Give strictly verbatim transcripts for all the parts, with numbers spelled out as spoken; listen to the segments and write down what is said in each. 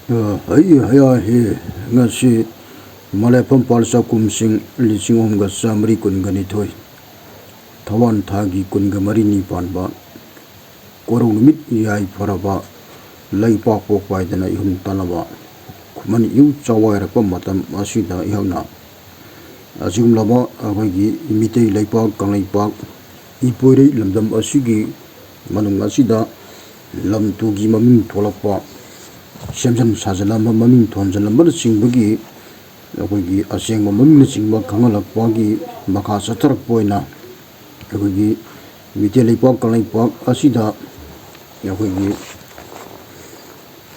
ꯑ, ꯍꯩ ꯍꯌꯥ ꯍꯦ, ꯉꯁꯤ ꯃꯂꯦꯐꯝ ꯄꯥꯜ ꯆꯥꯛꯈꯨꯝꯁꯤꯡ ꯂꯤꯁꯤꯡ ꯑꯍꯨꯝꯒ ꯆꯥꯃꯔꯤ ꯀꯨꯟꯒ ꯅꯤꯊꯣꯏ, ꯊꯋꯥꯟ ꯊꯥꯒꯤ ꯀꯨꯟꯒ ꯃꯔꯤꯅꯤ ꯄꯥꯟꯕ, ꯀꯣꯔꯧ ꯅꯨꯃꯤꯠ ꯌꯥꯏꯐꯔꯕ, ꯂꯩꯄꯥꯛꯄꯣꯛꯄ ꯍꯥꯏꯗꯅ ꯏꯍꯨꯟ ꯇꯥꯟꯅꯕ ꯈꯨꯃꯟ ꯏꯌꯨ ꯆꯥꯋꯥꯏꯔꯛꯄ ꯃꯇꯝ ꯑꯁꯤꯗ ꯑꯩꯍꯥꯛꯅ ꯑꯁꯤꯒꯨꯝꯂꯕ ꯑꯩꯈꯣꯏꯒꯤ ꯃꯤꯇꯩ ꯂꯩꯄꯥꯛ ꯀꯪꯂꯩꯄꯥꯛ ꯏꯄꯣꯏꯔꯩ ꯂꯝꯗꯝ ꯑꯁꯤꯒꯤ ꯃꯅꯨꯡ ꯑꯁꯤꯗ ꯂꯝ ꯇꯨꯒꯤ ꯃꯃꯤꯡ ꯊꯣꯂꯛꯄ, ꯁꯦꯝꯖꯤꯟ ꯁꯥꯖꯤꯜꯂꯝꯕ, ꯃꯃꯤꯡ ꯊꯣꯟꯖꯤꯜꯂꯝꯕꯅꯆꯤꯡꯕꯒꯤ ꯑꯩꯈꯣꯏꯒꯤ ꯑꯁꯦꯡꯕ ꯃꯃꯤꯡꯅꯆꯤꯡꯕ ꯈꯪꯍꯜꯂꯛꯄꯒꯤ ꯃꯈꯥ ꯆꯠꯊꯔꯛꯄ ꯑꯣꯏꯅ ꯑꯩꯈꯣꯏꯒꯤ ꯃꯤꯇꯩ ꯂꯩꯄꯥꯛ ꯀꯪꯂꯩꯄꯥꯛ ꯑꯁꯤꯗ ꯑꯩꯈꯣꯏꯒꯤ,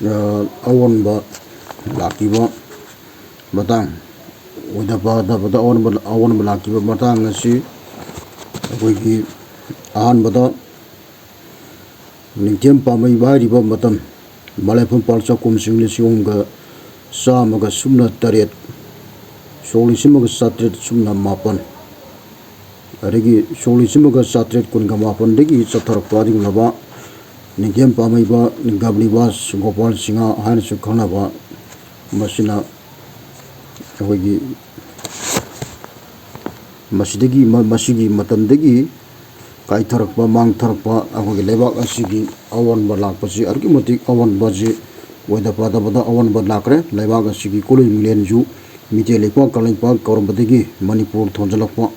ꯑ, ꯑꯑꯣꯟꯕ ꯂꯥꯛꯈꯤꯕ ꯃꯇꯥꯡ, ꯑꯣꯏꯗ ꯄꯥꯗꯕꯗ ꯑꯑꯣꯟꯕ, ꯑꯑꯣꯟꯕ ꯂꯥꯛꯈꯤꯕ ꯃꯇꯥꯡ ꯑꯁꯤ ꯑꯩꯈꯣꯏꯒꯤ ꯑꯍꯥꯟꯕꯗ ꯅꯤꯡꯊꯦꯝ ꯄꯥꯝꯃꯩꯕ ꯍꯥꯏꯔꯤꯕ ꯃꯇꯝ, ꯃꯂꯦꯐꯝ ꯄꯥꯜ ꯆꯥꯛꯈꯨꯝꯁꯤꯡ ꯂꯤꯁꯤꯡ ꯑꯍꯨꯝꯒ ꯆꯥꯝꯃꯒ ꯁꯨꯞꯅ ꯇꯔꯦꯠ, ꯁꯣꯛ ꯂꯤꯁꯤꯡ ꯑꯃꯒ ꯆꯥꯇ꯭ꯔꯦꯠ ꯁꯨꯞꯅ ꯃꯥꯄꯟ, ꯑꯗꯒꯤ ꯁꯣꯛ ꯂꯤꯁꯤꯡ ꯑꯃꯒ ꯆꯥꯇ꯭ꯔꯦꯠ ꯀꯨꯟꯒ ꯃꯥꯄꯟꯗꯒꯤ ꯆꯠꯊꯔꯛꯄ ꯑꯗꯨꯒꯨꯝꯂꯕ ꯅꯤꯡꯊꯦꯝ ꯄꯥꯝꯃꯩꯕ ꯒꯕꯂꯤꯕꯥꯁ ꯒꯣꯄꯥꯜ ꯁꯤꯡꯍ ꯍꯥꯏꯅꯁꯨ ꯈꯪꯅꯕ, ꯃꯁꯤꯅ ꯑꯩꯈꯣꯏꯒꯤ, ꯃꯁꯤꯗꯒꯤ, ꯃ-, ꯃꯁꯤꯒꯤ ꯃꯇꯝꯗꯒꯤ ꯀꯥꯏꯊꯔꯛꯄ, ꯃꯥꯡꯊꯔꯛꯄ, ꯑꯩꯈꯣꯏꯒꯤ ꯂꯩꯕꯥꯛ ꯑꯁꯤꯒꯤ ꯑꯑꯣꯟꯕ ꯂꯥꯛꯄꯁꯤ, ꯑꯗꯨꯛꯀꯤ ꯃꯇꯤꯛ ꯑꯑꯣꯟꯕꯁꯤ ꯑꯣꯏꯗ ꯄꯥꯗꯕꯗ ꯑꯑꯣꯟꯕ ꯂꯥꯛꯈ꯭ꯔꯦ꯫ ꯂꯩꯕꯥꯛ ꯑꯁꯤꯒꯤ ꯀꯣꯂꯨꯞ ꯃꯤꯡꯂꯦꯟꯁꯨ ꯃꯤꯇꯩ ꯂꯩꯄꯥꯛ ꯀꯪꯂꯩꯄꯥꯛ ꯀꯧꯔꯝꯕꯗꯒꯤ ꯃꯅꯤꯄꯨꯔ ꯊꯣꯟꯖꯤꯜꯂꯛꯄ,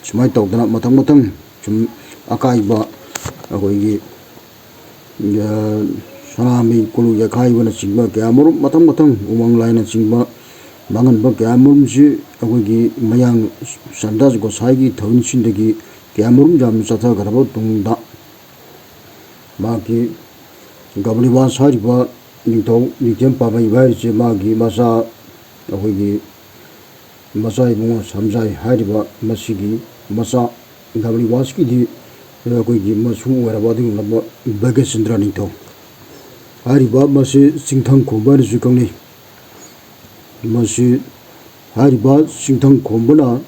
ꯁꯨꯃꯥꯏꯅ ꯇꯧꯗꯅ ꯃꯊꯪ ꯃꯊꯪ ꯁꯨꯝ ꯑꯀꯥꯏꯕ ꯑꯩꯈꯣꯏꯒꯤ, ꯑ, ꯁꯅꯥꯃꯍꯤ ꯀꯣꯂꯨꯞ ꯌꯩꯈꯥꯏꯕꯅꯆꯤꯡꯕ ꯀꯌꯥ ꯃꯔꯨꯝ, ꯃꯊꯪ ꯃꯊꯪ ꯎꯃꯪ ꯂꯥꯏꯅꯆꯤꯡꯕ ꯃꯥꯡꯍꯟꯕ ꯀꯌꯥ ꯃꯔꯨꯝꯁꯤ ꯑꯩꯈꯣꯏꯒꯤ ꯃꯌꯥꯡ ꯁꯟꯗꯥꯁ ꯒꯣꯁꯥꯏꯒꯤ ꯊꯧꯔꯤꯁꯤꯡꯗꯒꯤ ꯀꯌꯥ ꯃꯔꯨꯝ ꯌꯥꯝꯅ ꯆꯠꯊꯈ꯭ꯔꯕ ꯇꯨꯡꯗ, ꯃꯍꯥꯛꯀꯤ ꯒꯕꯂꯤꯕꯥꯁ ꯍꯥꯏꯔꯤꯕ ꯅꯤꯡꯊꯧ ꯅꯤꯡꯊꯦꯝ ꯄꯥꯝꯃꯩꯕ ꯍꯥꯏꯔꯤꯁꯦ ꯃꯥꯒꯤ ꯃꯆꯥ, ꯑꯩꯈꯣꯏꯒꯤ ꯃꯆꯥ ꯏꯕꯨꯡꯉꯣ ꯁꯝꯖꯥꯏ ꯍꯥꯏꯔꯤꯕ ꯃꯁꯤꯒꯤ ꯃꯆꯥ ꯒꯕꯂꯤꯕꯥꯁꯀꯤꯗꯤ ꯑꯩꯈꯣꯏꯒꯤ ꯃꯁꯨ ꯑꯣꯏꯔꯕ ꯑꯗꯨꯒꯨꯝꯂꯕ ꯚꯒ꯭ꯌꯆꯟꯗ꯭ꯔ ꯅꯤꯡꯊꯧ ꯍꯥꯏꯔꯤꯕ ꯃꯁꯤ ꯆꯤꯡꯊꯪ ꯈꯣꯝꯕ ꯍꯥꯏꯅꯁꯨ ꯈꯪꯅꯩ꯫ ꯃꯁꯤ ꯍꯥꯏꯔꯤꯕ ꯆꯤꯡꯊꯪ ꯈꯣꯝꯕꯅ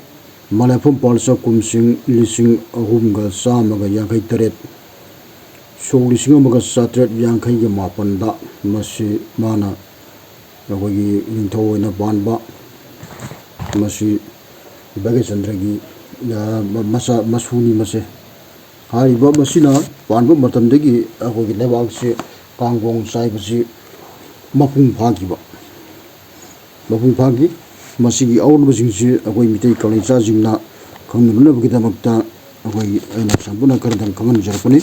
ꯃꯂꯦꯐꯝ ꯄꯥꯜ ꯆꯥꯛꯈꯨꯝꯁꯤꯡ ꯂꯤꯁꯤꯡ ꯑꯍꯨꯝꯒ ꯆꯥꯝꯃꯒ ꯌꯥꯡꯈꯩ ꯇꯔꯦꯠ, ꯁꯣꯛ ꯂꯤꯁꯤꯡ ꯑꯃꯒ ꯆꯥꯇ꯭ꯔꯦꯠ ꯌꯥꯡꯈꯩꯒ ꯃꯥꯄꯟꯗ ꯃꯁꯤ ꯃꯥꯅ ꯑꯩꯈꯣꯏꯒꯤ ꯅꯤꯡꯊꯧ ꯑꯣꯏꯅ ꯄꯥꯟꯕ, ꯃꯁꯤ ꯚꯥꯒ꯭ꯌꯆꯟꯗ꯭ꯔꯒꯤ, ꯑ, ꯃ-, ꯃꯆꯥ, ꯃꯁꯨꯅꯤ ꯃꯁꯦ꯫ ꯍꯥꯏꯔꯤꯕ ꯃꯁꯤꯅ ꯄꯥꯟꯕ ꯃꯇꯝꯗꯒꯤ ꯑꯩꯈꯣꯏꯒꯤ ꯂꯩꯕꯥꯛꯁꯤ ꯀꯥꯡꯒꯣꯡ ꯆꯥꯏꯕꯁꯤ ꯃꯄꯨꯡ ꯐꯥꯈꯤꯕ, ꯃꯄꯨꯡ ꯐꯥꯈꯤ꯫ ꯃꯁꯤꯒꯤ ꯑꯑꯣꯟꯕꯁꯤꯡꯁꯤ ꯑꯩꯈꯣꯏ ꯃꯤꯇꯩ ꯀꯪꯂꯩꯆꯥꯁꯤꯡꯅ ꯈꯪꯅꯅꯕꯒꯤꯗꯃꯛꯇ ꯑꯩꯈꯣꯏꯒꯤ ꯑꯩꯅ ꯁꯝꯄꯨꯅ ꯈꯔꯗꯪ ꯈꯪꯍꯟꯖꯔꯛꯄꯅꯤ꯫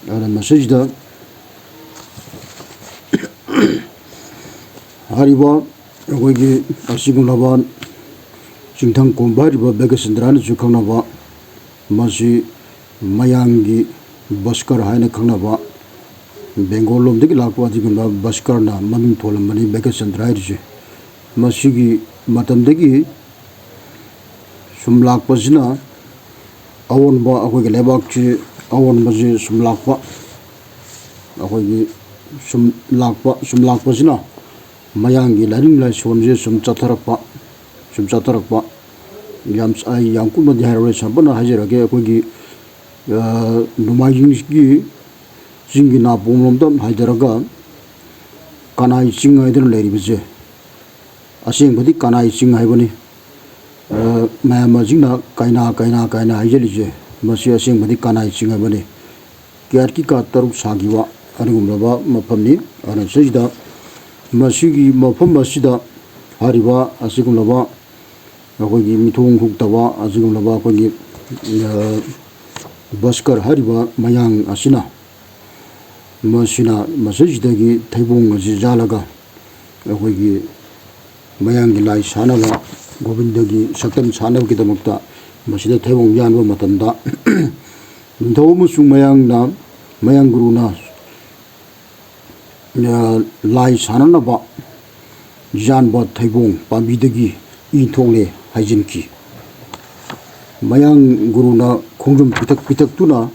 ꯑꯗꯨꯅ ꯃꯁꯤꯁꯤꯗ ꯍꯥꯏꯔꯤꯕ ꯑꯩꯈꯣꯏꯒꯤ ꯑꯁꯤꯒꯨꯝꯂꯕ ꯆꯤꯡꯊꯪ ꯀꯣꯝꯕ ꯍꯥꯏꯔꯤꯕ ꯚꯥꯒ꯭ꯌꯆꯟꯗ꯭ꯔ ꯍꯥꯏꯅꯁꯨ ꯈꯪꯅꯕ, ꯃꯁꯤ ꯃꯌꯥꯡꯒꯤ ꯚꯁꯀꯔ ꯍꯥꯏꯅ ꯈꯪꯅꯕ, ꯕꯦꯡꯒꯣꯜ ꯂꯣꯝꯗꯒꯤ ꯂꯥꯛꯄ ꯑꯗꯨꯒꯨꯝꯕ ꯚꯁꯀꯔꯅ ꯃꯃꯤꯡ ꯊꯣꯜꯂꯝꯕꯅꯤ ꯚꯥꯒ꯭ꯌꯆꯟꯗ꯭ꯔ ꯍꯥꯏꯔꯤꯁꯦ꯫ ꯃꯁꯤꯒꯤ ꯃꯇꯝꯗꯒꯤ ꯁꯨꯝ ꯂꯥꯛꯄꯁꯤꯅ ꯑꯑꯣꯟꯕ, ꯑꯩꯈꯣꯏꯒꯤ ꯂꯩꯕꯥꯛꯁꯤ ꯑꯑꯣꯟꯕꯁꯤ ꯁꯨꯝ ꯂꯥꯛꯄ, ꯑꯩꯈꯣꯏꯒꯤ ꯁꯨꯝ ꯂꯥꯛꯄ, ꯁꯨꯝ ꯂꯥꯛꯄꯁꯤꯅ ꯃꯌꯥꯡꯒꯤ ꯂꯥꯏꯅꯤꯡ ꯂꯥꯏꯁꯣꯟꯁꯦ ꯁꯨꯝ ꯆꯠꯊꯔꯛꯄ, ꯁꯨꯝ ꯆꯠꯊꯔꯛꯄ꯫ ꯌꯥꯝ, ꯑꯩ ꯌꯥꯝ ꯀꯨꯞꯅꯗꯤ ꯍꯥꯏꯔꯔꯣꯏ, ꯁꯝꯄꯠꯅ ꯍꯥꯏꯖꯔꯒꯦ꯫ ꯑꯩꯈꯣꯏꯒꯤ, ꯑ, ꯅꯣꯡꯃꯥꯏꯖꯤꯡꯒꯤ ꯆꯤꯡꯒꯤ ꯅꯥꯄꯣꯝꯂꯣꯝꯗ ꯍꯥꯏꯊꯔꯒ ꯀꯅꯥꯏ ꯆꯤꯡ ꯍꯥꯏꯗꯅ ꯂꯩꯔꯤꯕꯁꯦ, ꯑꯁꯦꯡꯕꯗꯤ ꯀꯅꯥꯏ ꯆꯤꯡ ꯍꯥꯏꯕꯅꯤ꯫ ꯑ, ꯃꯌꯥꯝ ꯑꯁꯤꯅ ꯀꯩꯅꯥ, ꯀꯩꯅꯥ, ꯀꯩꯅꯥ ꯍꯥꯏꯖꯔꯤꯁꯦ, ꯃꯁꯤ ꯑꯁꯦꯡꯕꯗꯤ ꯀꯅꯥꯏ ꯆꯤꯡ ꯍꯥꯏꯕꯅꯤ꯫ ꯀꯤꯌꯥꯠꯀꯤꯀꯥ ꯇꯔꯨꯛ ꯁꯥꯈꯤꯕ ꯑꯗꯨꯒꯨꯝꯂꯕ ꯃꯐꯝꯅꯤ꯫ ꯑꯗꯨꯅ ꯁꯤꯗ, ꯃꯁꯤꯒꯤ ꯃꯐꯝ ꯑꯁꯤꯗ ꯍꯥꯏꯔꯤꯕ ꯑꯁꯤꯒꯨꯝꯂꯕ ꯑꯩꯈꯣꯏꯒꯤ ꯃꯤꯊꯣꯡ ꯍꯨꯛꯇꯕ ꯑꯁꯤꯒꯨꯝꯂꯕ ꯑꯩꯈꯣꯏꯒꯤ, ꯑ, ꯚꯁꯀꯔ ꯍꯥꯏꯔꯤꯕ ꯃꯌꯥꯡ ꯑꯁꯤꯅ, ꯃꯁꯤꯅ ꯃꯁꯤꯗꯒꯤ ꯊꯩꯕꯣꯡ ꯑꯁꯤ ꯌꯥꯜꯂꯒ ꯑꯩꯈꯣꯏꯒꯤ ꯃꯌꯥꯡꯒꯤ ꯂꯥꯏ ꯁꯥꯟꯅꯕ, ꯒꯣꯕꯤꯟꯗꯒꯤ ꯁꯛꯇꯝ ꯁꯥꯟꯅꯕꯒꯤꯗꯃꯛꯇ ꯃꯁꯤꯗ ꯊꯩꯕꯣꯡ ꯌꯥꯟꯕ ꯃꯇꯝꯗ, ꯅꯤꯡꯊꯧ ꯑꯃꯁꯨꯡ ꯃꯌꯥꯡꯅ, ꯃꯌꯥꯡ ꯒꯨꯔꯨꯅ, ꯑ, ꯂꯥꯏ ꯁꯥꯟꯅꯅꯕ ꯌꯥꯟꯕ ꯊꯩꯕꯣꯡ ꯄꯥꯝꯕꯤꯗꯒꯤ ꯏ ꯊꯣꯛꯂꯦ ꯍꯥꯏꯖꯤꯟꯈꯤ꯫ ꯃꯌꯥꯡ ꯒꯨꯔꯨꯅ ꯈꯣꯡꯗ꯭ꯔꯨꯝ ꯄꯤꯊꯛ ꯄꯤꯊꯛꯇꯨꯅ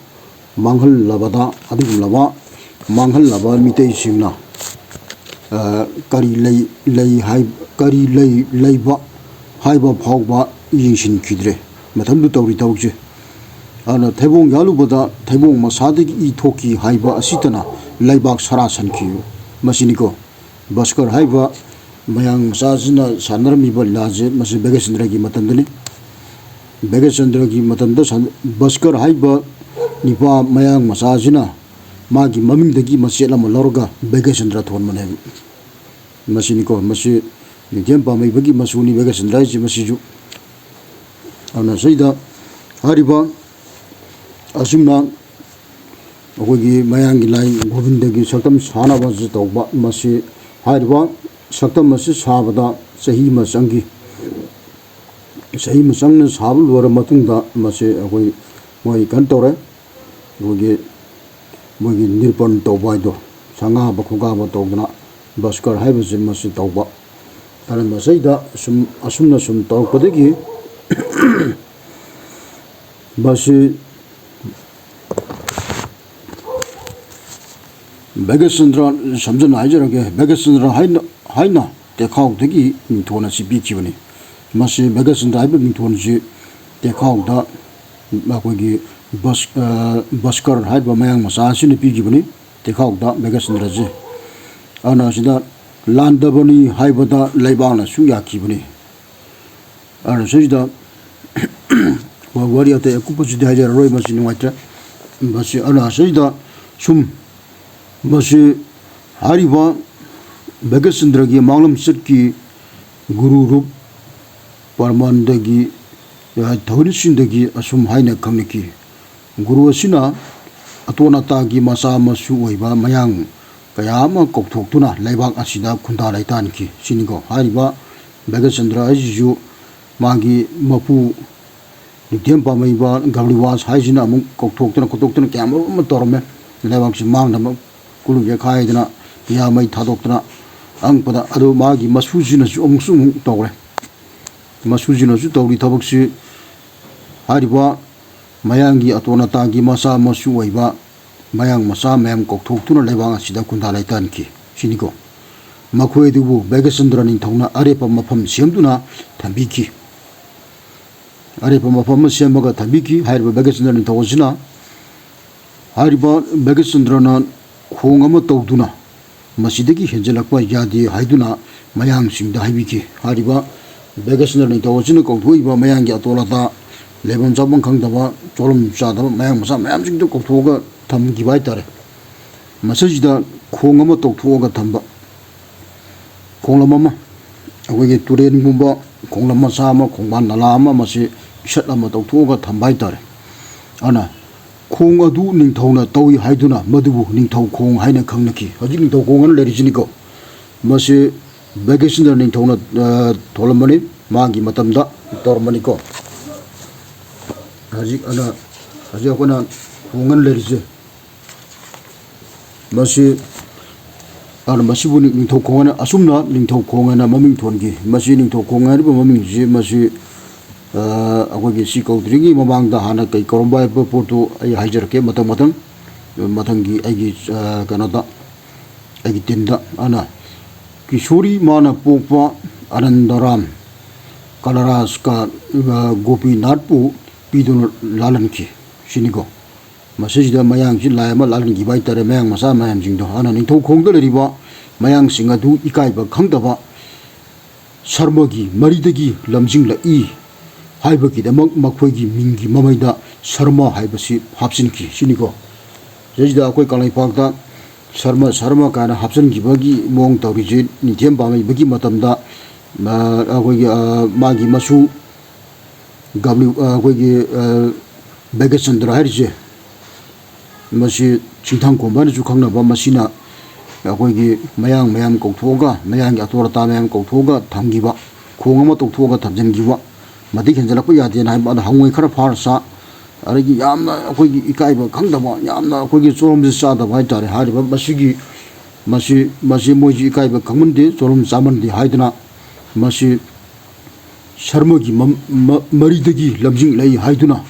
ꯃꯥꯡꯍꯜꯂꯕꯗ, ꯑꯗꯨꯒꯨꯝꯂꯕ ꯃꯥꯡꯍꯜꯂꯕ ꯃꯤꯇꯩꯁꯤꯡꯅ, ꯑ, ꯀꯔꯤ ꯂꯩ, ꯂꯩ ꯍꯥꯏ-, ꯀꯔꯤ ꯂꯩ, ꯂꯩꯕ ꯍꯥꯏꯕ ꯐꯥꯎꯕ ꯌꯦꯡꯁꯤꯟꯈꯤꯗ꯭ꯔꯦ꯫ ꯃꯊꯟꯗꯨ ꯇꯧꯔꯤ ꯊꯕꯛꯁꯦ꯫ ꯑꯗꯨꯅ ꯊꯩꯕꯣꯡ ꯌꯥꯜꯂꯨꯕꯗ ꯊꯩꯕꯣꯡ ꯃꯁꯥꯗꯒꯤ ꯏ ꯊꯣꯛꯈꯤ ꯍꯥꯏꯕ ꯑꯁꯤꯇꯅ ꯂꯩꯕꯥꯛ ꯁꯔꯥ ꯁꯟꯈꯤꯕ꯫ ꯃꯁꯤꯅꯤꯀꯣ, ꯚꯁꯀꯔ ꯍꯥꯏꯕ ꯃꯌꯥꯡ ꯃꯆꯥꯁꯤꯅ ꯁꯥꯟꯅꯔꯝꯃꯤꯕ ꯂꯤꯂꯥꯁꯦ, ꯃꯁꯤ ꯚꯒꯠꯆꯟꯗ꯭ꯔꯒꯤ ꯃꯇꯝꯗꯅꯤ꯫ ꯚꯒꯠꯆꯟꯗ꯭ꯔꯒꯤ ꯃꯇꯝꯗ ꯁꯥꯟ-, ꯚꯁꯀꯔ ꯍꯥꯏꯕ ꯅꯤꯄꯥ ꯃꯌꯥꯡ ꯃꯆꯥꯁꯤꯅ ꯃꯥꯒꯤ ꯃꯃꯤꯡꯗꯒꯤ ꯃꯆꯦꯠ ꯑꯃ ꯂꯧꯔꯒ ꯚꯒꯠꯆꯟꯗ꯭ꯔ ꯊꯣꯟꯕꯅꯦꯕ꯫ ꯃꯁꯤꯅꯤꯀꯣ, ꯃꯁꯤ ꯅꯤꯡꯊꯦꯝ ꯄꯥꯝꯃꯩꯕꯒꯤ ꯃꯆꯨꯅꯤ ꯚꯒꯠꯆꯟꯗ꯭ꯔ ꯍꯥꯏꯁꯤ꯫ ꯃꯁꯤꯁꯨ ꯑꯗꯨꯅ ꯁꯤꯗ ꯍꯥꯏꯔꯤꯕ ꯑꯁꯨꯝꯅ ꯑꯩꯈꯣꯏꯒꯤ ꯃꯌꯥꯡꯒꯤ ꯂꯥꯏ ꯒꯣꯕꯤꯟꯗꯒꯤ ꯁꯛꯇꯝ ꯁꯥꯅꯕꯁꯤ ꯇꯧꯕ꯫ ꯃꯁꯤ, ꯍꯥꯏꯔꯤꯕ ꯁꯛꯇꯝ ꯑꯁꯤ ꯁꯥꯕꯗ ꯆꯍꯤ ꯑꯃ ꯆꯪꯈꯤ꯫ ꯆꯍꯤ ꯑꯃ ꯆꯪꯅ ꯁꯥꯕ ꯂꯣꯏꯔ ꯃꯇꯨꯡꯗ ꯃꯁꯤ ꯑꯩꯈꯣꯏ, ꯃꯣꯏ ꯀꯩꯅꯣ ꯇꯧꯔꯦ, ꯑꯩꯈꯣꯏꯒꯤ ꯃꯣꯏꯒꯤ ꯅꯤꯔꯄꯟ ꯇꯧꯕ ꯍꯥꯏꯗꯣ, ꯁꯪꯒꯥꯕ ꯈꯣꯡꯒꯥꯕ ꯇꯧꯗꯅ ꯚꯁꯀꯔ ꯍꯥꯏꯕꯁꯤ ꯃꯁꯤ ꯇꯧꯕ꯫ ꯑꯗꯨꯅ ꯃꯁꯤꯗ ꯁꯨꯝ, ꯑꯁꯨꯝꯅ ꯁꯨꯝ ꯇꯧꯔꯛꯄꯗꯒꯤ ꯃꯁꯤ ꯚꯒꯠꯆꯟꯗ꯭ꯔ, ꯁꯝꯖꯟꯅ ꯍꯥꯏꯖꯔꯒꯦ, ꯚꯒꯠꯆꯟꯗ꯭ꯔ ꯍꯥꯏꯅ, ꯍꯥꯏꯅ ꯇꯦꯈꯥꯎꯗꯒꯤ ꯃꯤꯡꯊꯣꯟ ꯑꯁꯤ ꯄꯤꯈꯤꯕꯅꯤ꯫ ꯃꯁꯤ ꯚꯒꯠꯆꯟꯗ꯭ꯔ ꯍꯥꯏꯕ ꯃꯤꯡꯊꯣꯟꯁꯤ ꯇꯦꯈꯥꯎꯗ ꯑꯩꯈꯣꯏꯒꯤ ꯚꯁ-, ꯑ, ꯚꯁꯀꯔ ꯍꯥꯏꯕ ꯃꯌꯥꯡ ꯃꯆꯥ ꯑꯁꯤꯅ ꯄꯤꯈꯤꯕꯅꯤ ꯇꯦꯈꯥꯎꯗ ꯚꯒꯠꯆꯟꯗ꯭ꯔꯁꯤ꯫ ꯑꯗꯨꯅ ꯑꯁꯤꯗ ꯂꯥꯟꯗꯕꯅꯤ ꯍꯥꯏꯕꯗ ꯂꯩꯕꯥꯛꯅꯁꯨ ꯌꯥꯈꯤꯕꯅꯤ꯫ ꯑꯗꯨꯅ ꯁꯤꯗ ꯋꯥꯔꯤ ꯑꯇꯩ ꯑꯀꯨꯞꯄꯁꯤꯗꯤ ꯍꯥꯏꯖꯔꯔꯣꯏ, ꯃꯁꯤ ꯅꯨꯡꯉꯥꯏꯇ꯭ꯔꯦ꯫ ꯃꯁꯤ ꯑꯗꯨꯅ ꯁꯤꯗ ꯁꯨꯝ ꯃꯁꯤ ꯍꯥꯏꯔꯤꯕ ꯚꯒꯠꯆꯟꯗ꯭ꯔꯒꯤ ꯃꯥꯡꯂꯝꯆꯠꯀꯤ ꯒꯨꯔꯨ ꯔꯨꯞ ꯄꯔꯃꯥꯟꯗꯒꯤ, ꯊꯧꯔꯤꯁꯤꯡꯗꯒꯤ ꯑꯁꯨꯝ ꯍꯥꯏꯅ ꯈꯪꯅꯈꯤ꯫ ꯒꯨꯔꯨ ꯑꯁꯤꯅ ꯑꯇꯣꯟ ꯑꯇꯥꯒꯤ ꯃꯆꯥ ꯃꯁꯨ ꯑꯣꯏꯕ ꯃꯌꯥꯡ ꯀꯌꯥ ꯑꯃ ꯀꯧꯊꯣꯛꯇꯨꯅ ꯂꯩꯕꯥꯛ ꯑꯁꯤꯗ ꯈꯨꯟꯗꯥ ꯂꯩꯇꯥꯟꯈꯤ꯫ ꯁꯤꯅꯤꯀꯣ, ꯍꯥꯏꯔꯤꯕ ꯚꯒꯠꯆꯟꯗ꯭ꯔ ꯍꯥꯏꯁꯤꯁꯨ ꯃꯥꯒꯤ ꯃꯄꯨ ꯅꯤꯡꯊꯦꯝ ꯄꯥꯝꯃꯩꯕ ꯒꯕ꯭ꯔꯤꯋꯥꯁ ꯍꯥꯏꯁꯤꯅ ꯑꯃꯨꯛ ꯀꯧꯊꯣꯛꯇꯅ ꯈꯣꯠꯇꯣꯛꯇꯅ ꯀꯌꯥꯃꯔꯨꯝ ꯑꯃ ꯇꯧꯔꯝꯃꯦ꯫ ꯂꯩꯕꯥꯛꯁꯤ ꯃꯥꯡꯅꯕ ꯀꯨꯂꯨꯞ ꯌꯩꯈꯥꯏꯗꯅ ꯃꯌꯥ ꯃꯩ ꯊꯥꯗꯣꯛꯇꯅ ꯑꯉꯛꯄꯗ꯫ ꯑꯗꯨ ꯃꯥꯒꯤ ꯃꯁꯨꯁꯤꯅꯁꯨ ꯑꯃꯨꯛꯁꯨ ꯑꯃꯨꯛ ꯇꯧꯔꯦ꯫ ꯃꯁꯨꯁꯤꯅꯁꯨ ꯇꯧꯔꯤ ꯊꯕꯛꯁꯤ ꯍꯥꯏꯔꯤꯕ ꯃꯌꯥꯡꯒꯤ ꯑꯇꯣꯟ ꯑꯇꯥꯒꯤ ꯃꯆꯥ ꯃꯁꯨ ꯑꯣꯏꯕ ꯃꯌꯥꯡ ꯃꯆꯥ ꯃꯌꯥꯝ ꯀꯧꯊꯣꯛꯇꯨꯅ ꯂꯩꯕꯥꯛ ꯑꯁꯤꯗ ꯈꯨꯟꯗꯥ ꯂꯩꯇꯥꯟꯈꯤ꯫ ꯁꯤꯅꯤꯀꯣ꯫ ꯃꯈꯣꯏ ꯑꯗꯨꯕꯨ ꯚꯒꯠꯆꯟꯗ꯭ꯔ ꯅꯤꯡꯊꯧꯅ ꯑꯔꯦꯞꯄ ꯃꯐꯝ ꯁꯦꯝꯗꯨꯅ ꯊꯝꯕꯤꯈꯤ꯫ ꯑꯔꯦꯞꯄ ꯃꯐꯝ ꯑꯃ ꯁꯦꯝꯃꯒ ꯊꯝꯕꯤꯈꯤ꯫ ꯍꯥꯏꯔꯤꯕ ꯚꯒꯠꯆꯟꯗ꯭ꯔ ꯅꯤꯡꯊꯧ ꯑꯁꯤꯅ ꯍꯥꯏꯔꯤꯕ ꯚꯒꯠꯆꯟꯗ꯭ꯔꯅ ꯈꯣꯡ ꯑꯃ ꯇꯧꯗꯨꯅ ꯃꯁꯤꯗꯒꯤ ꯍꯦꯟꯖꯜꯂꯛꯄ ꯌꯥꯗꯦ ꯍꯥꯏꯗꯨꯅ ꯃꯌꯥꯡꯁꯤꯡꯗ ꯍꯥꯏꯕꯤꯈꯤ꯫ ꯍꯥꯏꯔꯤꯕ ꯕ꯭ꯔꯤꯒꯦꯗꯤꯌꯔ ꯅꯤꯡꯊꯧ ꯑꯁꯤꯅ ꯀꯧꯊꯣꯛꯏꯕ ꯃꯌꯥꯡꯒꯤ ꯑꯇꯣꯜ ꯑꯇꯥ, ꯂꯩꯐꯝ ꯆꯥꯐꯝ ꯈꯪꯗꯕ, ꯆꯣꯂꯝ ꯆꯥꯗꯕ ꯃꯌꯥꯡ ꯃꯆꯥ ꯃꯌꯥꯝꯁꯤꯡꯗꯨ ꯀꯧꯊꯣꯛꯑꯒ ꯊꯝꯈꯤꯕ ꯍꯥꯏꯇꯥꯔꯦ꯫ ꯃꯁꯤꯁꯤꯗ ꯈꯣꯡ ꯑꯃ ꯇꯧꯊꯣꯛꯑꯒ ꯊꯝꯕ, ꯈꯣꯡꯂꯝ ꯑꯃ, ꯑꯩꯈꯣꯏꯒꯤ ꯇꯨꯔꯦꯟꯒꯨꯝꯕ ꯈꯣꯡꯂꯝ ꯃꯆꯥ ꯑꯃ, ꯈꯣꯡꯕꯥꯟ ꯅꯂꯥ ꯑꯃ, ꯃꯁꯤ ꯏꯁꯠ ꯑꯃ ꯇꯧꯊꯣꯛꯑꯒ ꯊꯝꯕ ꯍꯥꯏꯇꯥꯔꯦ꯫ ꯑꯗꯨꯅ ꯈꯣꯡ ꯑꯗꯨ ꯅꯤꯡꯊꯧꯅ ꯇꯧꯏ ꯍꯥꯏꯗꯨꯅ ꯃꯗꯨꯕꯨ ꯅꯤꯡꯊꯧ ꯈꯣꯡ ꯍꯥꯏꯅ ꯈꯪꯅꯈꯤ꯫ ꯍꯧꯖꯤꯛ ꯅꯤꯡꯊꯧ ꯈꯣꯡ ꯑꯅ ꯂꯩꯔꯤꯁꯤꯅꯤꯀꯣ꯫ ꯃꯁꯤ ꯕ꯭ꯔꯤꯒꯦꯗꯤꯌꯔ ꯅꯤꯡꯊꯧꯅ, ꯑ, ꯊꯣꯜꯂꯝꯕꯅꯤ, ꯃꯥꯒꯤ ꯃꯇꯝꯗ ꯇꯧꯔꯝꯕꯅꯤꯀꯣ꯫ ꯍꯧꯖꯤꯛ ꯑꯅ, ꯍꯧꯖꯤꯛ ꯑꯩꯈꯣꯏꯅ ꯈꯣꯡ ꯑꯅ ꯂꯩꯔꯤꯁꯦ, ꯃꯁꯤ, ꯑꯗꯨꯅ ꯃꯁꯤꯕꯨ ꯅꯤꯡ-, ꯅꯤꯡꯊꯧ ꯈꯣꯡ ꯍꯥꯏꯅ, ꯑꯁꯨꯝꯅ ꯅꯤꯡꯊꯧ ꯈꯣꯡ ꯍꯥꯏꯅ ꯃꯃꯤꯡ ꯊꯣꯟꯈꯤ꯫ ꯃꯁꯤ ꯅꯤꯡꯊꯧ ꯈꯣꯡ ꯍꯥꯏꯔꯤꯕ ꯃꯃꯤꯡꯁꯤ, ꯃꯁꯤ, ꯑ, ꯑꯩꯈꯣꯏꯒꯤ ꯁꯤ ꯀꯧꯗ꯭ꯔꯤꯉꯩ ꯃꯃꯥꯡꯗ ꯍꯥꯟꯅ ꯀꯩ ꯀꯧꯔꯝꯕ ꯍꯥꯏꯕ ꯄꯣꯠꯇꯨ ꯑꯩ ꯍꯥꯏꯖꯔꯛꯀꯦ ꯃꯊꯪ ꯃꯊꯪ, ꯃꯊꯪꯒꯤ ꯑꯩꯒꯤ, ꯑ, ꯀꯩꯅꯣꯗ, ꯑꯩꯒꯤ ꯇꯤꯝꯗ꯫ ꯑꯗꯨꯅ ꯀꯤꯁꯣꯔꯤ ꯃꯥꯅ ꯄꯣꯛꯄ ꯑꯅꯟꯗꯔꯥꯝ ꯀꯂꯔꯥꯖꯀ, ꯑ, ꯒꯣꯄꯤꯅꯥꯊꯄꯨ ꯄꯤꯗꯨꯅ ꯂꯥꯜꯍꯟꯈꯤ ꯁꯤꯅꯤꯀꯣ꯫ ꯃꯁꯤꯁꯤꯗ ꯃꯌꯥꯡꯁꯤ ꯂꯥꯏ ꯑꯃ ꯂꯥꯜꯍꯟꯈꯤꯕ ꯍꯥꯏꯇꯥꯔꯦ, ꯃꯌꯥꯡ ꯃꯆꯥ ꯃꯌꯥꯝꯁꯤꯡꯗꯣ꯫ ꯑꯗꯨꯅ ꯅꯤꯡꯊꯧ ꯈꯣꯡꯗ ꯂꯩꯔꯤꯕ ꯃꯌꯥꯡꯁꯤꯡ ꯑꯗꯨ ꯏꯀꯥꯏꯕ ꯈꯪꯗꯕ ꯁꯔꯃꯒꯤ ꯃꯔꯤꯗꯒꯤ ꯂꯝꯖꯤꯡꯂꯛꯏ ꯍꯥꯏꯕꯒꯤꯗꯃꯛ ꯃꯈꯣꯏꯒꯤ ꯃꯤꯡꯒꯤ ꯃꯃꯩꯗ ꯁꯔꯃ ꯍꯥꯏꯕꯁꯤ ꯍꯥꯞꯆꯤꯟꯈꯤ ꯁꯤꯅꯤꯀꯣ꯫ ꯁꯤꯗꯩꯁꯤꯗ ꯑꯩꯈꯣꯏ ꯀꯪꯂꯩꯄꯥꯛꯇ ꯁꯔꯃ, ꯁꯔꯃ ꯀꯥꯏꯅ ꯍꯥꯞꯆꯤꯟꯈꯤꯕꯒꯤ ꯃꯑꯣꯡ ꯇꯧꯔꯤꯁꯦ ꯅꯤꯡꯊꯦꯝ ꯄꯥꯝꯍꯩꯕꯒꯤ ꯃꯇꯝꯗ, ꯑ, ꯑꯩꯈꯣꯏꯒꯤ, ꯑ, ꯃꯥꯒꯤ ꯃꯁꯨ ꯒꯕ꯭ꯂꯤꯎ, ꯑ, ꯑꯩꯈꯣꯏꯒꯤ, ꯑ, ꯕ꯭ꯔꯤꯒꯦꯗꯤꯌꯔ ꯍꯥꯏꯔꯤꯁꯦ, ꯃꯁꯤ ꯆꯤꯡꯊꯥꯡ ꯈꯣꯝꯕ ꯍꯥꯏꯅꯁꯨ ꯈꯪꯅꯕ, ꯃꯁꯤꯅ ꯑꯩꯈꯣꯏꯒꯤ ꯃꯌꯥꯡ ꯃꯌꯥꯝ ꯀꯧꯊꯣꯛꯑꯒ, ꯃꯌꯥꯡꯒꯤ ꯑꯇꯣꯜ ꯑꯇꯥ ꯃꯌꯥꯝ ꯀꯧꯊꯣꯛꯑꯒ ꯊꯝꯈꯤꯕ, ꯈꯣꯡ ꯑꯃ ꯇꯧꯊꯣꯛꯑꯒ ꯊꯝꯖꯤꯟꯈꯤꯕ, ꯃꯇꯤꯛ ꯍꯦꯟꯖꯜꯂꯛꯄ ꯌꯥꯗꯦꯅ ꯍꯥꯏꯕ꯫ ꯑꯗ ꯍꯉꯣꯏ ꯈꯔ ꯐꯥꯔ ꯆꯥ, ꯑꯗꯒꯤ ꯌꯥꯝꯅ ꯑꯩꯈꯣꯏꯒꯤ ꯏꯀꯥꯏꯕ ꯈꯪꯗꯕ, ꯌꯥꯝꯅ ꯑꯩꯈꯣꯏꯒꯤ ꯆꯣꯔꯣꯝꯁꯦ ꯆꯥꯗꯕ ꯍꯥꯏꯇꯥꯔꯦ꯫ ꯍꯥꯏꯔꯤꯕ ꯃꯁꯤꯒꯤ, ꯃꯁꯤ, ꯃꯁꯤ ꯃꯣꯏꯁꯤ ꯏꯀꯥꯏꯕ ꯈꯪꯃꯟꯗꯦ, ꯆꯣꯔꯣꯝ ꯆꯥꯃꯟꯗꯦ ꯍꯥꯏꯗꯅ ꯃꯁꯤ ꯁꯔꯃꯒꯤ ꯃꯝ-, ꯃ-, ꯃꯔꯤꯗꯒꯤ ꯂꯝꯖꯤꯡꯂꯛꯏ ꯍꯥꯏꯗꯨꯅ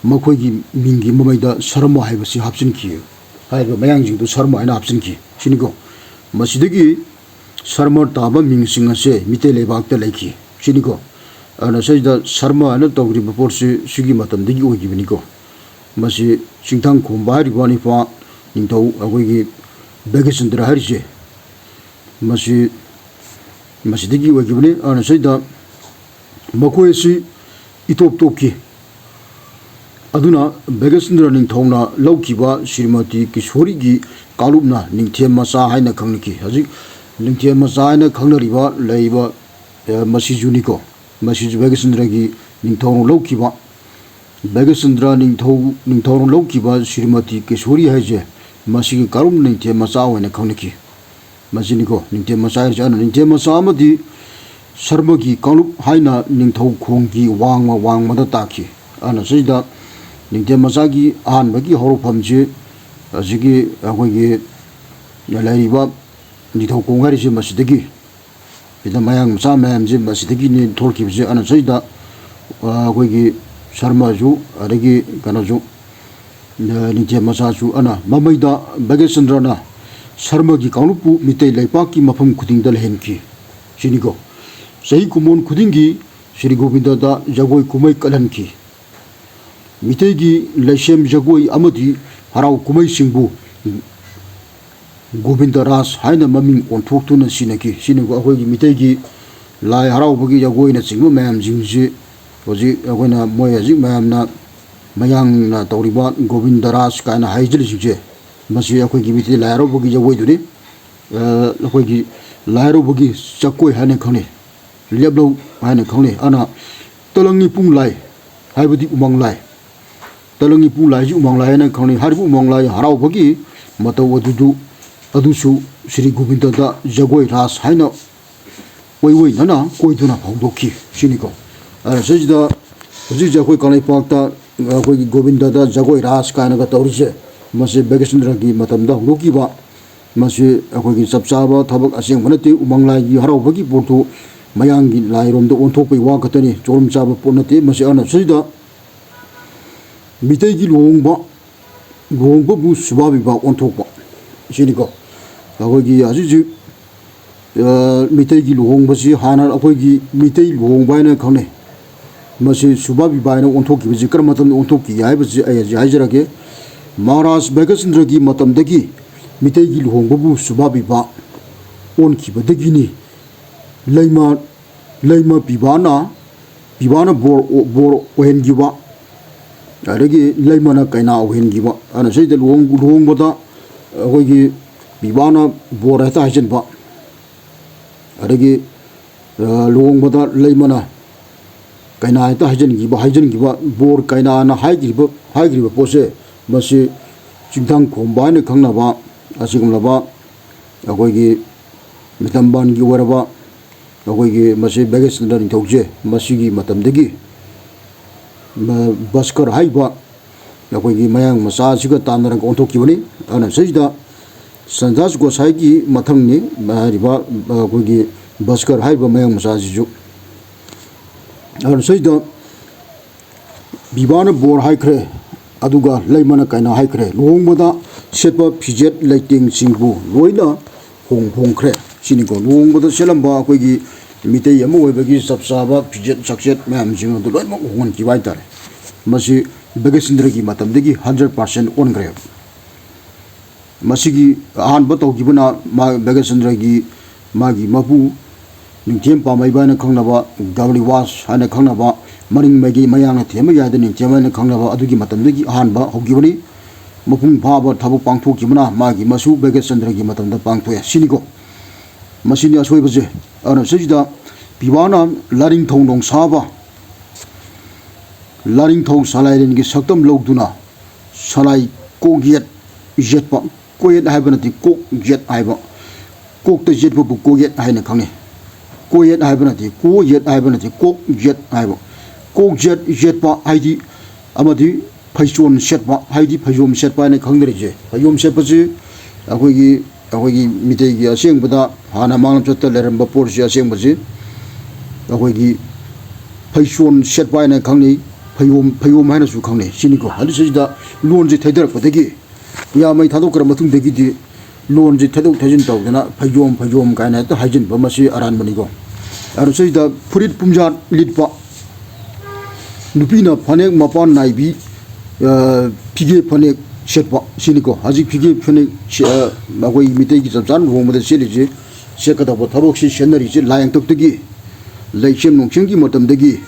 ꯃꯈꯣꯏꯒꯤ ꯃꯤꯡꯒꯤ ꯃꯃꯩꯗ ꯁꯔꯃ ꯍꯥꯏꯕꯁꯤ ꯍꯥꯞꯆꯤꯟꯈꯤ꯫ ꯍꯥꯏꯔꯤꯕ ꯃꯌꯥꯡꯁꯤꯡꯗꯨ ꯁꯔꯃ ꯍꯥꯏꯅ ꯍꯥꯞꯆꯤꯟꯈꯤ ꯁꯤꯅꯤꯀꯣ꯫ ꯃꯁꯤꯗꯒꯤ ꯁꯔꯃ ꯇꯥꯕ ꯃꯤꯡꯁꯤꯡ ꯑꯁꯦ ꯃꯤꯇꯩ ꯂꯩꯕꯥꯛꯇ ꯂꯩꯈꯤ ꯁꯤꯅꯤꯀꯣ꯫ ꯑꯗꯨꯅ ꯁꯤꯗ ꯁꯔꯃ ꯍꯥꯏꯅ ꯇꯧꯔꯤꯕ ꯄꯣꯠꯁꯤ ꯁꯤꯒꯤ ꯃꯇꯝꯗꯒꯤ ꯑꯣꯏꯈꯤꯕꯅꯤꯀꯣ꯫ ꯃꯁꯤ ꯆꯤꯡꯊꯥꯡ ꯈꯣꯝꯕ ꯍꯥꯏꯔꯤꯕ ꯅꯤꯄꯥ ꯅꯤꯡꯊꯧ ꯑꯩꯈꯣꯏꯒꯤ ꯕ꯭ꯔꯤꯒꯦꯗꯤꯌꯔ ꯍꯥꯏꯔꯤꯁꯦ, ꯃꯁꯤ ꯃꯁꯤꯗꯒꯤ ꯑꯣꯏꯈꯤꯕꯅꯤ꯫ ꯑꯗꯨꯅ ꯁꯤꯗ ꯃꯈꯣꯏ ꯑꯁꯤ ꯏꯇꯣꯞ ꯇꯣꯞꯈꯤ꯫ ꯑꯗꯨꯅ ꯚꯥꯒ꯭ꯌꯆꯟꯗ꯭ꯔ ꯅꯤꯡꯊꯧꯅ ꯂꯧꯈꯤꯕ ꯁ꯭ꯔꯤꯃꯇꯤ ꯀꯤꯁꯣꯔꯤꯒꯤ ꯀꯥꯡꯂꯨꯞꯅ ꯅꯤꯡꯊꯦꯝ ꯃꯆꯥ ꯍꯥꯏꯅ ꯈꯪꯅꯈꯤ꯫ ꯍꯧꯖꯤꯛ ꯅꯤꯡꯊꯦꯝ ꯃꯆꯥ ꯍꯥꯏꯅ ꯈꯪꯅꯔꯤꯕ ꯂꯩꯔꯤꯕ, ꯑ, ꯃꯁꯤꯁꯨꯅꯤꯀꯣ꯫ ꯃꯁꯤꯁꯨ ꯚꯥꯒ꯭ꯌꯆꯟꯗ꯭ꯔꯒꯤ ꯅꯤꯡꯊꯧꯅ ꯂꯧꯈꯤꯕ, ꯚꯥꯒ꯭ꯌꯆꯟꯗ꯭ꯔ ꯅꯤꯡꯊꯧ, ꯅꯤꯡꯊꯧꯅ ꯂꯧꯈꯤꯕ ꯁ꯭ꯔꯤꯃꯇꯤ ꯀꯤꯁꯣꯔꯤ ꯍꯥꯏꯁꯦ ꯃꯁꯤꯒꯤ ꯀꯥꯡꯂꯨꯞ ꯅꯤꯡꯊꯦꯝ ꯃꯆꯥ ꯑꯣꯏꯅ ꯈꯪꯅꯈꯤ꯫ ꯃꯁꯤꯅꯤꯀꯣ ꯅꯤꯡꯊꯦꯝ ꯃꯆꯥ ꯍꯥꯏꯔꯤꯁꯦ꯫ ꯑꯗꯨꯅ ꯅꯤꯡꯊꯦꯝ ꯃꯆꯥ ꯑꯃꯗꯤ ꯁꯔꯃꯒꯤ ꯀꯥꯡꯂꯨꯞ ꯍꯥꯏꯅ ꯅꯤꯡꯊꯧ ꯈꯣꯡꯒꯤ ꯋꯥꯡꯃ ꯋꯥꯡꯃꯗ ꯇꯥꯈꯤ꯫ ꯑꯗꯨꯅ ꯁꯤꯗ ꯅꯤꯡꯊꯦꯝ ꯃꯆꯥꯒꯤ ꯑꯍꯥꯟꯕꯒꯤ ꯍꯧꯔꯛꯐꯝꯁꯤ ꯑꯁꯤꯒꯤ ꯑꯩꯈꯣꯏꯒꯤ ꯂꯩꯔꯤꯕ ꯅꯤꯡꯊꯧ ꯈꯣꯡ ꯍꯥꯏꯔꯤꯁꯦ ꯃꯁꯤꯗꯒꯤ, ꯁꯤꯗ ꯃꯌꯥꯡ ꯃꯆꯥ ꯃꯌꯥꯝꯁꯦ ꯃꯁꯤꯗꯒꯤꯅꯤ ꯊꯣꯛꯂꯛꯈꯤꯕꯁꯦ꯫ ꯑꯗꯨꯅ ꯁꯤꯗ, ꯑ, ꯑꯩꯈꯣꯏꯒꯤ ꯁꯔꯃꯁꯨ, ꯑꯗꯒꯤ ꯀꯩꯅꯣꯁꯨ, ꯑ, ꯅꯤꯡꯊꯦꯝ ꯃꯆꯥꯁꯨ꯫ ꯑꯗꯨꯅ ꯃꯃꯩꯗ ꯚꯥꯒ꯭ꯌꯆꯟꯗ꯭ꯔꯅ ꯁꯔꯃꯒꯤ ꯀꯥꯡꯂꯨꯞꯄꯨ ꯃꯤꯇꯩ ꯂꯩꯄꯥꯛꯀꯤ ꯃꯐꯝ ꯈꯨꯗꯤꯡꯗ ꯂꯩꯍꯟꯈꯤ꯫ ꯁꯤꯅꯤꯀꯣ꯫ ꯆꯍꯤ ꯀꯨꯝꯑꯣꯟ ꯈꯨꯗꯤꯡꯒꯤ ꯁ꯭ꯔꯤ ꯒꯣꯕꯤꯟꯗꯗ ꯖꯒꯣꯏ ꯀꯨꯝꯍꯩ ꯀꯜꯍꯟꯈꯤ꯫ ꯃꯤꯇꯩꯒꯤ ꯂꯩꯁꯦꯝ ꯖꯒꯣꯏ ꯑꯃꯗꯤ ꯍꯔꯥꯎ ꯀꯨꯝꯍꯩꯁꯤꯡꯕꯨ ꯒꯣꯕꯤꯟꯗ ꯔꯥꯁ ꯍꯥꯏꯅ ꯃꯃꯤꯡ ꯑꯣꯟꯊꯣꯛꯇꯨꯅ ꯁꯤꯟꯅꯈꯤ꯫ ꯁꯤꯅꯤꯀꯣ ꯑꯩꯈꯣꯏꯒꯤ ꯃꯤꯇꯩꯒꯤ ꯂꯥꯏ ꯍꯔꯥꯎꯕꯒꯤ ꯖꯒꯣꯏꯅꯆꯤꯡꯕ ꯃꯌꯥꯝꯁꯤꯡꯁꯤ ꯍꯧꯖꯤꯛ ꯑꯩꯈꯣꯏꯅ, ꯃꯣꯏ ꯍꯧꯖꯤꯛ ꯃꯌꯥꯝꯅ, ꯃꯌꯥꯡꯅ ꯇꯧꯔꯤꯕ ꯒꯣꯕꯤꯟꯗ ꯔꯥꯁ ꯀꯥꯏꯅ ꯍꯥꯏꯖꯔꯤꯁꯤꯡꯁꯦ, ꯃꯁꯤ ꯑꯩꯈꯣꯏꯒꯤ ꯃꯤꯇꯩ ꯂꯥꯏ ꯍꯔꯥꯎꯕꯒꯤ ꯖꯒꯣꯏꯗꯨꯅꯤ꯫ ꯑ, ꯑꯩꯈꯣꯏꯒꯤ ꯂꯥꯏ ꯍꯔꯥꯎꯕꯒꯤ ꯖꯒꯣꯏ ꯍꯥꯏꯅ ꯈꯪꯅꯩ, ꯂꯦꯞꯂꯧ ꯍꯥꯏꯅ ꯈꯪꯅꯩ꯫ ꯑꯗꯨꯅ ꯇꯂꯪ ꯏꯄꯨꯡ ꯂꯥꯏ ꯍꯥꯏꯕꯗꯤ ꯎꯃꯪ ꯂꯥꯏ, ꯇꯂꯪ ꯏꯄꯨꯡ ꯂꯥꯏꯁꯤ ꯎꯃꯪ ꯂꯥꯏ ꯍꯥꯏꯅ ꯈꯪꯅꯩ꯫ ꯍꯥꯏꯔꯤꯕ ꯎꯃꯪ ꯂꯥꯏ ꯍꯔꯥꯎꯕꯒꯤ ꯃꯇꯧ ꯑꯗꯨꯗꯨ, ꯑꯗꯨꯁꯨ ꯁ꯭ꯔꯤ ꯒꯣꯕꯤꯟꯗꯗ ꯖꯒꯣꯏ ꯔꯥꯁ ꯍꯥꯏꯅ ꯑꯣꯏ ꯑꯣꯏꯅꯅ ꯀꯣꯏꯗꯨꯅ ꯍꯧꯗꯣꯛꯈꯤ꯫ ꯁꯤꯅꯤꯀꯣ꯫ ꯑ, ꯁꯤꯁꯤꯗ ꯍꯧꯖꯤꯛ ꯍꯧꯖꯤꯛ ꯑꯩꯈꯣꯏ ꯀꯪꯂꯩꯄꯥꯛꯇ ꯑꯩꯈꯣꯏꯒꯤ ꯒꯣꯕꯤꯟꯗꯗ ꯖꯒꯣꯏ ꯔꯥꯁ ꯀꯥꯏꯅꯒ ꯇꯧꯔꯤꯁꯦ, ꯃꯁꯤ ꯚꯥꯒ꯭ꯌꯆꯟꯗ꯭ꯔꯒꯤ ꯃꯇꯝꯗ ꯍꯧꯗꯣꯛꯈꯤꯕ, ꯃꯁꯤ ꯑꯩꯈꯣꯏꯒꯤ ꯆꯞ ꯆꯥꯕ ꯊꯕꯛ ꯑꯁꯦꯡꯕ ꯅꯠꯇꯦ꯫ ꯎꯃꯪ ꯂꯥꯏꯒꯤ ꯍꯔꯥꯎꯕꯒꯤ ꯄꯣꯠꯇꯨ ꯃꯌꯥꯡꯒꯤ ꯂꯥꯏꯔꯣꯝꯗ ꯑꯣꯟꯊꯣꯛꯄꯒꯤ ꯋꯥ ꯈꯛꯇꯅꯤ, ꯆꯨꯝ ꯆꯥꯕ ꯄꯣꯠ ꯅꯠꯇꯦ꯫ ꯃꯁꯤ ꯑꯅ ꯁꯤꯗ ꯃꯤꯇꯩꯒꯤ ꯂꯨꯍꯣꯡꯕ, ꯂꯨꯍꯣꯡꯕꯕꯨ ꯁꯨꯕꯥ ꯕꯤꯕꯥ ꯑꯣꯟꯊꯣꯛꯄ꯫ ꯁꯤꯅꯤꯀꯣ꯫ ꯑꯩꯈꯣꯏꯒꯤ ꯍꯧꯖꯤꯛ ꯍꯧꯖꯤꯛ, ꯑ, ꯃꯤꯇꯩꯒꯤ ꯂꯨꯍꯣꯡꯕꯁꯤ ꯍꯥꯟꯅ ꯑꯩꯈꯣꯏꯒꯤ ꯃꯤꯇꯩ ꯂꯨꯍꯣꯡꯕ ꯍꯥꯏꯅ ꯈꯪꯅꯩ꯫ ꯃꯁꯤ ꯁꯨꯕꯥ ꯕꯤꯕꯥ ꯍꯥꯏꯅ ꯑꯣꯟꯊꯣꯛꯈꯤꯕꯁꯤ ꯀꯔꯝꯕ ꯃꯇꯝꯗ ꯑꯣꯟꯊꯣꯛꯈꯤ ꯍꯥꯏꯕꯁꯤ ꯑꯩ ꯍꯧꯖꯤꯛ ꯍꯥꯏꯖꯔꯒꯦ꯫ ꯃꯍꯥꯔꯥꯖ ꯚꯥꯒ꯭ꯌꯆꯟꯗ꯭ꯔꯒꯤ ꯃꯇꯝꯗꯒꯤ ꯃꯤꯇꯩꯒꯤ ꯂꯨꯍꯣꯡꯕꯕꯨ ꯁꯨꯕꯥ ꯕꯤꯕꯥ ꯑꯣꯟꯈꯤꯕꯗꯒꯤꯅꯤ꯫ ꯂꯩꯃ ꯂꯩꯃ ꯄꯤꯕꯥꯅ ꯄꯤꯕꯥꯅ ꯕꯣꯔ ꯕꯣꯔ ꯑꯣꯏꯍꯟꯈꯤꯕ, ꯑꯗꯒꯤ ꯂꯩꯃꯅ ꯀꯩꯅꯥ ꯑꯣꯏꯍꯟꯈꯤꯕ꯫ ꯑꯗꯨꯅ ꯁꯤꯗ ꯂꯨꯍꯣꯡ ꯂꯨꯍꯣꯡꯕꯗ ꯑꯩꯈꯣꯏꯒꯤ ꯄꯤꯕꯥꯅ ꯕꯣꯔ ꯍꯦꯛꯇ ꯍꯥꯏꯖꯟꯕ, ꯑꯗꯒꯤ ꯂꯨꯍꯣꯡꯕꯗ ꯂꯩꯃꯅ ꯀꯩꯅꯥ ꯍꯦꯛꯇ ꯍꯥꯏꯖꯟꯈꯤꯕ ꯍꯥꯏꯖꯟꯈꯤꯕ ꯕꯣꯔ ꯀꯩꯅꯥꯅ ꯍꯥꯏꯈꯤꯕ ꯍꯥꯏꯈ꯭ꯔꯤꯕ ꯄꯣꯠꯁꯦ, ꯃꯁꯤ ꯆꯤꯡꯊꯥꯡ ꯈꯣꯝꯕ ꯍꯥꯏꯅ ꯈꯪꯅꯕ ꯑꯁꯤꯒꯨꯝꯂꯕ ꯑꯩꯈꯣꯏꯒꯤ ꯃꯤꯇꯝꯕꯥꯟꯒꯤ ꯑꯣꯏꯔꯕ ꯑꯩꯈꯣꯏꯒꯤ ꯃꯁꯤ ꯚꯥꯒ꯭ꯌꯆꯟꯗ꯭ꯔ ꯅꯤꯡꯊꯧꯁꯦ ꯃꯁꯤꯒꯤ ꯃꯇꯝꯗꯒꯤ ꯚꯁꯀꯔ ꯍꯥꯏꯔꯤꯕ ꯑꯩꯈꯣꯏꯒꯤ ꯃꯌꯥꯡ ꯃꯆꯥꯁꯤꯒ ꯇꯥꯟꯅꯔꯒ ꯑꯣꯟꯊꯣꯛꯈꯤꯕꯅꯤ꯫ ꯑꯗꯨꯅ ꯁꯤꯗ ꯁꯟꯗꯥꯁ ꯒꯣꯁꯥꯏꯒꯤ ꯃꯊꯪꯅꯤ ꯍꯥꯏꯔꯤꯕ ꯑꯩꯈꯣꯏꯒꯤ ꯚꯁꯀꯔ ꯍꯥꯏꯔꯤꯕ ꯃꯌꯥꯡ ꯃꯆꯥꯁꯤꯁꯨ꯫ ꯑꯗꯨꯅ ꯁꯤꯗ ꯕꯤꯕꯥꯅ ꯕꯣꯔ ꯍꯥꯏꯈ꯭ꯔꯦ, ꯑꯗꯨꯒ ꯂꯩꯃꯅ ꯀꯩꯅꯥ ꯍꯥꯏꯈ꯭ꯔꯦ꯫ ꯂꯨꯍꯣꯡꯕꯗ ꯁꯦꯠꯄ ꯐꯤꯖꯦꯠ ꯂꯩꯇꯦꯡꯁꯤꯡꯕꯨ ꯂꯣꯏꯅ ꯍꯣꯡ ꯍꯣꯡꯈ꯭ꯔꯦ꯫ ꯁꯤꯅꯤꯀꯣ, ꯂꯨꯍꯣꯡꯕꯗ ꯁꯦꯠꯂꯝꯕ ꯑꯩꯈꯣꯏꯒꯤ ꯃꯤꯇꯩ ꯑꯃ ꯑꯣꯏꯕꯒꯤ ꯆꯞ ꯆꯥꯕ ꯐꯤꯖꯦꯠ ꯆꯥꯛꯆꯦꯠ ꯃꯌꯥꯝꯁꯤꯡ ꯑꯗꯨ ꯂꯣꯏꯅꯃꯛ ꯍꯣꯡꯍꯟꯈꯤꯕ ꯍꯥꯏꯇꯥꯔꯦ꯫ ꯃꯁꯤ ꯚꯥꯒ꯭ꯌꯆꯟꯗ꯭ꯔꯒꯤ ꯃꯇꯝꯗꯒꯤ ꯍꯟꯗ꯭ꯔꯦꯠ ꯄꯥꯔꯁꯦꯟ ꯑꯣꯟꯈ꯭ꯔꯦꯕ꯫ ꯃꯁꯤꯒꯤ ꯑꯍꯥꯟꯕ ꯇꯧꯈꯤꯕꯅ ꯃꯥ ꯚꯥꯒ꯭ꯌꯆꯟꯗ꯭ꯔꯒꯤ ꯃꯥꯒꯤ ꯃꯄꯨ ꯅꯤꯡꯊꯦꯝ ꯄꯥꯝꯃꯩꯕ ꯍꯥꯏꯅ ꯈꯪꯅꯕ, ꯒꯕꯂꯤꯋꯥꯁ ꯍꯥꯏꯅ ꯈꯪꯅꯕ, ꯃꯔꯤꯡ ꯃꯩꯒꯤ ꯃꯌꯥꯡꯅ ꯊꯦꯝꯕ ꯌꯥꯏꯗ ꯅꯤꯡꯊꯦꯝ ꯍꯥꯏꯅ ꯈꯪꯅꯕ ꯑꯗꯨꯒꯤ ꯃꯇꯝꯗꯒꯤ ꯑꯍꯥꯟꯕ ꯍꯧꯈꯤꯕꯅꯤ꯫ ꯃꯄꯨꯡ ꯐꯥꯕ ꯊꯕꯛ ꯄꯥꯡꯊꯣꯛꯈꯤꯕꯅ ꯃꯥꯒꯤ ꯃꯁꯨ ꯚꯥꯒ꯭ꯌꯆꯟꯗ꯭ꯔꯒꯤ ꯃꯇꯝꯗ ꯄꯥꯡꯊꯣꯛꯑꯦ꯫ ꯁꯤꯅꯤꯀꯣ꯫ ꯃꯁꯤꯅꯤ ꯑꯁꯣꯏꯕꯁꯦ꯫ ꯑꯗꯨꯅ ꯁꯤꯁꯤꯗ ꯄꯤꯕꯥꯅ ꯂꯥꯔꯤꯡꯊꯧ ꯅꯣꯡꯁꯥꯕ, ꯂꯥꯔꯤꯡꯊꯧ ꯁꯂꯥꯏꯔꯦꯟꯒꯤ ꯁꯛꯇꯝ ꯂꯧꯗꯨꯅ ꯁꯂꯥꯏ ꯀꯣꯛ ꯌꯦꯠ ꯌꯦꯠꯄ, ꯀꯣꯛ ꯌꯦꯠ ꯍꯥꯏꯕ ꯅꯠꯇꯦ, ꯀꯣꯛ ꯌꯦꯠ ꯍꯥꯏꯕ, ꯀꯣꯛꯇ ꯌꯦꯠꯄꯕꯨ ꯀꯣꯛ ꯌꯦꯠ ꯍꯥꯏꯅ ꯈꯪꯅꯩ꯫ ꯀꯣꯛ ꯌꯦꯠ ꯍꯥꯏꯕ ꯅꯠꯇꯦ, ꯀꯣꯛ ꯌꯦꯠ ꯍꯥꯏꯕ ꯅꯠꯇꯦ, ꯀꯣꯛ ꯌꯦꯠ ꯍꯥꯏꯕ꯫ ꯀꯣꯛ ꯌꯦꯠ ꯌꯦꯠꯄ ꯍꯥꯏꯗꯤ ꯑꯃꯗꯤ ꯐꯩꯖꯣꯝ ꯁꯦꯠꯄ ꯍꯥꯏꯗꯤ ꯐꯩꯖꯣꯝ ꯁꯦꯠꯄ ꯍꯥꯏꯅ ꯈꯪꯅꯔꯤꯁꯦ꯫ ꯐꯩꯖꯣꯝ ꯁꯦꯠꯄꯁꯤ ꯑꯩꯈꯣꯏꯒꯤ ꯑꯩꯈꯣꯏꯒꯤ ꯃꯤꯇꯩꯒꯤ ꯑꯁꯦꯡꯕꯗ ꯍꯥꯟꯅ ꯃꯥꯡꯂꯝꯆꯠꯇ ꯂꯩꯔꯝꯕ ꯄꯣꯠꯁꯤ ꯑꯁꯦꯡꯕꯁꯤ ꯑꯩꯈꯣꯏꯒꯤ ꯐꯩꯖꯣꯝ ꯁꯦꯠꯄ ꯍꯥꯏꯅ ꯈꯪꯅꯩ, ꯐꯩꯖꯣꯝ ꯐꯩꯖꯣꯝ ꯍꯥꯏꯅꯁꯨ ꯈꯪꯅꯩ꯫ ꯁꯤꯅꯤꯀꯣ꯫ ꯑꯗꯨ ꯁꯤꯗ ꯂꯣꯟꯁꯦ ꯊꯩꯗꯔꯛꯄꯗꯒꯤ ꯌꯥꯝꯃꯩ ꯊꯥꯗꯣꯛꯈ꯭ꯔ ꯃꯇꯨꯡꯗꯒꯤꯗꯤ ꯂꯣꯟꯁꯦ ꯊꯩꯗꯣꯛ ꯊꯩꯖꯤꯟ ꯇꯧꯗꯅ ꯐꯩꯖꯣꯝ ꯐꯩꯖꯣꯝ ꯀꯥꯏꯅ ꯍꯦꯛꯇ ꯍꯥꯏꯖꯤꯟꯕ ꯃꯁꯤ ꯑꯔꯥꯟꯕꯅꯤꯀꯣ꯫ ꯑꯗꯨ ꯁꯤꯗ ꯐꯨꯔꯤꯠ ꯄꯨꯝꯌꯥꯠ ꯂꯤꯠꯄ, ꯅꯨꯄꯤꯅ ꯐꯅꯦꯛ ꯃꯄꯥꯟ ꯅꯥꯏꯕꯤ, ꯑ, ꯐꯤꯒꯦ ꯐꯅꯦꯛ ꯁꯦꯠꯄ ꯁꯤꯅꯤꯀꯣ꯫ ꯍꯧꯖꯤꯛ ꯐꯤꯒꯦ ꯐꯅꯦꯛ ꯁꯦ-, ꯑ, ꯑꯩꯈꯣꯏ ꯃꯤꯇꯩꯒꯤ ꯆꯞ ꯆꯥꯅ ꯂꯨꯍꯣꯡꯕꯗ ꯁꯦꯠꯂꯤꯁꯦ ꯁꯦꯠꯀꯗꯕ ꯊꯕꯛꯁꯤ ꯁꯦꯠꯅꯔꯤꯁꯦ ꯂꯥꯏꯌꯦꯡꯊꯛꯇꯒꯤ, ꯂꯩꯁꯦꯝ ꯅꯨꯡꯁꯦꯝꯒꯤ ꯃꯇꯝꯗꯒꯤ,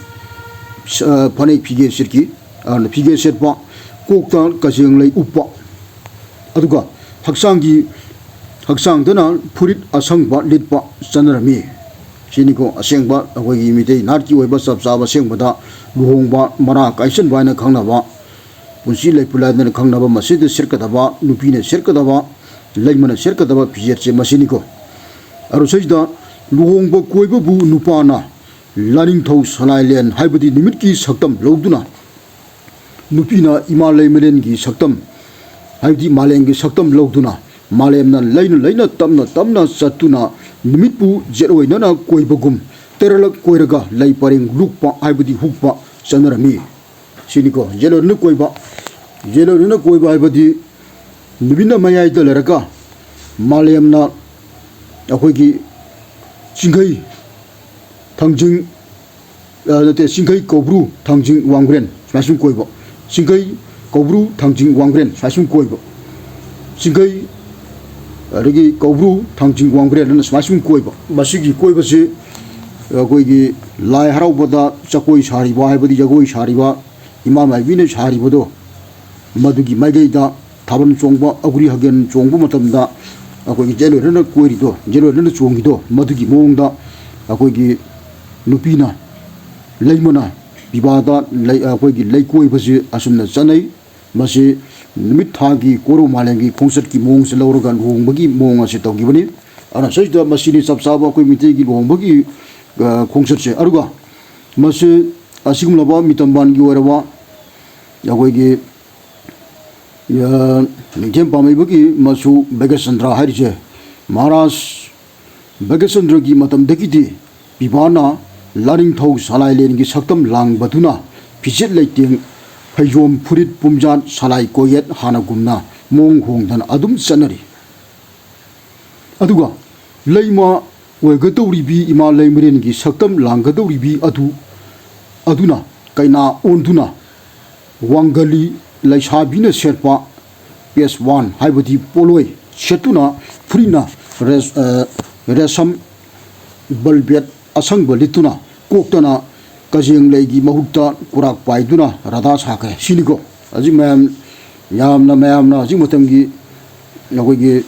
ꯑ, ꯐꯅꯦꯛ ꯐꯤꯒꯦ ꯁꯦꯠꯀꯤ, ꯑ, ꯐꯤꯒꯦ ꯁꯦꯠꯄ, ꯀꯣꯛꯇ ꯀꯖꯦꯡ ꯂꯩ ꯎꯞꯄ, ꯑꯗꯨꯒ ꯍꯛꯆꯥꯡꯒꯤ, ꯍꯛꯆꯥꯡꯗꯅ ꯐꯨꯔꯤꯠ ꯑꯁꯪꯕ ꯂꯤꯠꯄ ꯆꯠꯅꯔꯝꯃꯤ꯫ ꯁꯤꯅꯤꯀꯣ ꯑꯁꯦꯡꯕ ꯑꯩꯈꯣꯏꯒꯤ ꯃꯤꯇꯩ ꯅꯥꯠꯀꯤ ꯑꯣꯏꯕ ꯆꯞ ꯆꯥꯕ ꯑꯁꯦꯡꯕꯗ ꯂꯨꯍꯣꯡꯕ ꯃꯔꯥ ꯀꯥꯏꯁꯟꯕ ꯍꯥꯏꯅ ꯈꯪꯅꯕ, ꯄꯨꯟꯁꯤ ꯂꯩꯄꯨ ꯂꯥꯏꯗꯅ ꯈꯪꯅꯕ ꯃꯁꯤꯗ ꯁꯦꯠꯀꯗꯕ, ꯅꯨꯄꯤꯅ ꯁꯦꯠꯀꯗꯕ, ꯂꯩꯃꯅ ꯁꯦꯠꯀꯗꯕ ꯐꯤꯖꯦꯠꯁꯦ ꯃꯁꯤꯅꯤꯀꯣ꯫ ꯑꯗꯨ ꯁꯤꯗ ꯂꯨꯍꯣꯡꯕ ꯀꯣꯏꯕꯕꯨ ꯅꯨꯄꯥꯅ ꯂꯥꯅꯤꯡꯊꯧ ꯁꯂꯥꯏꯂꯦꯟ ꯍꯥꯏꯕꯗꯤ ꯅꯨꯃꯤꯠꯀꯤ ꯁꯛꯇꯝ ꯂꯧꯗꯨꯅ, ꯅꯨꯄꯤꯅ ꯏꯃꯥ ꯂꯩꯃꯔꯦꯟꯒꯤ ꯁꯛꯇꯝ, ꯍꯥꯏꯕꯗꯤ ꯃꯥꯂꯦꯝꯒꯤ ꯁꯛꯇꯝ ꯂꯧꯗꯨꯅ, ꯃꯥꯂꯦꯝꯅ ꯂꯩꯅ ꯂꯩꯅ ꯇꯞꯅ ꯇꯞꯅ ꯆꯠꯇꯨꯅ ꯅꯨꯃꯤꯠꯄꯨ ꯖꯦꯠ ꯑꯣꯏꯅꯅ ꯀꯣꯏꯕꯒꯨꯝ ꯇꯦꯔꯂꯛ ꯀꯣꯏꯔꯒ ꯂꯩ ꯄꯔꯦꯡ ꯂꯨꯞꯄ ꯍꯥꯏꯕꯗꯤ ꯍꯨꯛꯄ ꯆꯠꯅꯔꯝꯃꯤ꯫ ꯁꯤꯅꯤꯀꯣ ꯖꯦꯠ ꯑꯣꯏꯅꯅ ꯀꯣꯏꯕ꯫ ꯖꯦꯠ ꯑꯣꯏꯅꯅ ꯀꯣꯏꯕ ꯍꯥꯏꯕꯗꯤ ꯅꯨꯃꯤꯠꯅ ꯃꯌꯥꯏꯗ ꯂꯩꯔꯒ ꯃꯥꯂꯦꯝꯅ ꯑꯩꯈꯣꯏꯒꯤ ꯆꯤꯡꯈꯩ ꯊꯥꯡꯖꯤꯡ, ꯑ, ꯅꯠꯇꯦ, ꯆꯤꯡꯈꯩ ꯀꯧꯕ꯭ꯔꯨ ꯊꯥꯡꯖꯤꯡ ꯋꯥꯡꯕ꯭ꯔꯦꯟ ꯁꯨꯃꯥꯏ ꯁꯨꯝ ꯀꯣꯏꯕ꯫ ꯆꯤꯡꯈꯩ ꯀꯧꯕ꯭ꯔꯨ ꯊꯥꯡꯖꯤꯡ ꯋꯥꯡꯕ꯭ꯔꯦꯟ ꯁꯨꯃꯥꯏ ꯁꯨꯝ ꯀꯣꯏꯕ꯫ ꯆꯤꯡꯈꯩ, ꯑꯗꯒꯤ ꯀꯧꯕ꯭ꯔꯨ ꯊꯥꯡꯖꯤꯡ ꯋꯥꯡꯕ꯭ꯔꯦꯟ ꯑꯅ ꯁꯨꯃꯥꯏ ꯁꯨꯝ ꯀꯣꯏꯕ꯫ ꯃꯁꯤꯒꯤ ꯀꯣꯏꯕꯁꯤ ꯑꯩꯈꯣꯏꯒꯤ ꯂꯥꯏ ꯍꯔꯥꯎꯕꯗ ꯖꯒꯣꯏ ꯁꯥꯔꯤꯕ, ꯍꯥꯏꯕꯗꯤ ꯖꯒꯣꯏ ꯁꯥꯔꯤꯕ ꯏꯃꯥ ꯃꯥꯏꯕꯤꯅ ꯁꯥꯔꯤꯕꯗꯣ, ꯃꯗꯨꯒꯤ ꯃꯥꯏꯀꯩꯗ ꯊꯥꯕꯜ ꯆꯣꯡꯕ, ꯑꯒꯨꯔꯤ ꯍꯒꯦꯟ ꯆꯣꯡꯕ ꯃꯇꯝꯗ ꯑꯩꯈꯣꯏꯒꯤ ꯖꯦꯠ ꯑꯣꯏꯅꯅ ꯀꯣꯏꯔꯤꯗꯣ, ꯖꯦꯠ ꯑꯣꯏꯅꯅ ꯆꯣꯡꯉꯤꯗꯣ, ꯃꯗꯨꯒꯤ ꯃꯑꯣꯡꯗ ꯑꯩꯈꯣꯏꯒꯤ ꯅꯨꯄꯤꯅ, ꯂꯩꯃꯅ ꯄꯤꯕꯥꯗ ꯂꯩ-, ꯑꯩꯈꯣꯏꯒꯤ ꯂꯩꯀꯣꯏꯕꯁꯤ ꯑꯁꯨꯝꯅ ꯆꯠꯅꯩ꯫ ꯃꯁꯤ ꯅꯨꯃꯤꯠ ꯊꯥꯒꯤ ꯀꯣꯔꯧ ꯃꯥꯂꯦꯝꯒꯤ ꯈꯣꯡꯆꯠꯀꯤ ꯃꯑꯣꯡꯁꯦ ꯂꯧꯔꯒ ꯂꯨꯍꯣꯡꯕꯒꯤ ꯃꯑꯣꯡ ꯑꯁꯤ ꯇꯧꯈꯤꯕꯅꯤ꯫ ꯑꯗꯨꯅ ꯁꯤꯗ ꯃꯁꯤꯅꯤ ꯆꯞ ꯆꯥꯕ ꯑꯩꯈꯣꯏ ꯃꯤꯇꯩꯒꯤ ꯂꯨꯍꯣꯡꯕꯒꯤ, ꯑ, ꯈꯣꯡꯆꯠꯁꯦ꯫ ꯑꯗꯨꯒ ꯃꯁꯤ ꯑꯁꯤꯒꯨꯝꯂꯕ ꯃꯤꯇꯝꯕꯥꯟꯒꯤ ꯑꯣꯏꯔꯕ ꯑꯩꯈꯣꯏꯒꯤ, ꯑ, ꯅꯤꯡꯊꯦꯝ ꯄꯥꯝꯃꯩꯕꯒꯤ ꯃꯆꯨ ꯚꯥꯒ꯭ꯌꯆꯟꯗ꯭ꯔ ꯍꯥꯏꯔꯤꯁꯦ ꯃꯍꯥꯔꯥꯖ ꯚꯥꯒ꯭ꯌꯆꯟꯗ꯭ꯔꯒꯤ ꯃꯇꯝꯗꯒꯤꯗꯤ ꯄꯤꯕꯥꯅ ꯂꯥꯅꯤꯡꯊꯧ ꯁꯂꯥꯏꯂꯦꯟꯒꯤ ꯁꯛꯇꯝ ꯂꯥꯡꯕꯗꯨꯅ ꯐꯤꯖꯦꯠ ꯂꯩꯇꯦꯡ, ꯐꯩꯖꯣꯝ, ꯐꯨꯔꯤꯠ ꯄꯨꯝꯖꯥꯠ, ꯁꯂꯥꯏ ꯀꯣꯌꯦꯠ ꯍꯥꯟꯅꯒꯨꯝꯅ ꯃꯑꯣꯡ ꯍꯣꯡꯗꯅ ꯑꯗꯨꯝ ꯆꯠꯅꯔꯤ꯫ ꯑꯗꯨꯒ ꯂꯩꯃ ꯑꯣꯏꯒꯗꯧꯔꯤꯕꯤ ꯏꯃꯥ ꯂꯩꯃꯔꯦꯟꯒꯤ ꯁꯛꯇꯝ ꯂꯥꯡꯒꯗꯧꯔꯤꯕꯤ ꯑꯗꯨ, ꯑꯗꯨꯅ ꯀꯩꯅꯥ ꯑꯣꯟꯗꯨꯅ ꯋꯥꯡꯒꯂꯤ ꯂꯩꯁꯥꯕꯤꯅ ꯁꯦꯠꯄ ꯄꯦꯁꯋꯥꯟ ꯍꯥꯏꯕꯗꯤ ꯄꯣꯠꯂꯣꯏ ꯁꯦꯠꯇꯨꯅ ꯐꯨꯔꯤꯠꯅ ꯔꯦꯁ-, ꯑ, ꯔꯦꯁꯝ ꯕꯜꯕꯦꯠ ꯑꯁꯪꯕ ꯂꯤꯠꯇꯨꯅ, ꯀꯣꯛꯇꯅ ꯀꯖꯦꯡ ꯂꯩꯒꯤ ꯃꯍꯨꯠꯇ ꯀꯨꯔꯥꯛ ꯄꯥꯏꯗꯨꯅ ꯔꯥꯙꯥ ꯁꯥꯈ꯭ꯔꯦ ꯁꯤꯅꯤꯀꯣ꯫ ꯍꯧꯖꯤꯛ ꯃꯌꯥꯝ, ꯌꯥꯝꯅ, ꯃꯌꯥꯝꯅ ꯍꯧꯖꯤꯛ ꯃꯇꯝꯒꯤ ꯑꯩꯈꯣꯏꯒꯤ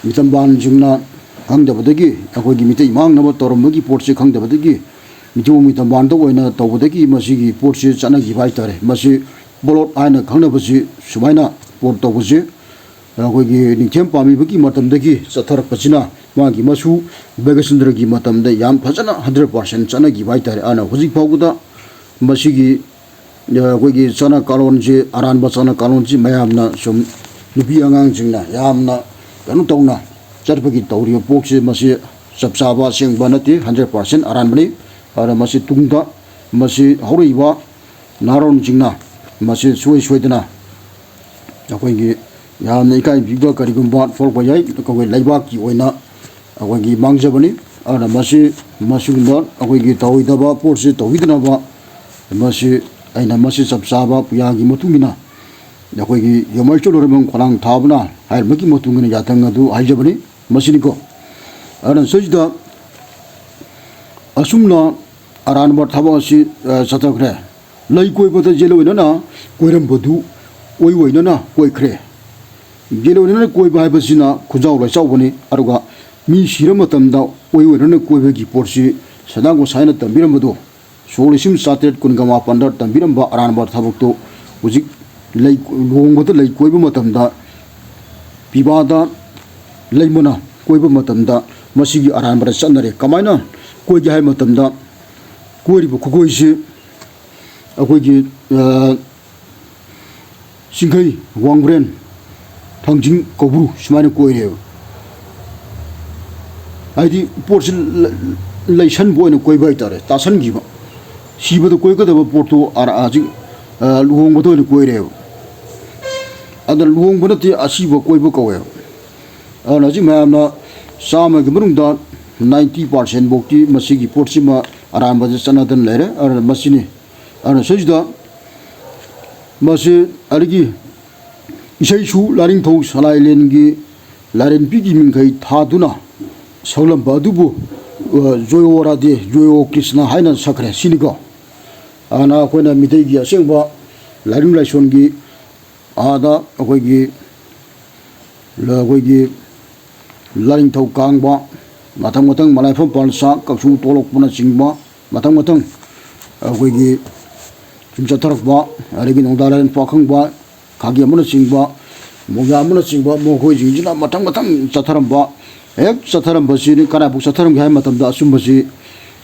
ꯃꯤꯇꯝꯕꯥꯟꯁꯤꯡꯅ ꯈꯪꯗꯕꯗꯒꯤ, ꯑꯩꯈꯣꯏꯒꯤ ꯃꯤꯇꯩ ꯃꯥꯡꯅꯕ ꯇꯧꯔꯝꯕꯒꯤ ꯄꯣꯠꯁꯦ ꯈꯪꯗꯕꯗꯒꯤ, ꯃꯤꯇꯩ ꯃꯤꯇꯝꯕꯥꯟꯗ ꯑꯣꯏꯅ ꯇꯧꯕꯗꯒꯤ ꯃꯁꯤꯒꯤ ꯄꯣꯠꯁꯦ ꯆꯠꯅꯈꯤꯕ ꯍꯥꯏꯇꯥꯔꯦ꯫ ꯃꯁꯤ ꯄꯣꯂꯣꯠ ꯍꯥꯏꯅ ꯈꯪꯅꯕꯁꯤ ꯁꯨꯃꯥꯏꯅ ꯄꯣꯠ ꯇꯧꯕꯁꯦ ꯑꯩꯈꯣꯏꯒꯤ ꯅꯤꯡꯊꯦꯝ ꯄꯥꯝꯕꯤꯕꯒꯤ ꯃꯇꯝꯗꯒꯤ ꯆꯠꯊꯔꯛꯄꯁꯤꯅ, ꯃꯥꯒꯤ ꯃꯁꯨ ꯚꯒꯆꯟꯗ꯭ꯔꯒꯤ ꯃꯇꯝꯗ ꯌꯥꯝ ꯐꯖꯅ ꯍꯟꯗ꯭ꯔꯦꯠ ꯄꯥꯔꯁꯦꯟ ꯆꯠꯅꯈꯤꯕ ꯍꯥꯏꯇꯥꯔꯦ꯫ ꯑꯗꯨꯅ ꯍꯧꯖꯤꯛ ꯐꯥꯎꯕꯗ ꯃꯁꯤꯒꯤ, ꯑ, ꯑꯩꯈꯣꯏꯒꯤ ꯆꯠꯅ ꯀꯥꯂꯣꯟꯁꯤ, ꯑꯔꯥꯟꯕ ꯆꯠꯅ ꯀꯥꯂꯣꯟꯁꯤ ꯃꯌꯥꯝꯅ ꯁꯨꯝ, ꯅꯨꯄꯤ ꯑꯉꯥꯡꯁꯤꯡꯅ ꯌꯥꯝꯅ ꯀꯩꯅꯣ ꯇꯧꯅ ꯆꯠꯄꯒꯤ ꯇꯧꯔꯤꯕ ꯄꯣꯠꯁꯤ, ꯃꯁꯤ ꯆꯞ ꯆꯥꯕ ꯑꯁꯦꯡꯕ ꯅꯠꯇꯦ, ꯍꯟꯗ꯭ꯔꯦꯠ ꯄꯥꯔꯁꯦꯟ ꯑꯔꯥꯟꯕꯅꯤ꯫ ꯑꯗꯨꯅ ꯃꯁꯤ ꯇꯨꯡꯗ ꯃꯁꯤ ꯍꯧꯔꯛꯏꯕ ꯅꯍꯥꯔꯣꯟꯁꯤꯡꯅ ꯃꯁꯤ ꯁꯨꯡꯁꯣꯏ ꯁꯣꯏꯗꯅ ꯑꯩꯈꯣꯏꯒꯤ ꯌꯥꯝꯅ ꯏꯀꯥꯏ ꯄꯤꯕ ꯀꯔꯤꯒꯨꯝꯕ ꯊꯣꯛꯂꯛꯄ ꯌꯥꯏ꯫ ꯑꯩꯈꯣꯏ ꯂꯩꯕꯥꯛꯀꯤ ꯑꯣꯏꯅ ꯑꯩꯈꯣꯏꯒꯤ ꯃꯥꯡꯖꯕꯅꯤ꯫ ꯑꯗꯨꯅ ꯃꯁꯤ, ꯃꯁꯤꯒꯨꯝꯕ ꯑꯩꯈꯣꯏꯒꯤ ꯇꯧꯔꯣꯏꯗꯕ ꯄꯣꯠꯁꯤ ꯇꯧꯕꯤꯗꯅꯕ, ꯃꯁꯤ ꯑꯩꯅ ꯃꯁꯤ ꯆꯞ ꯆꯥꯕ ꯄꯨꯌꯥꯒꯤ ꯃꯇꯨꯡ ꯏꯟꯅ ꯑꯩꯈꯣꯏꯒꯤ ꯌꯣꯃꯩ ꯆꯣꯂꯣꯔꯦꯝꯕꯝ ꯈꯣꯂꯥꯡ ꯊꯥꯕꯅ ꯍꯥꯏꯔꯝꯕꯒꯤ ꯃꯇꯨꯡ ꯏꯟꯅ ꯌꯥꯊꯪ ꯑꯗꯨ ꯍꯥꯏꯖꯕꯅꯤ꯫ ꯃꯁꯤꯅꯤꯀꯣ꯫ ꯑꯗꯨꯅ ꯁꯤꯗꯩꯁꯤꯗ ꯑꯁꯨꯝꯅ ꯑꯔꯥꯟꯕ ꯊꯕꯛ ꯑꯁꯤ, ꯑ, ꯆꯠꯊꯈ꯭ꯔꯦ꯫ ꯂꯩ ꯀꯣꯏꯕꯗ ꯌꯦꯜꯂꯣꯏꯅꯅ ꯀꯣꯏꯔꯝꯕꯗꯨ ꯑꯣꯏ ꯑꯣꯏꯅꯅ ꯀꯣꯏꯈ꯭ꯔꯦ꯫ ꯌꯦꯜꯂꯣꯏꯅꯅ ꯀꯣꯏꯕ ꯍꯥꯏꯕꯁꯤꯅ ꯈꯨꯟꯖꯥꯎ ꯂꯩꯆꯥꯎꯕꯅꯤ꯫ ꯑꯗꯨꯒ ꯃꯤ ꯁꯤꯔ ꯃꯇꯝꯗ ꯑꯣꯏ ꯑꯣꯏꯅꯅ ꯀꯣꯏꯕꯒꯤ ꯄꯣꯠꯁꯤ ꯁꯗꯥ ꯒꯣꯁꯥꯏꯅ ꯇꯝꯕꯤꯔꯝꯕꯗꯣ, ꯁꯣꯛ ꯂꯤꯁꯤꯡ ꯆꯥꯇ꯭ꯔꯦꯠ ꯀꯨꯟꯒ ꯃꯥꯄꯟꯗ ꯇꯝꯕꯤꯔꯝꯕ ꯑꯔꯥꯟꯕ ꯊꯕꯛꯇꯣ ꯍꯧꯖꯤꯛ ꯂꯩ, ꯂꯨꯍꯣꯡꯕꯗ ꯂꯩ ꯀꯣꯏꯕ ꯃꯇꯝꯗ, ꯄꯤꯕꯥꯗ ꯂꯩꯃꯅ ꯀꯣꯏꯕ ꯃꯇꯝꯗ ꯃꯁꯤꯒꯤ ꯑꯔꯥꯟꯕꯗ ꯆꯠꯅꯔꯦ꯫ ꯀꯃꯥꯏꯅ ꯀꯣꯏꯒꯦ ꯍꯥꯏꯕ ꯃꯇꯝꯗ, ꯀꯣꯏꯔꯤꯕ ꯈꯨꯀꯣꯏꯁꯤ ꯑꯩꯈꯣꯏꯒꯤ, ꯑ, ꯆꯤꯡꯈꯩ, ꯋꯥꯡꯕ꯭ꯔꯦꯟ, ꯊꯥꯡꯖꯤꯡ, ꯀꯧꯕ꯭ꯔꯨ ꯁꯨꯃꯥꯏꯅ ꯀꯣꯏꯔꯦꯕ꯫ ꯍꯥꯏꯗꯤ ꯄꯣꯠꯁꯤ ꯂ-, ꯂꯩꯁꯟꯕ ꯑꯣꯏꯅ ꯀꯣꯏꯕ ꯍꯥꯏꯇꯥꯔꯦ, ꯇꯥꯁꯟꯈꯤꯕ꯫ ꯁꯤꯕꯗ ꯀꯣꯏꯒꯗꯕ ꯄꯣꯠꯇꯨ ꯑꯔ-, ꯍꯧꯖꯤꯛ, ꯑ, ꯂꯨꯍꯣꯡꯕꯗ ꯑꯣꯏꯅ ꯀꯣꯏꯔꯦꯕ꯫ ꯑꯗꯨꯅ ꯂꯨꯍꯣꯡꯕ ꯅꯠꯇꯦ, ꯑꯁꯤꯕ ꯀꯣꯏꯕ ꯀꯧꯋꯦꯕ꯫ ꯑꯗꯨꯅ ꯍꯧꯖꯤꯛ ꯃꯌꯥꯝꯅ ꯆꯥꯝꯃꯒꯤ ꯃꯅꯨꯡꯗ ꯅꯥꯏꯟꯇꯤ ꯄꯥꯔꯁꯦꯟ ꯐꯥꯎꯇꯤ ꯃꯁꯤꯒꯤ ꯄꯣꯠꯁꯤꯃ ꯑꯔꯥꯟꯕꯗ ꯆꯠꯅꯗꯅ ꯂꯩꯔꯦ꯫ ꯑꯗꯨꯅ ꯃꯁꯤꯅꯤ꯫ ꯑꯗꯨꯅ ꯁꯤꯁꯤꯗ ꯃꯁꯤ ꯑꯗꯒꯤ ꯏꯁꯩꯁꯨ ꯂꯥꯏꯅꯤꯡꯊꯧ ꯁꯂꯥꯏꯂꯦꯟꯒꯤ ꯂꯥꯏꯔꯦꯝꯕꯤꯒꯤ ꯃꯤꯡꯈꯩ ꯊꯥꯗꯨꯅ ꯁꯛꯂꯝꯕ ꯑꯗꯨꯕꯨ, ꯑ, ꯖꯣꯌꯣ ꯔꯥꯙꯦ, ꯖꯣꯌꯣ ꯀ꯭ꯔꯤꯁꯅ ꯍꯥꯏꯅ ꯁꯛꯈ꯭ꯔꯦ ꯁꯤꯅꯤꯀꯣ꯫ ꯑꯗꯨꯅ ꯑꯩꯈꯣꯏꯅ ꯃꯤꯇꯩꯒꯤ ꯑꯁꯦꯡꯕ ꯂꯥꯏꯅꯤꯡ ꯂꯥꯏꯁꯣꯟꯒꯤ ꯑꯥꯗ ꯑꯩꯈꯣꯏꯒꯤ, ꯑꯩꯈꯣꯏꯒꯤ ꯂꯥꯏꯅꯤꯡꯊꯧ ꯀꯥꯡꯕ, ꯃꯊꯪ ꯃꯊꯪ ꯃꯂꯥꯏꯐꯝ ꯄꯥꯜꯁꯥ, ꯀꯛꯆꯨ ꯇꯣꯂꯛꯄꯅꯆꯤꯡꯕ, ꯃꯊꯪ ꯃꯊꯪ ꯑꯩꯈꯣꯏꯒꯤ ꯁꯨꯝ ꯆꯠꯊꯔꯛꯄ, ꯑꯗꯒꯤ ꯅꯣꯡꯗꯥ ꯂꯥꯏꯔꯦꯟ ꯄꯥꯈꯪꯕ, ꯈꯥꯒꯦꯝꯕꯅꯆꯤꯡꯕ, ꯃꯣꯡꯌꯥꯝꯕꯅꯆꯤꯡꯕ, ꯃꯈꯣꯏꯁꯤꯡꯁꯤꯅ ꯃꯊꯪ ꯃꯊꯪ ꯆꯠꯊꯔꯝꯕ, ꯍꯦꯛ ꯆꯠꯊꯔꯝꯕꯁꯤ ꯀꯗꯥꯏꯐꯥꯎ ꯆꯠꯊꯔꯝꯒꯦ ꯍꯥꯏꯕ ꯃꯇꯝꯗ, ꯑꯆꯨꯝꯕꯁꯤ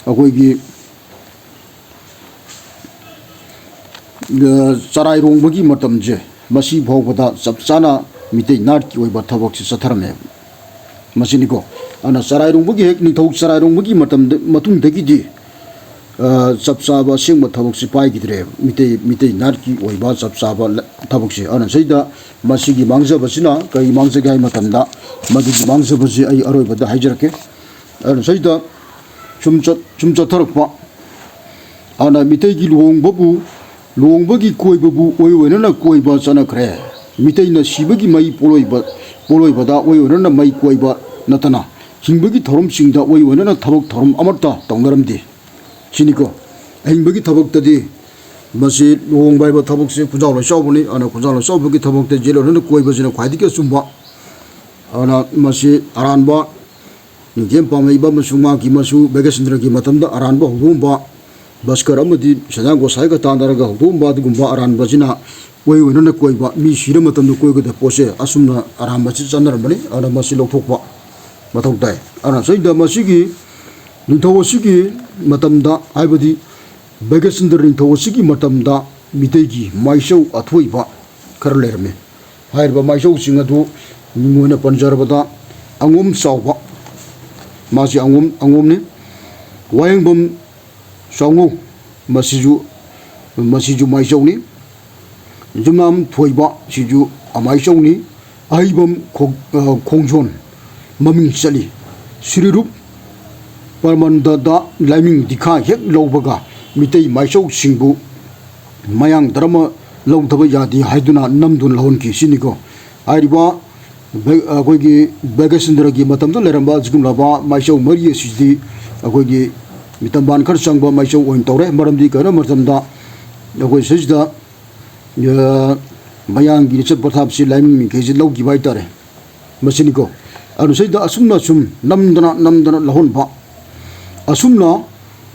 ꯑꯩꯈꯣꯏꯒꯤ, ꯑ, ꯆꯔꯥꯏꯔꯣꯡꯕꯒꯤ ꯃꯇꯝꯁꯦ, ꯃꯁꯤ ꯐꯥꯎꯕꯗ ꯆꯞ ꯆꯥꯅ ꯃꯤꯇꯩ ꯅꯥꯠꯀꯤ ꯑꯣꯏꯕ ꯊꯕꯛꯁꯤ ꯆꯠꯊꯔꯝꯃꯦꯕ꯫ ꯃꯁꯤꯅꯤꯀꯣ꯫ ꯑꯗꯨꯅ ꯆꯔꯥꯏꯔꯣꯡꯕꯒꯤ ꯍꯦꯛ ꯅꯤꯡꯊꯧ ꯆꯔꯥꯏꯔꯣꯡꯕꯒꯤ ꯃꯇꯝꯗ, ꯃꯇꯨꯡꯗꯒꯤꯗꯤ, ꯑ, ꯆꯞ ꯆꯥꯕ ꯑꯁꯦꯡꯕ ꯊꯕꯛꯁꯤ ꯄꯥꯏꯈꯤꯗ꯭ꯔꯦꯕ, ꯃꯤꯇꯩ, ꯃꯤꯇꯩ ꯅꯥꯠꯀꯤ ꯑꯣꯏꯕ ꯆꯞ ꯆꯥꯕ ꯂ-, ꯊꯕꯛꯁꯤ꯫ ꯑꯗꯨꯅ ꯁꯤꯗ ꯃꯁꯤꯒꯤ ꯃꯥꯡꯖꯕꯁꯤꯅ ꯀꯔꯤ ꯃꯥꯡꯖꯒꯦ ꯍꯥꯏꯕ ꯃꯇꯝꯗ, ꯃꯗꯨꯒꯤ ꯃꯥꯡꯖꯕꯁꯤ ꯑꯩ ꯑꯔꯣꯏꯕꯗ ꯍꯥꯏꯖꯔꯛꯀꯦ꯫ ꯑꯗꯨꯅ ꯁꯤꯗ ꯁꯨꯝ ꯆꯠ-, ꯁꯨꯝ ꯆꯠꯊꯔꯛꯄ, ꯑꯗꯨꯅ ꯃꯤꯇꯩꯒꯤ ꯂꯨꯍꯣꯡꯕꯕꯨ, ꯂꯨꯍꯣꯡꯕꯒꯤ ꯀꯣꯏꯕꯕꯨ ꯑꯣꯏ ꯑꯣꯏꯅꯅ ꯀꯣꯏꯕ ꯆꯠꯅꯈ꯭ꯔꯦ꯫ ꯃꯤꯇꯩꯅ ꯁꯤꯕꯒꯤ ꯃꯩ ꯄꯣꯂꯣꯏꯕ-, ꯄꯣꯂꯣꯏꯕꯗ ꯑꯣꯏ ꯑꯣꯏꯅꯅ ꯃꯩ ꯀꯣꯏꯕ ꯅꯠꯇꯅ, ꯍꯤꯡꯕꯒꯤ ꯊꯧꯔꯝꯁꯤꯡꯗ ꯑꯣꯏ ꯑꯣꯏꯅꯅ ꯊꯕꯛ ꯊꯧꯔꯝ ꯑꯃꯠꯇ ꯇꯧꯅꯔꯝꯗꯦ ꯁꯤꯅꯤꯀꯣ꯫ ꯑꯍꯤꯡꯕꯒꯤ ꯊꯕꯛꯇꯗꯤ ꯃꯁꯤ ꯂꯨꯍꯣꯡꯕ ꯍꯥꯏꯕ ꯊꯕꯛꯁꯦ ꯈꯨꯟꯖꯥꯎ ꯂꯣꯏꯆꯥꯎꯕꯅꯤ꯫ ꯑꯗꯨꯅ ꯈꯨꯟꯖꯥꯎ ꯂꯣꯏꯆꯥꯎꯕꯒꯤ ꯊꯕꯛꯇ ꯖꯦꯜ ꯑꯣꯏꯅ ꯀꯣꯏꯕꯁꯤꯅ ꯈ꯭ꯋꯥꯏꯗꯒꯤ ꯑꯆꯨꯝꯕ꯫ ꯑꯗꯨꯅ ꯃꯁꯤ ꯑꯔꯥꯟꯕ ꯅꯤꯡꯊꯦꯝ ꯄꯥꯝꯍꯩꯕ ꯑꯃꯁꯨꯡ ꯃꯍꯥꯛꯀꯤ ꯃꯆꯨ ꯚꯥꯒ꯭ꯌꯆꯟꯗ꯭ꯔꯒꯤ ꯃꯇꯝꯗ ꯑꯔꯥꯟꯕ ꯍꯧꯗꯣꯛꯑꯝꯕ, ꯚꯁꯀꯔ ꯑꯃꯗꯤ ꯁꯗꯥ ꯒꯣꯁꯥꯏꯒ ꯇꯥꯟꯅꯔꯒ ꯍꯧꯗꯣꯛꯑꯝꯕ ꯑꯗꯨꯒꯨꯝꯕ ꯑꯔꯥꯟꯕꯁꯤꯅ ꯑꯣꯏ ꯑꯣꯏꯅꯅ ꯀꯣꯏꯕ, ꯃꯤ ꯁꯤꯔ ꯃꯇꯝꯗ ꯀꯣꯏꯒꯗꯕ ꯄꯣꯠꯁꯦ ꯑꯁꯨꯝꯅ ꯑꯔꯥꯟꯕꯁꯤ ꯆꯠꯅꯔꯝꯕꯅꯤ꯫ ꯑꯗꯨꯅ ꯃꯁꯤ ꯂꯧꯊꯣꯛꯄ ꯃꯊꯧ ꯇꯥꯏ꯫ ꯑꯗꯨꯅ ꯁꯤꯗ ꯃꯁꯤꯒꯤ ꯅꯤꯡꯊꯧ ꯑꯁꯤꯒꯤ ꯃꯇꯝꯗ, ꯍꯥꯏꯕꯗꯤ ꯚꯥꯒ꯭ꯌꯆꯟꯗ꯭ꯔ ꯅꯤꯡꯊꯧ ꯑꯁꯤꯒꯤ ꯃꯇꯝꯗ ꯃꯤꯇꯩꯒꯤ ꯃꯥꯏꯆꯧ ꯑꯊꯣꯏꯕ ꯈꯔ ꯂꯩꯔꯝꯃꯤ꯫ ꯍꯥꯏꯔꯤꯕ ꯃꯥꯏꯆꯧꯁꯤꯡ ꯑꯗꯨ ꯃꯤꯡ ꯑꯣꯏꯅ ꯄꯟꯖꯔꯕꯗ, ꯑꯉꯣꯝ ꯆꯥꯎꯕ, ꯃꯥꯁꯤ ꯑꯉꯣꯝ, ꯑꯉꯣꯝꯅꯤ꯫ ꯋꯥꯍꯦꯡꯕꯝ ꯆꯥꯎꯉꯧ, ꯃꯁꯤꯁꯨ, ꯃꯁꯤꯁꯨ ꯃꯥꯏꯆꯧꯅꯤ꯫ ꯌꯨꯝꯅꯥꯝ ꯊꯣꯏꯕ, ꯁꯤꯁꯨ ꯑꯃꯥꯏꯆꯧꯅꯤ꯫ ꯑꯍꯩꯕꯝ ꯈꯣ-, ꯑ, ꯈꯣꯡꯖꯣꯟ ꯃꯃꯤꯡ ꯆꯠꯂꯤ꯫ ꯁꯤꯔꯤꯔꯨꯞ ꯄ꯭ꯔꯃꯟꯗꯗ ꯂꯥꯏꯃꯤꯡ ꯗꯤꯈꯥ ꯍꯦꯛ ꯂꯧꯕꯒ ꯃꯤꯇꯩ ꯃꯥꯏꯆꯧꯁꯤꯡꯕꯨ ꯃꯌꯥꯡ ꯙꯔꯃ ꯂꯧꯗꯕ ꯌꯥꯗꯦ ꯍꯥꯏꯗꯨꯅ ꯅꯝꯗꯨꯅ ꯂꯧꯍꯟꯈꯤ ꯁꯤꯅꯤꯀꯣ꯫ ꯍꯥꯏꯔꯤꯕ ꯚ-, ꯑꯩꯈꯣꯏꯒꯤ ꯚꯒꯁꯦꯟꯗ꯭ꯔꯒꯤ ꯃꯇꯝꯗ ꯂꯩꯔꯝꯕ ꯑꯁꯤꯒꯨꯝꯂꯕ ꯃꯥꯏꯆꯧ ꯃꯔꯤ ꯑꯁꯤꯗꯤ ꯑꯩꯈꯣꯏꯒꯤ ꯃꯤꯇꯝꯕꯥꯟ ꯈꯔ ꯆꯪꯕ ꯃꯥꯏꯆꯧ ꯑꯣꯏꯅ ꯇꯧꯔꯦ꯫ ꯃꯔꯝꯗꯤ ꯀꯔꯤꯒꯤꯅꯣ ꯃꯇꯝꯗ ꯑꯩꯈꯣꯏ ꯁꯤꯗꯩꯁꯤꯗ, ꯑ, ꯃꯌꯥꯡꯒꯤ ꯂꯤꯆꯠ ꯄꯊꯥꯞꯁꯤ ꯂꯥꯏꯅꯤꯡ ꯃꯤꯈꯩꯁꯤ ꯂꯧꯈꯤꯕ ꯍꯥꯏꯇꯥꯔꯦ꯫ ꯃꯁꯤꯅꯤꯀꯣ꯫ ꯑꯗꯨ ꯁꯤꯗ ꯑꯁꯨꯝꯅ ꯁꯨꯝ ꯅꯝꯗꯅ ꯅꯝꯗꯅ ꯂꯧꯍꯟꯕ꯫ ꯑꯁꯨꯝꯅ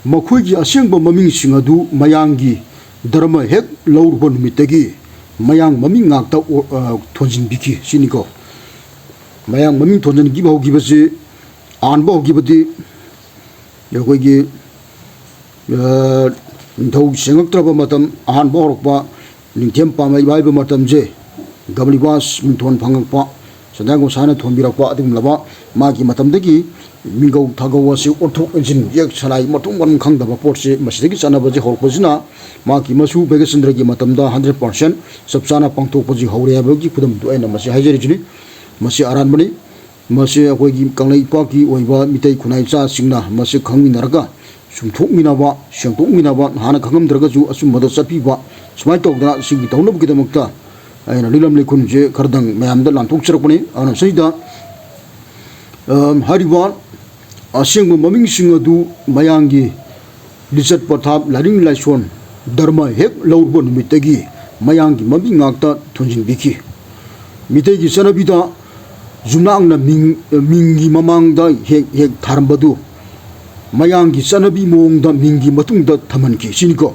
ꯃꯈꯣꯏꯒꯤ ꯑꯁꯦꯡꯕ ꯃꯃꯤꯡꯁꯤꯡ ꯑꯗꯨ ꯃꯌꯥꯡꯒꯤ ꯙꯔꯃ ꯍꯦꯛ ꯂꯧꯔꯨꯕ ꯅꯨꯃꯤꯠꯇꯒꯤ ꯃꯌꯥꯡ ꯃꯃꯤꯡ ꯉꯥꯛꯇ ꯑꯣ-, ꯑ, ꯊꯣꯟꯖꯤꯟꯕꯤꯈꯤ ꯁꯤꯅꯤꯀꯣ꯫ ꯃꯌꯥꯡ ꯃꯃꯤꯡ ꯊꯣꯟꯖꯤꯟꯈꯤꯕ ꯍꯧꯈꯤꯕꯁꯤ, ꯑꯍꯥꯟꯕ ꯍꯧꯈꯤꯕꯗꯤ ꯑꯩꯈꯣꯏꯒꯤ, ꯑ, ꯅꯤꯡꯊꯧ ꯁꯦꯡꯉꯛꯇ꯭ꯔꯕ ꯃꯇꯝ ꯑꯍꯥꯟꯕ ꯍꯧꯔꯛꯄ, ꯅꯤꯡꯊꯦꯝ ꯄꯥꯝꯃꯩꯕ ꯍꯥꯏꯕ ꯃꯇꯝꯁꯦ, ꯒꯕꯂꯤꯕꯥꯁ ꯃꯤꯡꯊꯣꯟ ꯐꯪꯉꯛꯄ, ꯁꯗꯥ ꯒꯣꯁꯥꯏꯅ ꯊꯣꯟꯕꯤꯔꯛꯄ ꯑꯗꯨꯒꯨꯝꯂꯕ ꯃꯥꯒꯤ ꯃꯇꯝꯗꯒꯤ ꯃꯤꯡꯒꯧ ꯊꯥꯒꯧ ꯑꯁꯤ ꯑꯣꯟꯊꯣꯛ ꯑꯣꯟꯁꯤꯟ, ꯌꯦꯛ ꯁꯂꯥꯏ ꯃꯊꯣꯡ ꯃꯔꯝ ꯈꯪꯗꯕ ꯄꯣꯠꯁꯤ ꯃꯁꯤꯗꯒꯤ ꯆꯠꯅꯕꯁꯤ ꯍꯧꯔꯛꯄꯁꯤꯅ ꯃꯍꯥꯛꯀꯤ ꯃꯁꯨ ꯚꯒꯆꯟꯗ꯭ꯔꯒꯤ ꯃꯇꯝꯗ ꯍꯟꯗ꯭ꯔꯦꯠ ꯄꯥꯔꯁꯦꯟ ꯆꯞ ꯆꯥꯅ ꯄꯥꯡꯊꯣꯛꯄꯁꯤ ꯍꯧꯔꯦ ꯍꯥꯏꯕꯒꯤ ꯈꯨꯗꯝꯗꯨ ꯑꯩꯅ ꯃꯁꯤ ꯍꯥꯏꯖꯔꯤꯁꯤꯅꯤ꯫ ꯃꯁꯤ ꯑꯔꯥꯟꯕꯅꯤ꯫ ꯃꯁꯤ ꯑꯩꯈꯣꯏꯒꯤ ꯀꯪꯂꯩꯄꯥꯛꯀꯤ ꯑꯣꯏꯕ ꯃꯤꯇꯩ ꯈꯨꯟꯅꯥꯏ ꯏꯆꯥꯁꯤꯡꯅ ꯃꯁꯤ ꯈꯪꯃꯤꯟꯅꯔꯒ ꯆꯨꯝꯊꯣꯛꯃꯤꯟꯅꯕ, ꯁꯦꯡꯗꯣꯛꯃꯤꯟꯅꯕ, ꯍꯥꯟꯅ ꯈꯪꯉꯝꯗ꯭ꯔꯒꯁꯨ ꯑꯆꯨꯝꯕꯗ ꯆꯠꯄꯤꯕ, ꯁꯨꯃꯥꯏꯅ ꯇꯧꯗꯅ ꯁꯤꯒꯤ ꯇꯧꯅꯕꯒꯤꯗꯃꯛꯇ ꯑꯩꯅ ꯂꯤꯂꯝ ꯂꯩꯈꯨꯟꯁꯦ ꯈꯔꯗꯪ ꯃꯌꯥꯝꯗ ꯂꯥꯟꯊꯣꯛꯆꯔꯛꯄꯅꯤ꯫ ꯑꯗꯨꯅ ꯁꯤꯗ, ꯑꯝ, ꯍꯥꯏꯔꯤꯕ ꯑꯁꯦꯡꯕ ꯃꯃꯤꯡꯁꯤꯡ ꯑꯗꯨ ꯃꯌꯥꯡꯒꯤ ꯂꯤꯆꯠ ꯄꯊꯥꯞ, ꯂꯥꯏꯅꯤꯡ ꯂꯥꯏꯁꯣꯟ, ꯙꯔꯃ ꯍꯦꯛ ꯂꯧꯔꯨꯕ ꯅꯨꯃꯤꯠꯇꯒꯤ ꯃꯌꯥꯡꯒꯤ ꯃꯃꯤꯡ ꯉꯥꯛꯇ ꯊꯣꯟꯖꯤꯟꯕꯤꯈꯤ꯫ ꯃꯤꯇꯩꯒꯤ ꯆꯠꯅꯕꯤꯗ ꯌꯨꯝꯅꯥꯛꯅ ꯃꯤꯡ, ꯃꯤꯡꯒꯤ ꯃꯃꯥꯡꯗ ꯍꯦꯛ ꯍꯦꯛ ꯊꯥꯔꯝꯕꯗꯨ ꯃꯌꯥꯡꯒꯤ ꯆꯠꯅꯕꯤ ꯃꯑꯣꯡꯗ ꯃꯤꯡꯒꯤ ꯃꯇꯨꯡꯗ ꯊꯝꯍꯟꯈꯤ ꯁꯤꯅꯤꯀꯣ꯫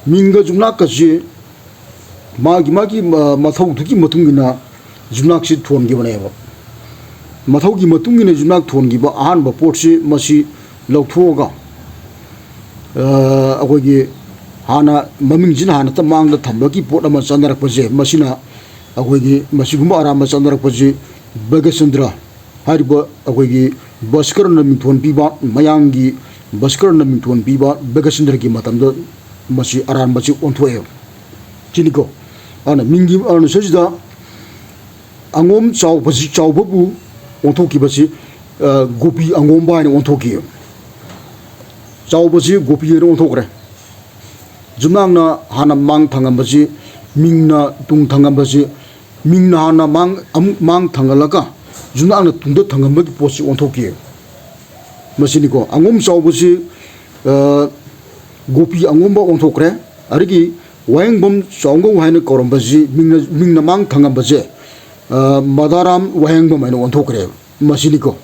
ꯃꯤꯡꯒ ꯌꯨꯝꯅꯥꯛꯀꯁꯤ ꯃꯥꯒꯤ ꯃꯥꯒꯤ, ꯑ, ꯃꯊꯧꯗꯨꯒꯤ ꯃꯇꯨꯡ ꯏꯟꯅ ꯌꯨꯝꯅꯥꯛꯁꯤ ꯊꯣꯟꯈꯤꯕꯅꯦꯕ꯫ ꯃꯊꯧꯒꯤ ꯃꯇꯨꯡ ꯏꯟꯅ ꯌꯨꯝꯅꯥꯛ ꯊꯣꯟꯈꯤꯕ ꯑꯍꯥꯟꯕ ꯄꯣꯠꯁꯤ ꯃꯁꯤ ꯂꯧꯊꯣꯛꯑꯒ, ꯑ, ꯑꯩꯈꯣꯏꯒꯤ ꯍꯥꯟꯅ ꯃꯃꯤꯡꯁꯤꯅ ꯍꯥꯟꯅ ꯃꯥꯡꯗ ꯊꯝꯕꯒꯤ ꯄꯣꯠ ꯑꯃ ꯆꯠꯅꯔꯛꯄꯁꯦ, ꯃꯁꯤꯅ ꯑꯩꯈꯣꯏꯒꯤ ꯃꯁꯤꯒꯨꯝꯕ ꯑꯔꯥꯟꯕ ꯆꯠꯅꯔꯛꯄꯁꯤ ꯚꯒꯆꯟꯗ꯭ꯔ ꯍꯥꯏꯔꯤꯕ ꯑꯩꯈꯣꯏꯒꯤ ꯚꯁꯀꯔꯅ ꯃꯤꯡꯊꯣꯟ ꯄꯤꯕ, ꯃꯌꯥꯡꯒꯤ ꯚꯁꯀꯔꯅ ꯃꯤꯡꯊꯣꯟ ꯄꯤꯕ ꯚꯒꯆꯟꯗ꯭ꯔꯒꯤ ꯃꯇꯝꯗ ꯃꯁꯤ ꯑꯔꯥꯟꯕꯁꯤ ꯑꯣꯟꯊꯣꯛꯑꯦ ꯁꯤꯅꯤꯀꯣ꯫ ꯑꯗꯨꯅ ꯃꯤꯡꯒꯤ, ꯑꯗꯨꯅ ꯁꯤꯁꯤꯗ ꯑꯉꯣꯝ ꯆꯥꯎꯕꯁꯤ, ꯆꯥꯎꯕꯕꯨ ꯑꯣꯟꯊꯣꯛꯈꯤꯕꯁꯤ, ꯑ, ꯒꯣꯄꯤ ꯑꯉꯣꯝꯕ ꯍꯥꯏꯅ ꯑꯣꯟꯊꯣꯛꯈꯤ꯫ ꯆꯥꯎꯕꯁꯤ ꯒꯣꯄꯤ ꯍꯥꯏꯅ ꯑꯣꯟꯊꯣꯛꯈ꯭ꯔꯦ꯫ ꯌꯨꯝꯅꯥꯛꯅ ꯍꯥꯟꯅ ꯃꯥꯡ ꯊꯪꯉꯝꯕꯁꯤ, ꯃꯤꯡꯅ ꯇꯨꯡ ꯊꯪꯉꯝꯕꯁꯤ, ꯃꯤꯡꯅ ꯍꯥꯟꯅ ꯃꯥꯡ, ꯑꯃꯨꯛ ꯃꯥꯡ ꯊꯥꯡꯍꯜꯂꯒ ꯌꯨꯝꯅꯥꯛꯅ ꯇꯨꯡꯗ ꯊꯥꯡꯍꯟꯕꯒꯤ ꯄꯣꯠꯁꯤ ꯑꯣꯟꯊꯣꯛꯈꯤ꯫ ꯃꯁꯤꯅꯤꯀꯣ꯫ ꯑꯉꯣꯝ ꯆꯥꯎꯕꯁꯤ, ꯑ, ꯒꯣꯄꯤ ꯑꯉꯣꯝꯕ ꯑꯣꯟꯊꯣꯛꯈ꯭ꯔꯦ꯫ ꯑꯗꯒꯤ ꯋꯥꯍꯦꯡꯕꯝ ꯆꯥꯎꯉꯧ ꯍꯥꯏꯅ ꯀꯧꯔꯝꯕꯁꯤ ꯃꯤꯡꯅ, ꯃꯤꯡꯅ ꯃꯥꯡ ꯊꯥꯡꯍꯟꯕꯁꯦ, ꯑ, ꯃꯗꯥꯔꯥꯝ ꯋꯥꯍꯦꯡꯕꯝ ꯍꯥꯏꯅ ꯑꯣꯟꯊꯣꯛꯈ꯭ꯔꯦ꯫ ꯃꯁꯤꯅꯤꯀꯣ꯫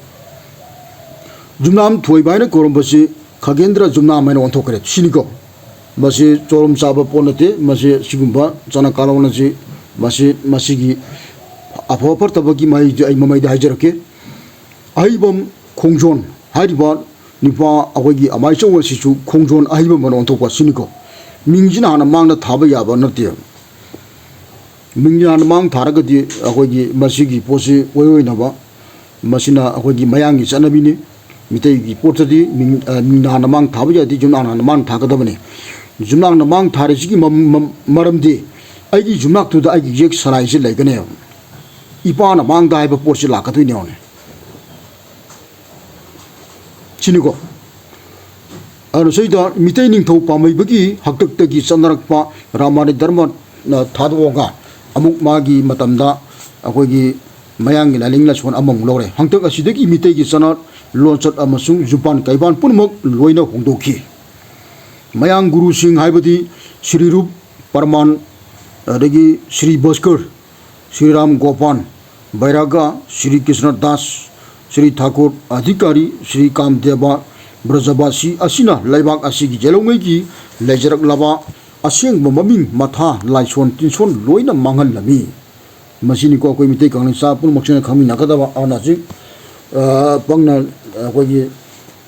ꯌꯨꯝꯅꯥꯝ ꯊꯣꯏꯕ ꯍꯥꯏꯅ ꯀꯧꯔꯝꯕꯁꯤ ꯈꯒꯦꯟꯗ꯭ꯔ ꯌꯨꯝꯅꯥꯝ ꯍꯥꯏꯅ ꯑꯣꯟꯊꯣꯛꯈ꯭ꯔꯦ꯫ ꯁꯤꯅꯤꯀꯣ꯫ ꯃꯁꯤ ꯆꯣꯔꯝ ꯆꯥꯕ ꯄꯣꯠ ꯅꯠꯇꯦ꯫ ꯃꯁꯤ ꯁꯤꯒꯨꯝꯕ ꯆꯠꯅ ꯀꯥꯡꯂꯣꯟ ꯑꯁꯤ, ꯃꯁꯤ, ꯃꯁꯤꯒꯤ ꯑꯐꯕ ꯐꯠꯇꯕꯒꯤ ꯃꯍꯩꯗꯤ ꯑꯩ ꯃꯃꯩꯗ ꯍꯥꯏꯖꯔꯛꯀꯦ꯫ ꯑꯍꯩꯕꯝ ꯈꯣꯡꯖꯣꯟ ꯍꯥꯏꯔꯤꯕ ꯅꯨꯄꯥ ꯑꯩꯈꯣꯏꯒꯤ ꯑꯃꯥꯏꯆꯧ ꯑꯁꯤꯁꯨ ꯈꯣꯡꯖꯣꯟ ꯑꯍꯩꯕꯝ ꯑꯣꯟꯊꯣꯛꯄ ꯁꯤꯅꯤꯀꯣ꯫ ꯃꯤꯡꯁꯤꯅ ꯍꯥꯟꯅ ꯃꯥꯡꯗ ꯊꯥꯕ ꯌꯥꯕ ꯅꯠꯇꯦ꯫ ꯃꯤꯡꯁꯤꯅ ꯍꯥꯟꯅ ꯃꯥꯡ ꯊꯥꯔꯒꯗꯤ ꯑꯩꯈꯣꯏꯒꯤ ꯃꯁꯤꯒꯤ ꯄꯣꯠꯁꯤ ꯑꯣꯏꯔꯣꯏꯅꯕ꯫ ꯃꯁꯤꯅ ꯑꯩꯈꯣꯏꯒꯤ ꯃꯌꯥꯡꯒꯤ ꯆꯠꯅꯕꯤꯅꯤ꯫ ꯃꯤꯇꯩꯒꯤ ꯄꯣꯠꯇꯗꯤ ꯃꯤꯡ, ꯑ, ꯃꯤꯡꯅ ꯍꯥꯟꯅ ꯃꯥꯡ ꯊꯥꯕ ꯌꯥꯗꯦ, ꯌꯨꯝꯅꯥꯛꯅ ꯍꯥꯟꯅ ꯃꯥꯡ ꯊꯥꯒꯗꯕꯅꯤ꯫ ꯌꯨꯝꯅꯥꯛꯅ ꯃꯥꯡ ꯊꯥꯔꯤꯁꯤꯒꯤ ꯃꯝ-, ꯃꯝ-, ꯃꯔꯝꯗꯤ ꯑꯩꯒꯤ ꯌꯨꯝꯅꯥꯛꯇꯨꯗ ꯑꯩꯒꯤ ꯌꯦꯛ ꯁꯂꯥꯏꯁꯤ ꯂꯩꯒꯅꯦꯕ꯫ ꯏꯄꯥꯅ ꯃꯥꯡꯗ ꯍꯥꯏꯕ ꯄꯣꯠꯁꯤ ꯂꯥꯛꯀꯗꯣꯏꯅꯦ ꯌꯦꯡꯉꯨꯅꯦ꯫ ꯁꯤꯅꯤꯀꯣ꯫ ꯑꯗꯨꯅ ꯁꯤꯗ ꯃꯤꯇꯩ ꯅꯤꯡꯊꯧ ꯄꯥꯝꯍꯩꯕꯒꯤ ꯍꯥꯛꯇꯛꯇꯒꯤ ꯆꯠꯅꯔꯛꯄ ꯔꯥꯃꯥꯅꯤ ꯙꯔꯃ, ꯑ, ꯊꯥꯗꯣꯛꯑꯒ ꯑꯃꯨꯛ ꯃꯥꯒꯤ ꯃꯇꯝꯗ ꯑꯩꯈꯣꯏꯒꯤ ꯃꯌꯥꯡꯒꯤ ꯂꯥꯏꯅꯤꯡ ꯂꯥꯏꯁꯣꯟ ꯑꯃꯃꯨꯛ ꯂꯧꯔꯦ꯫ ꯍꯥꯛꯇꯛ ꯑꯁꯤꯗꯒꯤ ꯃꯤꯇꯩꯒꯤ ꯆꯠꯅ ꯂꯣꯟꯆꯠ ꯑꯃꯁꯨꯡ ꯌꯨꯝꯕꯥꯟ ꯀꯩꯕꯥꯟ ꯄꯨꯝꯅꯃꯛ ꯂꯣꯏꯅ ꯍꯣꯡꯗꯣꯛꯈꯤ꯫ ꯃꯌꯥꯡ ꯒꯨꯔꯨꯁꯤꯡ ꯍꯥꯏꯕꯗꯤ ꯁ꯭ꯔꯤ ꯔꯨꯞ ꯄ꯭ꯔꯃꯥꯟ, ꯑꯗꯒꯤ ꯁ꯭ꯔꯤ ꯚꯥꯁꯀꯔ, ꯁ꯭ꯔꯤ ꯔꯥꯝ ꯒꯣꯄꯥꯟ, ꯕꯩꯔꯥꯒ, ꯁ꯭ꯔꯤ ꯀ꯭ꯔꯤꯁꯅ ꯗꯥꯁ, ꯁ꯭ꯔꯤ ꯊꯥꯀꯨꯔ ꯑꯙꯤꯀꯥꯔꯤ, ꯁ꯭ꯔꯤ ꯀꯥꯝꯗꯦꯕ ꯕ꯭ꯔꯖꯕꯥꯁꯤ ꯑꯁꯤꯅ ꯂꯩꯕꯥꯛ ꯑꯁꯤꯒꯤ ꯌꯦꯜꯍꯧꯉꯩꯒꯤ ꯂꯩꯖꯔꯛꯂꯕ ꯑꯁꯦꯡꯕ ꯃꯃꯤꯡ, ꯃꯊꯥ, ꯂꯥꯏꯁꯣꯟ ꯇꯤꯟꯁꯣꯟ ꯂꯣꯏꯅ ꯃꯥꯡꯍꯜꯂꯝꯃꯤ꯫ ꯃꯁꯤꯅꯤꯀꯣ ꯑꯩꯈꯣꯏ ꯃꯤꯇꯩ ꯀꯪꯂꯩꯆꯥ ꯄꯨꯝꯅꯃꯛꯁꯤꯅ ꯈꯪꯃꯤꯟꯅꯒꯗꯕ꯫ ꯑꯗꯨꯅ ꯍꯧꯖꯤꯛ, ꯑ, ꯄꯪꯅ ꯑꯩꯈꯣꯏꯒꯤ,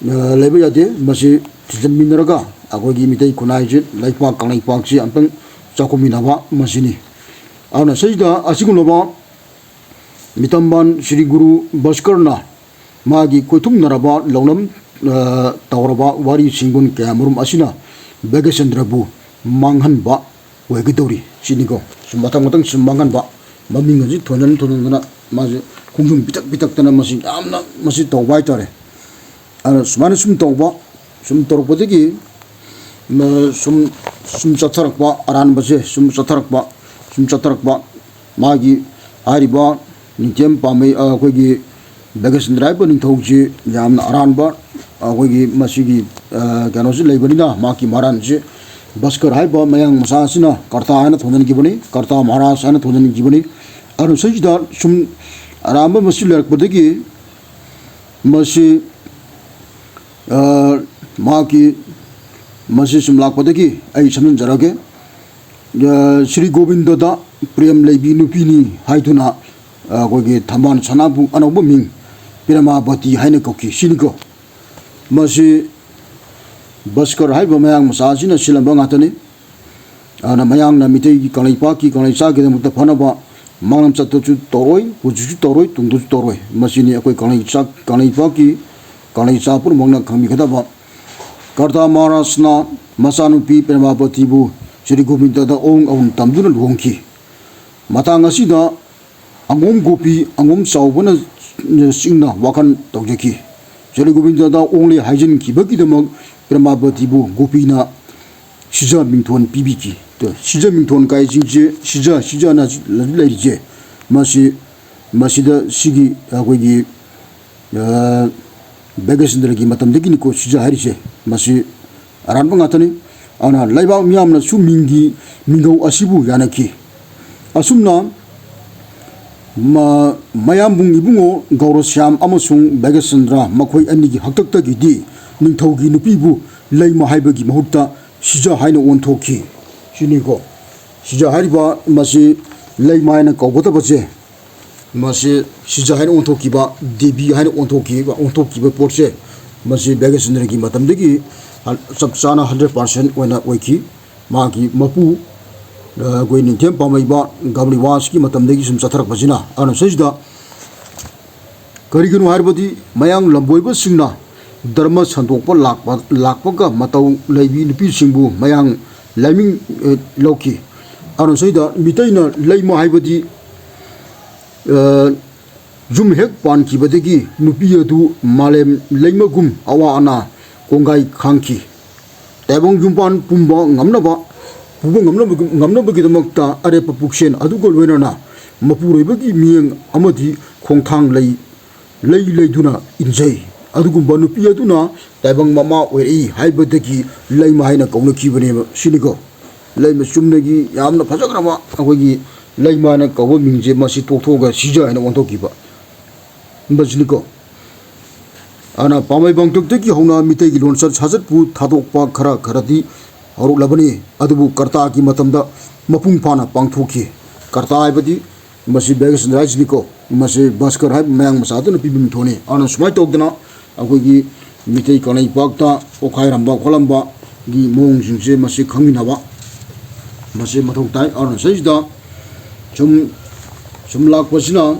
ꯑ, ꯂꯩꯕ ꯌꯥꯗꯦ꯫ ꯃꯁꯤ ꯊꯤꯖꯤꯟꯃꯤꯟꯅꯔꯒ ꯑꯩꯈꯣꯏꯒꯤ ꯃꯤꯇꯩ ꯈꯨꯟꯅꯥꯏꯁꯤ, ꯂꯩꯄꯥꯛ ꯀꯪꯂꯩꯄꯥꯛꯁꯤ ꯑꯝꯇꯪ ꯆꯥꯎꯈꯠꯃꯤꯟꯅꯕ ꯃꯁꯤꯅꯤ꯫ ꯑꯗꯨꯅ ꯁꯤꯗ ꯑꯁꯤꯒꯨꯝꯂꯕ ꯃꯤꯇꯝꯕꯥꯟ ꯁ꯭ꯔꯤ ꯒꯨꯔꯨ ꯚꯥꯁꯀꯔꯅ ꯃꯥꯒꯤ ꯀꯣꯏꯊꯨꯡꯅꯔꯕ ꯂꯧꯅꯝ, ꯑ, ꯇꯧꯔꯕ ꯋꯥꯔꯤ ꯁꯤꯡꯒꯨꯟ ꯀꯌꯥꯃꯔꯨꯝ ꯑꯁꯤꯅ ꯚꯥꯒ꯭ꯌꯆꯟꯗ꯭ꯔꯕꯨ ꯃꯥꯡꯍꯟꯕ ꯑꯣꯏꯒꯗꯧꯔꯤ ꯁꯤꯅꯤꯀꯣ꯫ ꯁꯨꯝ ꯃꯊꯪ ꯃꯊꯪ ꯁꯨꯝ ꯃꯥꯡꯍꯟꯕ, ꯃꯃꯤꯡ ꯑꯁꯤ ꯊꯣꯟꯖꯟ ꯊꯣꯟꯖꯟꯗꯅ ꯃꯥꯁꯦ ꯈꯣꯡꯖꯨꯝ ꯄꯤꯇꯛ ꯄꯤꯇꯛꯇꯅ ꯃꯁꯤ ꯌꯥꯝꯅ ꯃꯁꯤ ꯇꯧꯕ ꯍꯥꯏꯇꯥꯔꯦ꯫ ꯑꯗꯨꯅ ꯁꯨꯃꯥꯏꯅ ꯁꯨꯝ ꯇꯧꯕ, ꯁꯨꯝ ꯇꯧꯔꯛꯄꯗꯒꯤ, ꯃ-, ꯁꯨꯝ, ꯁꯨꯝ ꯆꯠꯊꯔꯛꯄ, ꯑꯔꯥꯟꯕꯁꯦ ꯁꯨꯝ ꯆꯠꯊꯔꯛꯄ, ꯁꯨꯝ ꯆꯠꯊꯔꯛꯄ, ꯃꯥꯒꯤ ꯍꯥꯏꯔꯤꯕ ꯅꯤꯡꯊꯦꯝ ꯄꯥꯝꯃꯩ, ꯑ, ꯑꯩꯈꯣꯏꯒꯤ ꯕꯦꯒꯦꯁꯟꯗ꯭ꯔ ꯍꯥꯏꯕ ꯅꯤꯡꯊꯧꯁꯤ ꯌꯥꯝꯅ ꯑꯔꯥꯟꯕ, ꯑꯩꯈꯣꯏꯒꯤ ꯃꯁꯤꯒꯤ, ꯑ, ꯀꯩꯅꯣꯁꯤ ꯂꯩꯕꯅꯤꯅ, ꯃꯍꯥꯛꯀꯤ ꯃꯍꯥꯔꯥꯟꯁꯤ ꯕꯁꯀꯔ ꯍꯥꯏꯕ ꯃꯌꯥꯡ ꯃꯆꯥ ꯑꯁꯤꯅ ꯀꯔꯇꯥ ꯍꯥꯏꯅ ꯊꯣꯟꯖꯤꯟꯈꯤꯕꯅꯤ, ꯀꯔꯇꯥ ꯃꯍꯥꯔꯥꯖ ꯍꯥꯏꯅ ꯊꯣꯟꯖꯤꯟꯈꯤꯕꯅꯤ꯫ ꯑꯗꯨ ꯁꯤꯗ ꯁꯨꯝ ꯑꯔꯥꯟꯕ ꯃꯁꯤ ꯂꯩꯔꯛꯄꯗꯒꯤ ꯃꯁꯤ, ꯑ, ꯃꯍꯥꯛꯀꯤ ꯃꯁꯤ ꯁꯨꯝ ꯂꯥꯛꯄꯗꯒꯤ ꯑꯩ ꯁꯝꯖꯤꯟꯖꯔꯒꯦ꯫ ꯑ, ꯁ꯭ꯔꯤ ꯒꯣꯕꯤꯟꯗꯗ ꯄ꯭ꯔꯦꯝ ꯂꯩꯕꯤ ꯅꯨꯄꯤꯅꯤ ꯍꯥꯏꯗꯨꯅ, ꯑ, ꯑꯩꯈꯣꯏꯒꯤ ꯊꯝꯕꯥꯜ ꯁꯅꯥꯕꯨ ꯑꯅꯧꯕ ꯃꯤꯡ ꯄ꯭ꯔꯦꯃꯥꯕꯇꯤ ꯍꯥꯏꯅ ꯀꯧꯈꯤ꯫ ꯁꯤꯅꯤꯀꯣ꯫ ꯃꯁꯤ ꯕꯁꯀꯔ ꯍꯥꯏꯔꯤꯕ ꯃꯌꯥꯡ ꯃꯆꯥ ꯑꯁꯤꯅ ꯁꯤꯜꯂꯝꯕ ꯉꯥꯛꯇꯅꯤ꯫ ꯑꯗꯨꯅ ꯃꯌꯥꯡꯅ ꯃꯤꯇꯩꯒꯤ ꯀꯪꯂꯩꯄꯥꯛꯀꯤ ꯀꯪꯂꯩꯆꯥꯒꯤꯗꯃꯛꯇ ꯐꯅꯕ ꯃꯥꯡꯂꯝ ꯆꯠꯇꯁꯨ ꯇꯧꯔꯣꯏ, ꯍꯧꯖꯤꯛꯁꯨ ꯇꯧꯔꯣꯏ, ꯇꯨꯡꯗꯁꯨ ꯇꯧꯔꯣꯏ꯫ ꯃꯁꯤꯅꯤ ꯑꯩꯈꯣꯏ ꯀꯪꯂꯩꯆꯥ-, ꯀꯪꯂꯩꯄꯥꯛꯀꯤ ꯀꯪꯂꯩꯆꯥ ꯄꯨꯝꯅꯃꯛꯅ ꯈꯪꯕꯤꯒꯗꯕ꯫ ꯀꯔꯇꯥ ꯃꯍꯥꯔꯥꯖꯅ ꯃꯆꯥꯅꯨꯄꯤ ꯄ꯭ꯔꯦꯃꯥꯕꯇꯤꯕꯨ ꯁ꯭ꯔꯤ ꯒꯣꯕꯤꯟꯗꯗ ꯑꯋꯣꯡ ꯑꯋꯨꯟ ꯇꯝꯗꯨꯅ ꯂꯨꯍꯣꯡꯈꯤ꯫ ꯃꯇꯥꯡ ꯑꯁꯤꯗ ꯑꯉꯣꯝ ꯒꯣꯄꯤ, ꯑꯉꯣꯝ ꯆꯥꯎꯕꯅ ꯆꯤꯡꯅ ꯋꯥꯈꯜ ꯇꯧꯖꯈꯤ꯫ ꯁ꯭ꯔꯤ ꯒꯣꯕꯤꯟꯗꯗ ꯑꯣꯡꯂꯦ ꯍꯥꯏꯖꯤꯟꯈꯤꯕꯒꯤꯗꯃꯛ ꯄ꯭ꯔꯦꯃꯥꯕꯇꯤꯕꯨ ꯒꯣꯄꯤꯅ ꯁꯤꯖ ꯃꯤꯡꯊꯣꯟ ꯄꯤꯕꯤꯈꯤ꯫ ꯁꯤꯖ ꯃꯤꯡꯊꯣꯟ ꯀꯥꯏꯁꯤꯡꯁꯦ ꯁꯤꯖ, ꯁꯤꯖꯅ ꯂꯩꯔꯤꯁꯦ, ꯃꯁꯤ, ꯃꯁꯤꯗ ꯁꯤꯒꯤ ꯑꯩꯈꯣꯏꯒꯤ, ꯑ, ꯕꯦꯒꯦꯁꯟꯗ꯭ꯔꯒꯤ ꯃꯇꯝꯗꯒꯤꯅꯤꯀꯣ ꯁꯤꯖ ꯍꯥꯏꯔꯤꯁꯦ꯫ ꯃꯁꯤ ꯑꯔꯥꯟꯕ ꯉꯥꯛꯇꯅꯤ꯫ ꯑꯗꯨꯅ ꯂꯩꯕꯥꯛ ꯃꯤꯌꯥꯝꯅꯁꯨ ꯃꯤꯡꯒꯤ ꯃꯤꯡꯒꯧ ꯑꯁꯤꯕꯨ ꯌꯥꯅꯈꯤ꯫ ꯑꯁꯨꯝꯅ ꯃ-, ꯃꯌꯥꯝꯕꯨꯡ ꯏꯕꯨꯡꯉꯣ ꯒꯧꯔꯁ꯭ꯌꯥꯝ ꯑꯃꯁꯨꯡ ꯕꯦꯒꯦꯁꯟꯗ꯭ꯔ ꯃꯈꯣꯏ ꯑꯅꯤꯒꯤ ꯍꯥꯛꯇꯛꯇꯒꯤꯗꯤ ꯅꯤꯡꯊꯧꯒꯤ ꯅꯨꯄꯤꯕꯨ ꯂꯩꯃ ꯍꯥꯏꯕꯒꯤ ꯃꯍꯨꯠꯇ ꯁꯤꯖ ꯍꯥꯏꯅ ꯑꯣꯟꯊꯣꯛꯈꯤ꯫ ꯁꯤꯅꯤꯀꯣ꯫ ꯁꯤꯖ ꯍꯥꯏꯔꯤꯕ ꯃꯁꯤ ꯂꯩꯃ ꯍꯥꯏꯅ ꯀꯧꯒꯗꯕꯁꯦ, ꯃꯁꯤ ꯁꯤꯖ ꯍꯥꯏꯅ ꯑꯣꯟꯊꯣꯛꯈꯤꯕ, ꯗꯦꯕꯤ ꯍꯥꯏꯅ ꯑꯣꯟꯊꯣꯛꯈꯤꯕ, ꯑꯣꯟꯊꯣꯛꯈꯤꯕ ꯄꯣꯠꯁꯦ, ꯃꯁꯤ ꯕꯦꯒꯦꯁꯟꯗ꯭ꯔꯒꯤ ꯃꯇꯝꯗꯒꯤ ꯆꯞ ꯆꯥꯅ hundred percent ꯑꯣꯏꯅ ꯑꯣꯏꯈꯤ꯫ ꯃꯥꯒꯤ ꯃꯄꯨ, ꯑ, ꯑꯩꯈꯣꯏ ꯅꯤꯡꯊꯦꯝ ꯄꯥꯝꯃꯩꯕ ꯒꯕ꯭ꯔꯤꯋꯥꯁꯀꯤ ꯃꯇꯝꯗꯒꯤ ꯁꯨꯝ ꯆꯠꯊꯔꯛꯄꯁꯤꯅ꯫ ꯑꯗꯨꯅ ꯁꯤꯗꯩꯁꯤꯗ ꯀꯔꯤꯒꯤꯅꯣ ꯍꯥꯏꯔꯕꯗꯤ ꯃꯌꯥꯡ ꯂꯝꯕꯣꯏꯕꯁꯤꯡꯅ ꯙꯔꯃ ꯁꯟꯗꯣꯛꯄ ꯂꯥꯛꯄ, ꯂꯥꯛꯄꯒ ꯃꯇꯧ ꯂꯩꯕꯤ ꯅꯨꯄꯤꯁꯤꯡꯕꯨ ꯃꯌꯥꯡ ꯂꯥꯏꯃꯤꯡ, ꯑ, ꯂꯧꯈꯤ꯫ ꯑꯗꯨꯅ ꯁꯤꯗ ꯃꯤꯇꯩꯅ ꯂꯩꯃ ꯍꯥꯏꯕꯗꯤ, ꯑ, ꯌꯨꯝ ꯍꯦꯛ ꯄꯥꯟꯈꯤꯕꯗꯒꯤ ꯅꯨꯄꯤ ꯑꯗꯨ ꯃꯥꯂꯦꯝ ꯂꯩꯃꯒꯨꯝ ꯑꯋꯥ ꯑꯅꯥ ꯀꯣꯡꯒꯥꯏ ꯈꯥꯡꯈꯤ꯫ ꯇꯥꯏꯕꯪ ꯌꯨꯝꯕꯥꯟ ꯄꯨꯝꯕ ꯉꯝꯅꯕ ꯄꯨꯕ ꯉꯝꯅꯕꯒꯤ-, ꯉꯝꯅꯕꯒꯤꯗꯃꯛꯇ ꯑꯔꯦꯞꯄ ꯄꯨꯛꯁꯦꯜ ꯑꯗꯨꯒ ꯂꯣꯏꯅꯅ ꯃꯄꯨꯔꯣꯏꯕꯒꯤ ꯃꯤꯠꯌꯦꯡ ꯑꯃꯗꯤ ꯈꯣꯡꯊꯥꯡ ꯂꯩ, ꯂꯩ ꯂꯩꯗꯨꯅ ꯏꯟꯖꯩ꯫ ꯑꯗꯨꯒꯨꯝꯕ ꯅꯨꯄꯤ ꯑꯗꯨꯅ ꯇꯥꯏꯕꯪ ꯃꯃꯥ ꯑꯣꯏꯔꯛꯏ ꯍꯥꯏꯕꯗꯒꯤ ꯂꯩꯃ ꯍꯥꯏꯅ ꯀꯧꯅꯈꯤꯕꯅꯦꯕ ꯁꯤꯅꯤꯀꯣ꯫ ꯂꯩꯃ ꯆꯨꯝꯅꯒꯤ ꯌꯥꯝꯅ ꯐꯖꯈ꯭ꯔꯕ ꯑꯩꯈꯣꯏꯒꯤ ꯂꯩꯃ ꯍꯥꯏꯅ ꯀꯧꯕ ꯃꯤꯡꯁꯦ ꯃꯁꯤ ꯇꯣꯛꯊꯣꯛꯑꯒ ꯁꯤꯖ ꯍꯥꯏꯅ ꯑꯣꯟꯊꯣꯛꯈꯤꯕ ꯃꯁꯤꯅꯤꯀꯣ꯫ ꯑꯗꯨꯅ ꯄꯥꯝꯕꯩ ꯄꯥꯡꯇꯛꯇꯒꯤ ꯍꯧꯅ ꯃꯤꯇꯩꯒꯤ ꯂꯣꯟꯆꯠ ꯁꯥꯖꯠꯄꯨ ꯊꯥꯗꯣꯛꯄ ꯈꯔ ꯈꯔꯗꯤ ꯍꯧꯔꯛꯂꯕꯅꯤ꯫ ꯑꯗꯨꯕꯨ ꯀꯔꯇꯥꯒꯤ ꯃꯇꯝꯗ ꯃꯄꯨꯡ ꯐꯥꯅ ꯄꯥꯡꯊꯣꯛꯈꯤ꯫ ꯀꯔꯇꯥ ꯍꯥꯏꯕꯗꯤ ꯃꯁꯤ ꯕꯦꯒꯁꯟꯗ꯭ꯔ ꯍꯥꯏꯁꯤꯅꯤꯀꯣ꯫ ꯃꯁꯤ ꯚꯥꯁꯀꯔ ꯍꯥꯏꯕ ꯃꯌꯥꯡ ꯃꯆꯥꯗꯨꯅ ꯄꯤꯕ ꯃꯤꯡꯊꯣꯟꯅꯤ꯫ ꯑꯗꯨꯅ ꯁꯨꯃꯥꯏꯅ ꯇꯧꯗꯅ ꯑꯩꯈꯣꯏꯒꯤ ꯃꯤꯇꯩ ꯀꯪꯂꯩꯄꯥꯛꯇ ꯄꯣꯛꯈꯥꯏꯔꯝꯕ ꯈꯣꯠꯂꯝꯕꯒꯤ ꯃꯑꯣꯡꯁꯤꯡꯁꯦ ꯃꯁꯤ ꯈꯪꯃꯤꯟꯅꯕ ꯃꯁꯤ ꯃꯊꯧ ꯇꯥꯏ꯫ ꯑꯗꯨꯅ ꯁꯤꯗꯩꯁꯤꯗ ꯁꯨꯝ, ꯁꯨꯝ ꯂꯥꯛꯄꯁꯤꯅ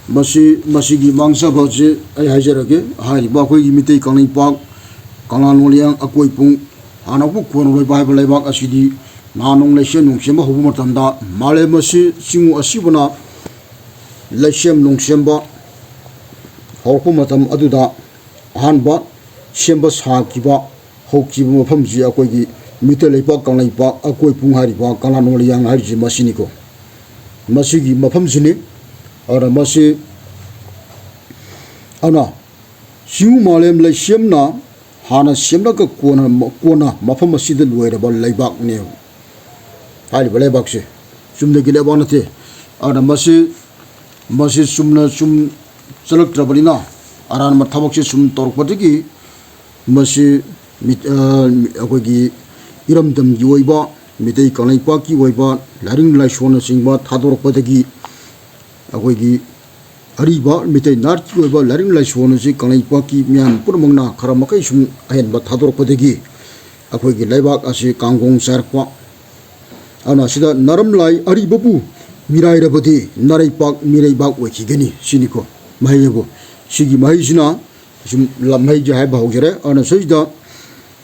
ꯃꯁꯤ, ꯃꯁꯤꯒꯤ ꯃꯥꯡꯖꯕꯁꯤ ꯑꯩ ꯍꯥꯏꯖꯔꯒꯦ꯫ ꯍꯥꯏꯔꯤꯕ ꯑꯩꯈꯣꯏꯒꯤ ꯃꯤꯇꯩ ꯀꯪꯂꯩꯄꯥꯛ, ꯀꯪꯂꯥ ꯅꯣꯡꯂꯤꯌꯥꯡ, ꯑꯀꯣꯏ ꯄꯨꯡ, ꯍꯥꯟꯅꯕꯨ ꯀꯣꯟꯅꯔꯣꯏꯕ ꯍꯥꯏꯕ ꯂꯩꯕꯥꯛ ꯑꯁꯤꯗꯤ ꯅꯍꯥꯟ ꯅꯣꯡ ꯂꯩꯁꯦꯝ ꯅꯨꯡꯁꯦꯝꯕ ꯍꯧꯕ ꯃꯇꯝꯗ ꯃꯥꯂꯦꯝ ꯑꯁꯤ ꯆꯤꯡꯉꯨ ꯑꯁꯤꯕꯅ ꯂꯩꯁꯦꯝ ꯅꯨꯡꯁꯦꯝꯕ ꯍꯧꯔꯛꯄ ꯃꯇꯝ ꯑꯗꯨꯗ ꯑꯍꯥꯟꯕ ꯁꯦꯝꯕ ꯁꯥꯈꯤꯕ ꯍꯧꯈꯤꯕ ꯃꯐꯝꯁꯤ ꯑꯩꯈꯣꯏꯒꯤ ꯃꯤꯇꯩ ꯂꯩꯄꯥꯛ ꯀꯪꯂꯩꯄꯥꯛ ꯑꯀꯣꯏ ꯄꯨꯡ ꯍꯥꯏꯔꯤꯕ ꯀꯪꯂꯥ ꯅꯣꯡꯂꯤꯌꯥꯡ ꯍꯥꯏꯔꯤꯁꯤ ꯃꯁꯤꯅꯤꯀꯣ꯫ ꯃꯁꯤꯒꯤ ꯃꯐꯝꯁꯤꯅꯤ꯫ ꯑꯗꯨꯅ ꯃꯁꯤ, ꯑꯗꯨꯅ ꯆꯤꯡꯉꯨ ꯃꯥꯂꯦꯝ ꯂꯩꯁꯦꯝꯅ ꯍꯥꯟꯅ ꯁꯦꯝꯂꯒ ꯀꯣꯟꯅ, ꯀꯣꯟꯅ ꯃꯐꯝ ꯑꯁꯤꯗ ꯂꯣꯏꯔꯕ ꯂꯩꯕꯥꯛꯅꯦꯕ꯫ ꯍꯥꯏꯔꯤꯕ ꯂꯩꯕꯥꯛꯁꯦ ꯆꯨꯝꯅꯒꯤ ꯂꯩꯕꯥꯛ ꯅꯠꯇꯦ꯫ ꯑꯗꯨꯅ ꯃꯁꯤ, ꯃꯁꯤ ꯆꯨꯝꯅ ꯁꯨꯝ ꯆꯠꯂꯛꯇ꯭ꯔꯕꯅꯤꯅ ꯑꯔꯥꯟꯕ ꯊꯕꯛꯁꯦ ꯁꯨꯝ ꯇꯧꯔꯛꯄꯗꯒꯤ ꯃꯁꯤ ꯃꯤꯠ-, ꯑ, ꯑꯩꯈꯣꯏꯒꯤ ꯏꯔꯝꯗꯝꯒꯤ ꯑꯣꯏꯕ, ꯃꯤꯇꯩ ꯀꯪꯂꯩꯄꯥꯛꯀꯤ ꯑꯣꯏꯕ ꯂꯥꯏꯅꯤꯡ ꯂꯥꯏꯁꯣꯟꯅꯆꯤꯡꯕ ꯊꯥꯗꯣꯔꯛꯄꯗꯒꯤ ꯑꯩꯈꯣꯏꯒꯤ ꯑꯔꯤꯕ ꯃꯤꯇꯩ ꯅꯥꯠꯀꯤ ꯑꯣꯏꯕ ꯂꯥꯏꯅꯤꯡ ꯂꯥꯏꯁꯣꯟ ꯑꯁꯤ ꯀꯪꯂꯩꯄꯥꯛꯀꯤ ꯃꯤꯌꯥꯝ ꯄꯨꯝꯅꯃꯛꯅ ꯈꯔ ꯃꯈꯩ ꯁꯨꯝ ꯑꯍꯦꯟꯕ ꯊꯥꯗꯣꯔꯛꯄꯗꯒꯤ ꯑꯩꯈꯣꯏꯒꯤ ꯂꯩꯕꯥꯛ ꯑꯁꯤ ꯀꯥꯡꯒꯣꯡ ꯆꯥꯏꯔꯛꯄ꯫ ꯑꯗꯨꯅ ꯁꯤꯗ ꯅꯔꯝꯂꯥꯏ ꯑꯔꯤꯕꯕꯨ ꯃꯤꯔꯥꯏꯔꯕꯗꯤ ꯅꯔꯩꯄꯥꯛ ꯃꯤꯔꯩꯕꯥꯛ ꯑꯣꯏꯈꯤꯒꯅꯤ ꯁꯤꯅꯤꯀꯣ ꯃꯍꯩ ꯑꯕꯨ꯫ ꯁꯤꯒꯤ ꯃꯍꯩꯁꯤꯅ ꯁꯨꯝ ꯂꯝꯍꯩꯁꯦ ꯍꯥꯏꯕ ꯍꯧꯖꯔꯦ꯫ ꯑꯗꯨꯅ ꯁꯤꯗ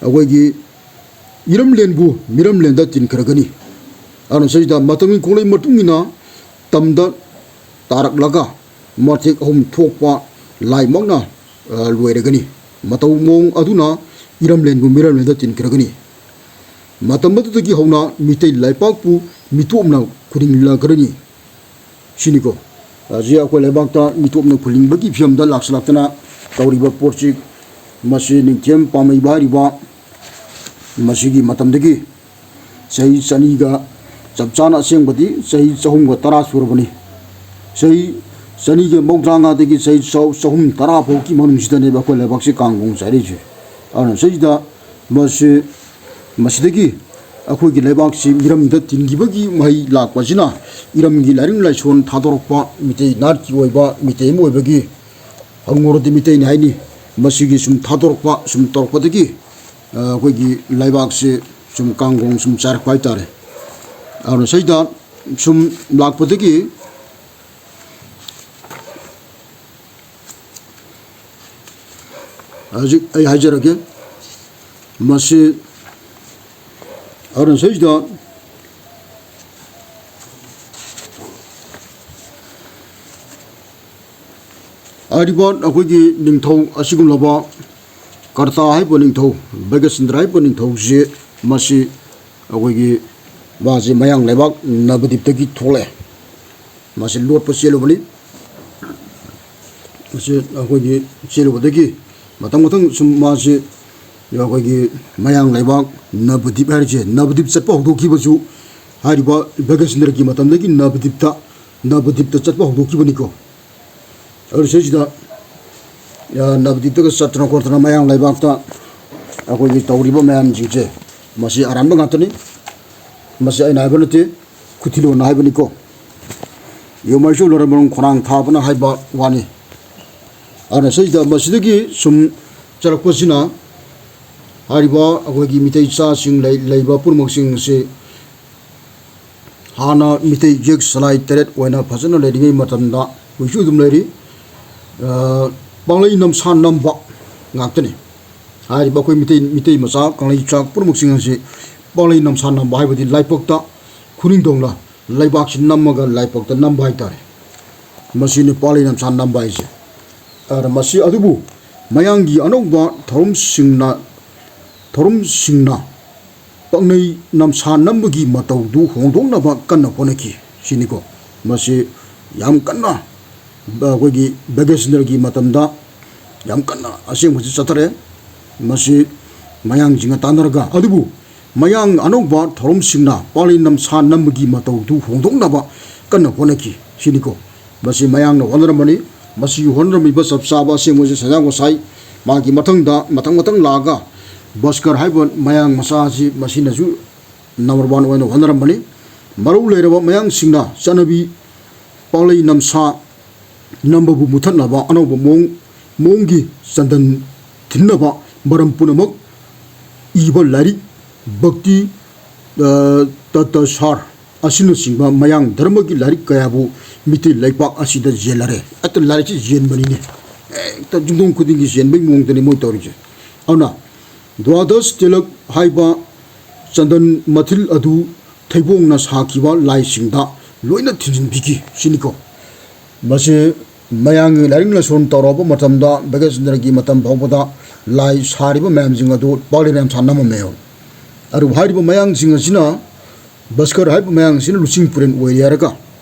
ꯑꯩꯈꯣꯏꯒꯤ ꯏꯔꯝꯂꯦꯟꯕꯨ ꯃꯤꯔꯝꯂꯦꯟꯗ ꯇꯤꯟꯈ꯭ꯔꯒꯅꯤ꯫ ꯑꯗꯨꯅ ꯁꯤꯗ ꯃꯇꯝꯒꯤ ꯈꯣꯡꯂꯩ ꯃꯇꯨꯡ ꯏꯟꯅ ꯇꯝꯗ ꯇꯥꯔꯛꯂꯒ ꯃꯊꯦꯛ ꯑꯍꯨꯝ ꯊꯣꯛꯄ ꯂꯥꯏꯃꯛꯅ, ꯑ, ꯂꯣꯏꯔꯒꯅꯤ꯫ ꯃꯇꯧ ꯃꯑꯣꯡ ꯑꯗꯨꯅ ꯏꯔꯝꯂꯦꯟꯕꯨ ꯃꯤꯔꯝꯂꯦꯟꯗ ꯇꯤꯟꯈ꯭ꯔꯒꯅꯤ꯫ ꯃꯇꯝ ꯑꯗꯨꯗꯒꯤ ꯍꯧꯅ ꯃꯤꯇꯩ ꯂꯩꯄꯥꯛꯄꯨ ꯃꯤꯇꯣꯞꯅ ꯈꯨꯗꯤꯡꯂꯛꯈ꯭ꯔꯅꯤ ꯁꯤꯅꯤꯀꯣ꯫ ꯍꯧꯖꯤꯛ ꯑꯩꯈꯣꯏ ꯂꯩꯕꯥꯛꯇ ꯃꯤꯇꯣꯞꯅ ꯈꯨꯂꯤꯡꯕꯒꯤ ꯐꯤꯕꯝꯗ ꯂꯥꯛꯁꯤꯜꯂꯛꯇꯅ ꯇꯧꯔꯤꯕ ꯄꯣꯠꯁꯤ, ꯃꯁꯤ ꯅꯤꯡꯊꯦꯝ ꯄꯥꯝꯃꯩꯕ ꯍꯥꯏꯔꯤꯕ ꯃꯁꯤꯒꯤ ꯃꯇꯝꯗꯒꯤ ꯆꯍꯤ ꯆꯅꯤꯒ, ꯆꯞ ꯆꯥꯅ ꯑꯁꯦꯡꯕꯗꯤ ꯆꯍꯤ ꯆꯍꯨꯝꯒ ꯇꯔꯥ ꯁꯨꯔꯕꯅꯤ꯫ ꯆꯍꯤ ꯆꯅꯤꯒ ꯃꯧꯗ꯭ꯔꯥ ꯃꯉꯥꯗꯒꯤ ꯆꯍꯤ ꯆꯍꯨꯝ ꯇꯔꯥ ꯐꯥꯎꯒꯤ ꯃꯅꯨꯡꯁꯤꯗꯅꯦꯕ ꯑꯩꯈꯣꯏ ꯂꯩꯕꯥꯛꯁꯤ ꯀꯥꯡꯒꯣꯡ ꯆꯥꯏꯔꯤꯁꯦ꯫ ꯑꯗꯨꯅ ꯁꯤꯗ ꯃꯁꯤ, ꯃꯁꯤꯗꯒꯤ ꯑꯩꯈꯣꯏꯒꯤ ꯂꯩꯕꯥꯛꯁꯤ ꯃꯤꯔꯝꯗ ꯇꯤꯟꯈꯤꯕꯒꯤ ꯃꯍꯩ ꯂꯥꯛꯄꯁꯤꯅ ꯏꯔꯝꯒꯤ ꯂꯥꯏꯅꯤꯡ ꯂꯥꯏꯁꯣꯟ ꯊꯥꯗꯣꯔꯛꯄ, ꯃꯤꯇꯩ ꯅꯥꯠꯀꯤ ꯑꯣꯏꯕ, ꯃꯤꯇꯩ ꯑꯃ ꯑꯣꯏꯕꯒꯤ ꯍꯪꯉꯨꯔꯗꯤ ꯃꯤꯇꯩꯅꯤ ꯍꯥꯏꯅꯤ꯫ ꯃꯁꯤꯒꯤ ꯁꯨꯝ ꯊꯥꯗꯣꯔꯛꯄ, ꯁꯨꯝ ꯇꯧꯔꯛꯄꯗꯒꯤ, ꯑ, ꯑꯩꯈꯣꯏꯒꯤ ꯂꯩꯕꯥꯛꯁꯦ ꯁꯨꯝ ꯀꯥꯡꯒꯣꯡ ꯁꯨꯝ ꯆꯥꯏꯔꯛꯄ ꯍꯥꯏꯇꯥꯔꯦ꯫ ꯑꯗꯨꯅ ꯁꯤꯗ ꯁꯨꯝ ꯂꯥꯛꯄꯗꯒꯤ ꯍꯧꯖꯤꯛ ꯑꯩ ꯍꯥꯏꯖꯔꯒꯦ꯫ ꯃꯁꯤ ꯑꯗꯨꯅ ꯁꯤꯗ ꯍꯥꯏꯔꯤꯕ ꯑꯩꯈꯣꯏꯒꯤ ꯅꯤꯡꯊꯧ ꯑꯁꯤꯒꯨꯝꯂꯕ ꯀꯔꯇꯥ ꯍꯥꯏꯕ ꯅꯤꯡꯊꯧ, ꯚꯒꯁꯤꯟꯗ꯭ꯔ ꯍꯥꯏꯕ ꯅꯤꯡꯊꯧꯁꯤ, ꯃꯁꯤ ꯑꯩꯈꯣꯏꯒꯤ ꯃꯥꯁꯤ ꯃꯌꯥꯡ ꯂꯩꯕꯥꯛ ꯅꯕꯗꯤꯞꯇꯒꯤ ꯊꯣꯛꯂꯛꯑꯦ꯫ ꯃꯁꯤ ꯂꯣꯠꯄ ꯆꯦꯜꯂꯨꯕꯅꯤ꯫ ꯃꯁꯤ ꯑꯩꯈꯣꯏꯒꯤ ꯆꯦꯜꯂꯨꯕꯗꯒꯤ ꯃꯊꯪ ꯃꯊꯪ ꯁꯨꯝ ꯃꯥꯁꯤ ꯑꯩꯈꯣꯏꯒꯤ ꯃꯌꯥꯡ ꯂꯩꯕꯥꯛ ꯅꯕꯗꯤꯞ ꯍꯥꯏꯔꯤꯁꯦ, ꯅꯕꯗꯤꯞ ꯆꯠꯄ ꯍꯧꯗꯣꯛꯈꯤꯕꯁꯨ ꯍꯥꯏꯔꯤꯕ ꯚꯒꯁꯤꯟꯗ꯭ꯔꯒꯤ ꯃꯇꯝꯗꯒꯤ ꯅꯕꯗꯤꯞꯇ, ꯅꯕꯗꯤꯞꯇ ꯆꯠꯄ ꯍꯧꯗꯣꯛꯈꯤꯕꯅꯤꯀꯣ꯫ ꯑꯗꯨ ꯁꯤꯗꯩꯁꯤꯗ, ꯑ, ꯅꯕꯗꯤꯞꯇꯒ ꯆꯠꯇꯅ ꯈꯣꯠꯇꯅ ꯃꯌꯥꯡ ꯂꯩꯕꯥꯛꯇ ꯑꯩꯈꯣꯏꯒꯤ ꯇꯧꯔꯤꯕ ꯃꯌꯥꯝꯁꯤꯡꯁꯦ, ꯃꯁꯤ ꯑꯔꯥꯟꯕ ꯉꯥꯛꯇꯅꯤ꯫ ꯃꯁꯤ ꯑꯩꯅ ꯍꯥꯏꯕ ꯅꯠꯇꯦ, ꯈꯨꯊꯤꯂꯣꯟꯅ ꯍꯥꯏꯕꯅꯤꯀꯣ꯫ ꯌꯣꯃꯩꯁꯨ ꯂꯣꯏꯔꯝꯕ ꯈꯣꯡꯅꯥꯡ ꯊꯥꯕꯅ ꯍꯥꯏꯕ ꯋꯥꯅꯤ꯫ ꯑꯗꯨꯅ ꯁꯤꯗ ꯃꯁꯤꯗꯒꯤ ꯁꯨꯝ ꯆꯠꯂꯛꯄꯁꯤꯅ ꯍꯥꯏꯔꯤꯕ ꯑꯩꯈꯣꯏꯒꯤ ꯃꯤꯇꯩ ꯆꯥꯁꯤꯡ ꯂꯩ-, ꯂꯩꯕ ꯄꯨꯝꯅꯃꯛꯁꯤꯡ ꯑꯁꯤ ꯍꯥꯟꯅ ꯃꯤꯇꯩ ꯌꯦꯛ ꯁꯂꯥꯏ ꯇꯔꯦꯠ ꯑꯣꯏꯅ ꯐꯖꯅ ꯂꯩꯔꯤꯉꯩ ꯃꯇꯝꯗ ꯍꯧꯖꯤꯛꯁꯨ ꯑꯗꯨꯝ ꯂꯩꯔꯤ꯫ ꯑ, ꯄꯥꯡꯂꯩ ꯅꯝꯁꯥ ꯅꯝꯕ ꯉꯥꯛꯇꯅꯤ꯫ ꯍꯥꯏꯔꯤꯕ ꯑꯩꯈꯣꯏ ꯃꯤꯇꯩ, ꯃꯤꯇꯩ ꯃꯆꯥ ꯀꯪꯂꯩ ꯆꯥ ꯄꯨꯝꯅꯃꯛꯁꯤꯡ ꯑꯁꯤ ꯄꯥꯡꯂꯩ ꯅꯝꯁꯥ ꯅꯝꯕ ꯍꯥꯏꯕꯗꯤ ꯂꯥꯏꯕꯛꯇ ꯈꯨꯅꯤꯡꯗꯧꯅ ꯂꯩꯕꯥꯛꯁꯤ ꯅꯝꯃꯒ ꯂꯥꯏꯕꯛꯇ ꯅꯝꯕ ꯍꯥꯏꯇꯥꯔꯦ꯫ ꯃꯁꯤꯅꯤ ꯄꯥꯡꯂꯩ ꯅꯝꯁꯥ ꯅꯝꯕ ꯍꯥꯏꯁꯦ꯫ ꯑꯗ ꯃꯁꯤ ꯑꯗꯨꯕꯨ ꯃꯌꯥꯡꯒꯤ ꯑꯅꯧꯕ ꯊꯧꯔꯝꯁꯤꯡꯅ, ꯊꯧꯔꯝꯁꯤꯡꯅ ꯄꯥꯛꯅꯩ ꯅꯝꯁꯥ ꯅꯝꯕꯒꯤ ꯃꯇꯧꯗꯨ ꯍꯣꯡꯗꯣꯛꯅꯕ ꯀꯟꯅ ꯍꯣꯠꯅꯈꯤ ꯁꯤꯅꯤꯀꯣ꯫ ꯃꯁꯤ ꯌꯥꯝ ꯀꯟꯅ ꯑꯩꯈꯣꯏꯒꯤ ꯕ꯭ꯔꯤꯒꯦꯗꯤꯌꯔꯒꯤ ꯃꯇꯝꯗ ꯌꯥꯝ ꯀꯟꯅ ꯑꯁꯦꯡꯕꯁꯤ ꯆꯠꯊꯔꯦ꯫ ꯃꯁꯤ ꯃꯌꯥꯡꯁꯤꯡꯒ ꯇꯥꯟꯅꯔꯒ, ꯑꯗꯨꯕꯨ ꯃꯌꯥꯡ ꯑꯅꯧꯕ ꯊꯧꯔꯝꯁꯤꯡꯅ ꯄꯥꯛꯅꯩ ꯅꯝꯁꯥ ꯅꯝꯕꯒꯤ ꯃꯇꯧꯗꯨ ꯍꯣꯡꯗꯣꯛꯅꯕ ꯀꯟꯅ ꯍꯣꯠꯅꯈꯤ ꯁꯤꯅꯤꯀꯣ꯫ ꯃꯁꯤ ꯃꯌꯥꯡꯅ ꯍꯣꯠꯅꯔꯝꯕꯅꯤ꯫ ꯃꯁꯤ ꯍꯣꯠꯅꯔꯝꯃꯤꯕ ꯆꯞ ꯆꯥꯕ ꯑꯁꯦꯡꯕꯁꯤ ꯁꯟꯖꯥ ꯒꯣꯁꯥꯏ꯫ ꯃꯥꯒꯤ ꯃꯊꯪꯗ, ꯃꯊꯪ ꯃꯊꯪ ꯂꯥꯛꯑꯒ ꯕꯁꯀꯔ ꯍꯥꯏꯕ ꯃꯌꯥꯡ ꯃꯆꯥ ꯑꯁꯤ ꯃꯁꯤꯅꯁꯨ ꯅꯝꯕꯔ ꯋꯥꯟ ꯑꯣꯏꯅ ꯍꯣꯠꯅꯔꯝꯕꯅꯤ꯫ ꯃꯔꯧ ꯂꯩꯔꯕ ꯃꯌꯥꯡꯁꯤꯡꯅ ꯆꯠꯅꯕꯤ ꯄꯥꯛꯅꯩ ꯅꯝꯁꯥ ꯅꯝꯕꯕꯨ ꯃꯨꯊꯠꯅꯕ ꯑꯅꯧꯕ ꯃꯑꯣꯡ, ꯃꯑꯣꯡꯒꯤ ꯆꯟꯗꯟ ꯊꯤꯟꯅꯕ ꯃꯔꯝ ꯄꯨꯝꯅꯃꯛ ꯏꯕ ꯂꯥꯏꯔꯤꯛ ꯚꯛꯇꯤ, ꯑ, ꯇꯠꯇꯁꯥꯔ ꯑꯁꯤꯅꯆꯤꯡꯕ ꯃꯌꯥꯡ ꯙꯔꯃꯒꯤ ꯂꯥꯏꯔꯤꯛ ꯀꯌꯥꯕꯨ ꯃꯤꯇꯩ ꯂꯩꯄꯥꯛ ꯑꯁꯤꯗ ꯌꯦꯜꯂꯔꯦ꯫ ꯍꯦꯛꯇ ꯂꯥꯏꯔꯤꯛꯁꯤ ꯌꯦꯟꯕꯅꯤꯅꯦ꯫ ꯍꯦꯛꯇ ꯌꯨꯝꯊꯣꯡ ꯈꯨꯗꯤꯡꯒꯤ ꯌꯦꯟꯕꯒꯤ ꯃꯑꯣꯡꯗꯅꯤ ꯃꯣꯏ ꯇꯧꯔꯤꯁꯦ꯫ ꯑꯗꯨꯅ ꯗ꯭ꯋꯥꯗꯁ ꯇꯤꯂꯛ ꯍꯥꯏꯕ ꯆꯟꯗꯟ ꯃꯊꯤꯜ ꯑꯗꯨ ꯊꯩꯕꯣꯡꯅ ꯁꯥꯈꯤꯕ ꯂꯥꯏꯁꯤꯡꯗ ꯂꯣꯏꯅ ꯊꯤꯟꯖꯤꯟꯕꯤꯈꯤ ꯁꯤꯅꯤꯀꯣ꯫ ꯃꯁꯤ ꯃꯌꯥꯡꯒꯤ ꯂꯥꯏꯔꯤꯛ ꯂꯥꯏꯁꯣꯟ ꯇꯧꯔꯕ ꯃꯇꯝꯗ ꯕ꯭ꯔꯤꯒꯦꯗꯤꯌꯔꯒꯤ ꯃꯇꯝ ꯐꯥꯎꯕꯗ ꯂꯥꯏ ꯁꯥꯔꯤꯕ ꯃꯌꯥꯝꯁꯤꯡ ꯑꯗꯨ ꯄꯥꯛꯅꯩ ꯅꯝꯁꯥ ꯅꯝꯃꯝꯃꯦꯕ꯫ ꯑꯗꯨꯕꯨ ꯍꯥꯏꯔꯤꯕ ꯃꯌꯥꯡꯁꯤꯡ ꯑꯁꯤꯅ ꯕꯁꯀꯔ ꯍꯥꯏꯔꯤꯕ ꯃꯌꯥꯡꯁꯤꯅ ꯂꯨꯆꯤꯡ ꯄꯨꯔꯦꯜ ꯑꯣꯏꯔꯦ ꯍꯥꯏꯔꯒ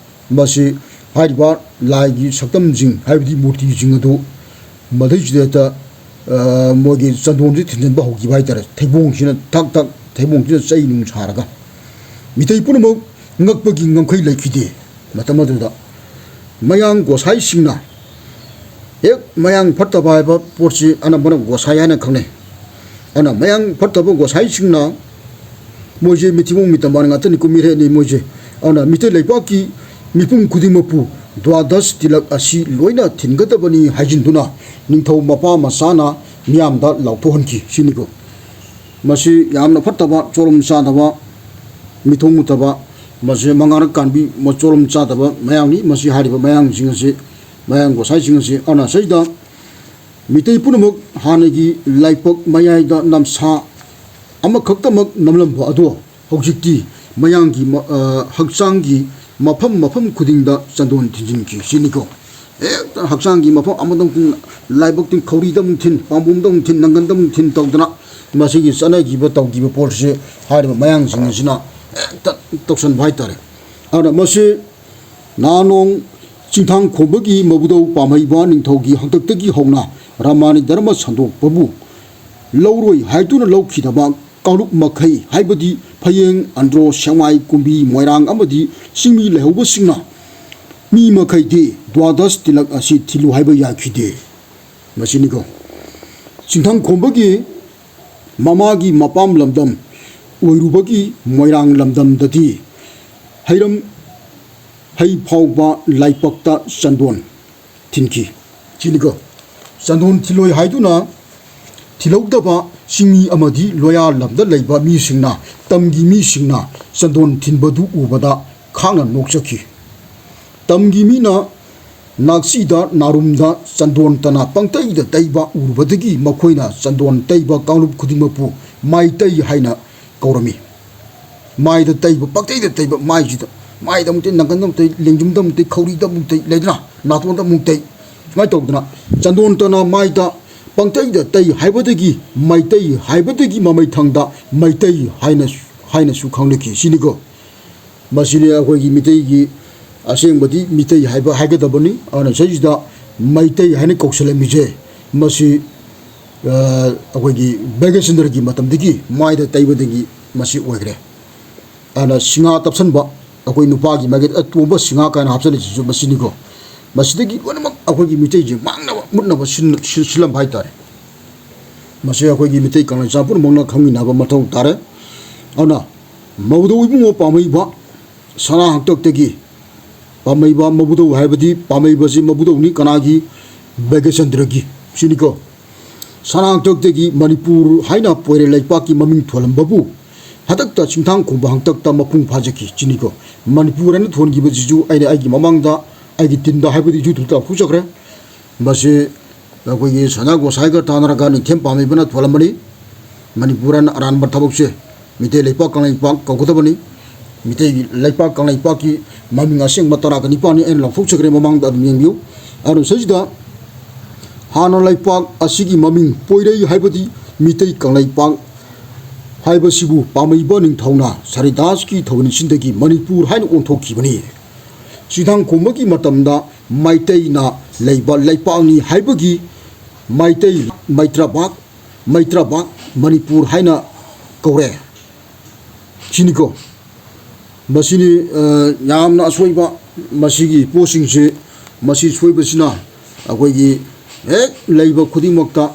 ꯃꯁꯤ ꯍꯥꯏꯔꯤꯕ ꯂꯥꯏꯒꯤ ꯁꯛꯇꯝꯁꯤꯡ ꯍꯥꯏꯕꯗꯤ ꯃꯨꯔꯇꯤꯁꯤꯡ ꯑꯗꯨ ꯃꯗꯩꯁꯤꯗ ꯍꯦꯛꯇ, ꯑ, ꯃꯣꯏꯒꯤ ꯆꯟꯗꯣꯟꯁꯤ ꯊꯤꯟꯖꯤꯟꯕ ꯍꯧꯈꯤꯕ ꯍꯥꯏꯇꯥꯔꯦ꯫ ꯊꯩꯕꯣꯡꯁꯤꯅ ꯊꯛ ꯊꯛ ꯊꯩꯕꯣꯡꯁꯤꯅ ꯆꯩ ꯅꯨꯡ ꯁꯥꯔꯒ ꯃꯤꯇꯩ ꯄꯨꯝꯅꯃꯛ ꯉꯛꯄꯒꯤ ꯉꯝꯈꯩ ꯂꯩꯈꯤꯗꯦ꯫ ꯃꯇꯝ ꯑꯗꯨꯗ ꯃꯌꯥꯡ ꯒꯣꯁꯥꯏꯁꯤꯡꯅ ꯍꯦꯛ ꯃꯌꯥꯡ ꯐꯠꯇꯕ ꯍꯥꯏꯕ ꯄꯣꯠꯁꯤ ꯑꯅꯝꯕꯅ ꯒꯣꯁꯥꯏ ꯍꯥꯏꯅ ꯈꯪꯅꯩ꯫ ꯑꯗꯨꯅ ꯃꯌꯥꯡ ꯐꯠꯇꯕ ꯒꯣꯁꯥꯏꯁꯤꯡꯅ ꯃꯣꯏꯁꯦ ꯃꯤꯊꯤꯕꯣꯡ ꯃꯤꯇꯝꯕꯥꯟ ꯉꯥꯛꯇꯅꯤ, ꯀꯨꯝꯃꯤꯔꯦꯠꯅꯤ ꯃꯣꯏꯁꯦ꯫ ꯑꯗꯨꯅ ꯃꯤꯇꯩ ꯂꯩꯄꯥꯛꯀꯤ ꯃꯤꯄꯨꯝ ꯈꯨꯗꯤꯡꯃꯛꯄꯨ ꯗ꯭ꯋꯥꯗꯁ ꯇꯤꯂꯛ ꯑꯁꯤ ꯂꯣꯏꯅ ꯊꯤꯟꯒꯗꯕꯅꯤ ꯍꯥꯏꯖꯤꯟꯗꯨꯅ ꯅꯤꯡꯊꯧ ꯃꯄꯥ ꯃꯆꯥꯅ ꯃꯤꯌꯥꯝꯗ ꯂꯥꯎꯊꯣꯛꯍꯟꯈꯤ ꯁꯤꯅꯤꯀꯣ꯫ ꯃꯁꯤ ꯌꯥꯝꯅ ꯐꯠꯇꯕ, ꯆꯣꯔꯝ ꯆꯥꯗꯕ, ꯃꯤꯊꯣꯡ ꯃꯨꯠꯇꯕ, ꯃꯁꯤ ꯃꯉꯥꯔꯛ ꯀꯥꯟꯕꯤ, ꯃ-, ꯆꯣꯔꯝ ꯆꯥꯗꯕ ꯃꯌꯥꯡꯅꯤ꯫ ꯃꯁꯤ ꯍꯥꯏꯔꯤꯕ ꯃꯌꯥꯡꯁꯤꯡ ꯑꯁꯤ, ꯃꯌꯥꯡ ꯒꯣꯁꯥꯏꯁꯤꯡ ꯑꯁꯤ꯫ ꯑꯗꯨꯅ ꯁꯤꯗ ꯃꯤꯇꯩ ꯄꯨꯝꯅꯃꯛ ꯍꯥꯟꯅꯒꯤ ꯂꯥꯏꯄꯛ ꯃꯌꯥꯏꯗ ꯅꯝꯁꯥ ꯑꯃꯈꯛꯇꯃꯛ ꯅꯝꯂꯝꯕ ꯑꯗꯣ ꯍꯧꯖꯤꯛꯇꯤ ꯃꯌꯥꯡꯒꯤ ꯃ-, ꯑ, ꯍꯛꯆꯥꯡꯒꯤ ꯃꯐꯝ ꯃꯐꯝ ꯈꯨꯗꯤꯡꯗ ꯆꯟꯗꯣꯟ ꯊꯤꯟꯖꯤꯟꯈꯤ ꯁꯤꯅꯤꯀꯣ꯫ ꯍꯦꯛꯇ ꯍꯛꯆꯥꯡꯒꯤ ꯃꯐꯝ ꯑꯃꯗ ꯑꯃꯨꯛ ꯊꯤꯟ, ꯂꯥꯏꯕꯛ ꯊꯤꯟ, ꯈꯧꯔꯤꯗ ꯑꯃꯨꯛ ꯊꯤꯟ, ꯄꯥꯝꯕꯣꯝꯗ ꯑꯃꯨꯛ ꯊꯤꯟ, ꯅꯪꯒꯟꯗ ꯑꯃꯨꯛ ꯊꯤꯟ ꯇꯧꯗꯅ ꯃꯁꯤꯒꯤ ꯆꯠꯅꯈꯤꯕ, ꯇꯧꯈꯤꯕ ꯄꯣꯠꯁꯦ ꯍꯥꯏꯔꯤꯕ ꯃꯌꯥꯡꯁꯤꯡ ꯑꯁꯤꯅ ꯍꯦꯛꯇ ꯇꯧꯁꯟꯕ ꯍꯥꯏꯇꯥꯔꯦ꯫ ꯑꯗꯨꯅ ꯃꯁꯤ ꯅꯥꯅꯣꯡ ꯆꯤꯡꯊꯥꯡ ꯈꯣꯝꯕꯒꯤ ꯃꯕꯨꯗꯧ ꯄꯥꯝꯍꯩꯕ ꯅꯤꯡꯊꯧꯒꯤ ꯍꯥꯛꯇꯛꯇꯒꯤ ꯍꯧꯅ ꯔꯥꯃꯥꯅꯤ ꯙꯔꯃ ꯁꯟꯗꯣꯛꯄꯕꯨ ꯂꯧꯔꯣꯏ ꯍꯥꯏꯗꯨꯅ ꯂꯧꯈꯤꯗꯕ ꯀꯥꯡꯂꯨꯞ ꯃꯈꯩ, ꯍꯥꯏꯕꯗꯤ ꯐꯌꯦꯡ, ꯑꯟꯗ꯭ꯔꯣ, ꯁꯦꯛꯃꯥꯏ, ꯀꯨꯝꯕꯤ, ꯃꯣꯏꯔꯥꯡ ꯑꯃꯗꯤ ꯆꯤꯡꯃꯤ ꯂꯩꯍꯧꯕꯁꯤꯡꯅ ꯃꯤ ꯃꯈꯩꯗꯤ ꯗ꯭ꯋꯥꯗꯁ ꯇꯤꯂꯛ ꯑꯁꯤ ꯊꯤꯜꯂꯨ ꯍꯥꯏꯕ ꯌꯥꯈꯤꯗꯦ꯫ ꯃꯁꯤꯅꯤꯀꯣ, ꯆꯤꯡꯊꯥꯡ ꯈꯣꯝꯕꯒꯤ ꯃꯃꯥꯒꯤ ꯃꯄꯥꯝ ꯂꯝꯗꯝ ꯑꯣꯏꯔꯨꯕꯒꯤ ꯃꯣꯏꯔꯥꯡ ꯂꯝꯗꯝꯗꯗꯤ ꯍꯩꯔꯝ ꯍꯩ ꯐꯥꯎꯕ ꯂꯥꯏꯄꯛꯇ ꯆꯟꯗꯣꯟ ꯊꯤꯟꯈꯤ꯫ ꯁꯤꯅꯤꯀꯣ, ꯆꯟꯗꯣꯟ ꯊꯤꯜꯂꯣꯏ ꯍꯥꯏꯗꯨꯅ ꯊꯤꯜꯍꯧꯗꯕ ꯆꯤꯡꯃꯤ ꯑꯃꯗꯤ ꯂꯣꯌꯥ ꯂꯝꯗ ꯂꯩꯕ ꯃꯤꯁꯤꯡꯅ, ꯇꯝꯒꯤ ꯃꯤꯁꯤꯡꯅ ꯆꯟꯗꯣꯟ ꯊꯤꯟꯕꯗꯨ ꯎꯕꯗ ꯈꯥꯡꯅ ꯅꯣꯛꯆꯈꯤ꯫ ꯇꯝꯒꯤ ꯃꯤꯅ ꯅꯥꯛꯁꯤꯗ ꯅꯥꯔꯨꯝꯗ ꯆꯟꯗꯣꯟ ꯇꯅ ꯄꯪꯇꯩꯗ ꯇꯩꯕ ꯎꯔꯨꯕꯗꯒꯤ ꯃꯈꯣꯏꯅ ꯆꯟꯗꯣꯟ ꯇꯩꯕ ꯀꯥꯡꯂꯨꯞ ꯈꯨꯗꯤꯡꯃꯛꯄꯨ ꯃꯥꯏꯇꯩ ꯍꯥꯏꯅ ꯀꯧꯔꯝꯃꯤ꯫ ꯃꯥꯏꯗ ꯇꯩꯕ, ꯄꯪꯇꯩꯗ ꯇꯩꯕ ꯃꯥꯏꯁꯤꯗ, ꯃꯥꯏꯗ ꯑꯃꯨꯛ ꯇꯩ, ꯅꯪꯒꯟꯗ ꯑꯃꯨꯛ ꯇꯩ, ꯂꯦꯡꯖꯨꯝꯗ ꯑꯃꯨꯛ ꯇꯩ, ꯈꯧꯔꯤꯗ ꯑꯃꯨꯛ ꯇꯩ, ꯂꯩꯗꯅ, ꯅꯥꯇꯣꯟꯗ ꯑꯃꯨꯛ ꯇꯩ, ꯁꯨꯃꯥꯏꯅ ꯇꯧꯗꯅ ꯆꯟꯗꯣꯟ ꯇꯅ ꯃꯥꯏꯗ ꯄꯪꯇꯩꯗ ꯇꯩ ꯍꯥꯏꯕꯗꯒꯤ ꯃꯩꯇꯩ ꯍꯥꯏꯕꯗꯒꯤ ꯃꯃꯩꯊꯪꯗ ꯃꯩꯇꯩ ꯍꯥꯏꯅ, ꯍꯥꯏꯅꯁꯨ ꯈꯪꯅꯈꯤ꯫ ꯁꯤꯅꯤꯀꯣ, ꯃꯁꯤꯅꯤ ꯑꯩꯈꯣꯏꯒꯤ ꯃꯤꯇꯩꯒꯤ ꯑꯁꯦꯡꯕꯗꯤ ꯃꯤꯇꯩ ꯍꯥꯏꯕ ꯍꯥꯏꯒꯗꯕꯅꯤ꯫ ꯑꯗꯨꯅ ꯁꯤꯗꯩꯁꯤꯗ ꯃꯩꯇꯩ ꯍꯥꯏꯅ ꯀꯧꯁꯤꯜꯂꯝꯃꯤꯁꯦ ꯃꯁꯤ, ꯑ, ꯑꯩꯈꯣꯏꯒꯤ ꯚꯥꯒ꯭ꯌꯆꯟꯗ꯭ꯔꯒꯤ ꯃꯇꯝꯗꯒꯤ ꯃꯥꯏꯗ ꯇꯩꯕꯗꯒꯤ ꯃꯁꯤ ꯑꯣꯏꯈ꯭ꯔꯦ꯫ ꯑꯗꯨꯅ ꯁꯤꯡꯍꯥ ꯇꯞꯁꯟꯕ, ꯑꯩꯈꯣꯏ ꯅꯨꯄꯥꯒꯤ ꯃꯥꯏꯀꯩꯗ ꯑꯇꯣꯡꯕ ꯁꯤꯡꯍꯥ ꯀꯥꯏꯅ ꯍꯥꯞꯆꯜꯂꯤꯁꯤꯁꯨ ꯃꯁꯤꯅꯤꯀꯣ꯫ ꯃꯁꯤꯗꯒꯤ ꯂꯣꯏꯅꯃꯛ ꯑꯩꯈꯣꯏꯒꯤ ꯃꯤꯇꯩꯁꯦ ꯃꯥꯡꯅꯕ, ꯃꯨꯠꯅꯕ ꯁꯤꯟ-, ꯁꯤꯜ-, ꯁꯤꯜꯂꯝꯕ ꯍꯥꯏꯇꯥꯔꯦ꯫ ꯃꯁꯤ ꯑꯩꯈꯣꯏꯒꯤ ꯃꯤꯇꯩ ꯀꯪꯂꯩꯆꯥ ꯄꯨꯝꯅꯃꯛꯅ ꯈꯪꯃꯤꯟꯅꯕ ꯃꯊꯧ ꯇꯥꯔꯦ꯫ ꯑꯗꯨꯅ ꯃꯧꯗꯧ ꯏꯕꯨꯡꯉꯣ ꯄꯥꯝꯃꯩꯕ ꯁꯅꯥ ꯍꯥꯛꯇꯛꯇꯒꯤ ꯄꯥꯝꯃꯩꯕ ꯃꯕꯨꯗꯧ ꯍꯥꯏꯕꯗꯤ ꯄꯥꯝꯃꯩꯕꯁꯤ ꯃꯕꯨꯗꯧꯅꯤ ꯀꯅꯥꯒꯤ? ꯚꯥꯒ꯭ꯌꯆꯟꯗ꯭ꯔꯒꯤ꯫ ꯁꯤꯅꯤꯀꯣ꯫ ꯁꯅꯥ ꯍꯥꯛꯇꯛꯇꯒꯤ ꯃꯅꯤꯄꯨꯔ ꯍꯥꯏꯅ ꯄꯣꯏꯔꯦ ꯂꯩꯄꯥꯛꯀꯤ ꯃꯃꯤꯡ ꯊꯣꯜꯂꯝꯕꯕꯨ ꯍꯟꯗꯛꯇ ꯆꯤꯡꯊꯥꯡ ꯈꯣꯝꯕ ꯍꯥꯛꯇꯛꯇ ꯃꯄꯨꯡ ꯐꯥꯖꯈꯤ꯫ ꯁꯤꯅꯤꯀꯣ꯫ ꯃꯅꯤꯄꯨꯔ ꯍꯥꯏꯅ ꯊꯣꯟꯈꯤꯕꯁꯤꯁꯨ ꯑꯩꯅ ꯑꯩꯒꯤ ꯃꯃꯥꯡꯗ ꯑꯩꯒꯤ ꯇꯤꯟꯗ ꯍꯥꯏꯕꯗꯤ YouTubeꯇ ꯂꯥꯎꯊꯣꯛꯆꯈ꯭ꯔꯦ꯫ ꯃꯁꯤ ꯑꯩꯈꯣꯏꯒꯤ ꯁꯅꯥ ꯒꯣꯁꯥꯏꯒ ꯇꯥꯟꯅꯔꯒ ꯅꯤꯡꯊꯦꯝ ꯄꯥꯝꯃꯩꯕꯅ ꯊꯣꯜꯂꯝꯕꯅꯤ꯫ ꯃꯅꯤꯄꯨꯔ ꯍꯥꯏꯅ ꯑꯔꯥꯟꯕ ꯊꯕꯛꯁꯦ ꯃꯤꯇꯩ ꯂꯩꯄꯥꯛ ꯀꯪꯂꯩꯄꯥꯛ ꯀꯧꯒꯗꯕꯅꯤ꯫ ꯃꯤꯇꯩꯒꯤ ꯂꯩꯄꯥꯛ ꯀꯪꯂꯩꯄꯥꯛꯀꯤ ꯃꯃꯤꯡ ꯑꯁꯦꯡꯕ ꯇꯔꯥꯒ ꯅꯤꯄꯥꯜꯅꯤ, ꯑꯩꯅ ꯂꯥꯎꯊꯣꯛꯆꯈ꯭ꯔꯦ, ꯃꯃꯥꯡꯗ ꯑꯗꯨꯝ ꯌꯦꯡꯕꯤꯌꯨ꯫ ꯑꯗꯨ ꯁꯤꯗꯩꯁꯤꯗ ꯍꯥꯟꯅ ꯂꯩꯄꯥꯛ ꯑꯁꯤꯒꯤ ꯃꯃꯤꯡ ꯄꯣꯏꯔꯩ ꯍꯥꯏꯕꯗꯤ ꯃꯤꯇꯩ ꯀꯪꯂꯩꯄꯥꯛ ꯍꯥꯏꯕꯁꯤꯕꯨ ꯄꯥꯝꯃꯩꯕ ꯅꯤꯡꯊꯧꯅ ꯁꯔꯤꯗꯥꯁꯀꯤ ꯊꯧꯒꯜꯁꯤꯡꯗꯒꯤ ꯃꯅꯤꯄꯨꯔ ꯍꯥꯏꯅ ꯑꯣꯟꯊꯣꯛꯈꯤꯕꯅꯤ꯫ ꯆꯤꯊꯥꯡ ꯈꯣꯝꯕꯒꯤ ꯃꯇꯝꯗ ꯃꯩꯇꯩꯅ ꯂꯩꯕ ꯂꯩꯄꯥꯛꯅꯤ ꯍꯥꯏꯕꯒꯤ ꯃꯩꯇꯩ ꯃꯩꯇ꯭ꯔꯕꯥꯛ, ꯃꯩꯇ꯭ꯔꯕꯥꯛ ꯃꯅꯤꯄꯨꯔ ꯍꯥꯏꯅ ꯀꯧꯔꯦ꯫ ꯁꯤꯅꯤꯀꯣ꯫ ꯃꯁꯤꯅꯤ, ꯑ, ꯌꯥꯝꯅ ꯑꯁꯣꯏꯕ꯫ ꯃꯁꯤꯒꯤ ꯄꯣꯠꯁꯤꯡꯁꯤ, ꯃꯁꯤ ꯁꯣꯏꯕꯁꯤꯅ ꯑꯩꯈꯣꯏꯒꯤ ꯍꯦꯛ ꯂꯩꯕ ꯈꯨꯗꯤꯡꯃꯛꯇ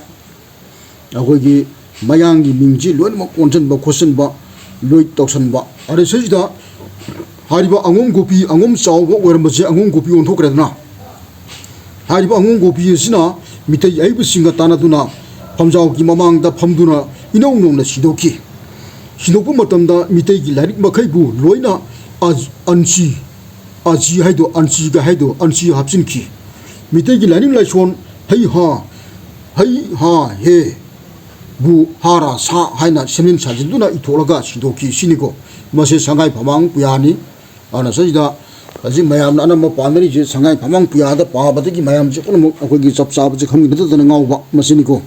ꯑꯩꯈꯣꯏꯒꯤ ꯃꯌꯥꯡꯒꯤ ꯃꯤꯡꯁꯤ ꯂꯣꯏꯅꯃꯛ ꯑꯣꯟꯁꯤꯟꯕ ꯈꯣꯠꯆꯤꯟꯕ ꯂꯣꯏ ꯇꯧꯁꯤꯟꯕ꯫ ꯑꯗ ꯁꯤꯁꯤꯗ ꯍꯥꯏꯔꯤꯕ ꯑꯉꯣꯝ ꯒꯣꯄꯤ, ꯑꯉꯣꯝ ꯆꯥꯎꯕ ꯑꯣꯏꯔꯝꯕꯁꯦ ꯑꯉꯣꯝ ꯒꯣꯄꯤ ꯑꯣꯟꯊꯣꯛꯈ꯭ꯔꯦꯗꯅ꯫ ꯍꯥꯏꯔꯤꯕ ꯑꯉꯣꯝ ꯒꯣꯄꯤ ꯑꯁꯤꯅ ꯃꯤꯇꯩ ꯑꯏꯕꯁꯤꯡꯒ ꯇꯥꯟꯅꯗꯨꯅ ꯐꯝꯖꯥꯎꯒꯤ ꯃꯃꯥꯡꯗ ꯐꯝꯗꯨꯅ ꯏꯅꯧ ꯅꯧꯅ ꯁꯤꯟꯗꯣꯛꯈꯤ꯫ ꯁꯤꯟꯗꯣꯛꯄ ꯃꯇꯝꯗ ꯃꯤꯇꯩꯒꯤ ꯂꯥꯏꯔꯤꯛ ꯃꯈꯩꯕꯨ ꯂꯣꯏꯅ ꯑꯖ-, ꯑꯟꯁꯤ, ꯑꯖꯤ ꯍꯥꯏꯗꯣ, ꯑꯟꯁꯤꯒ ꯍꯥꯏꯗꯣ, ꯑꯟꯁꯤ ꯍꯥꯞꯆꯤꯟꯈꯤ꯫ ꯃꯤꯇꯩꯒꯤ ꯂꯥꯏꯅꯤꯡ ꯂꯥꯏꯁꯣꯟ ꯍꯩ ꯍꯥ, ꯍꯩ ꯍꯥ ꯍꯦ ꯕꯨ ꯍꯥ ꯔꯥ ꯁꯥ ꯍꯥꯏꯅ ꯁꯦꯝꯖꯤꯟ ꯁꯥꯖꯤꯟꯗꯨꯅ ꯏꯊꯣꯛꯂꯒ ꯁꯤꯟꯗꯣꯛꯈꯤ ꯁꯤꯅꯤꯀꯣ꯫ ꯃꯁꯤ ꯁꯉꯥꯏ ꯐꯃꯥꯡ ꯄꯨꯌꯥꯅꯤ꯫ ꯑꯗꯨꯅ ꯁꯤꯗ ꯍꯧꯖꯤꯛ ꯃꯌꯥꯝꯅ ꯑꯅꯝꯕ ꯄꯥꯅꯔꯤꯁꯦ ꯁꯉꯥꯏ ꯐꯃꯥꯡ ꯄꯨꯌꯥꯗ ꯄꯥꯕꯗꯒꯤ ꯃꯌꯥꯝꯁꯦ ꯄꯨꯝꯅꯃꯛ ꯑꯩꯈꯣꯏꯒꯤ ꯆꯞ ꯆꯥꯕꯁꯦ ꯈꯪꯃꯤꯟꯅꯗꯗꯅ ꯉꯥꯎꯕ ꯃꯁꯤꯅꯤꯀꯣ꯫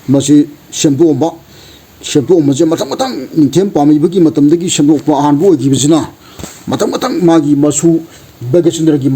ꯃꯁꯤ ꯁꯦꯝꯗꯣꯛꯑꯝꯕ, ꯁꯦꯝꯗꯣꯛꯑꯝꯕꯁꯦ ꯃꯊꯪ ꯃꯊꯪ ꯅꯤꯡꯊꯦꯝ ꯄꯥꯝꯃꯩꯕꯒꯤ ꯃꯇꯝꯗꯒꯤ ꯁꯦꯝꯗꯣꯛꯄ ꯑꯍꯥꯟꯕ ꯑꯣꯏꯈꯤꯕꯁꯤꯅ ꯃꯊꯪ ꯃꯊꯪ ꯃꯥꯒꯤ ꯃꯁꯨ ꯚꯒꯆꯟꯗ꯭ꯔꯒꯤ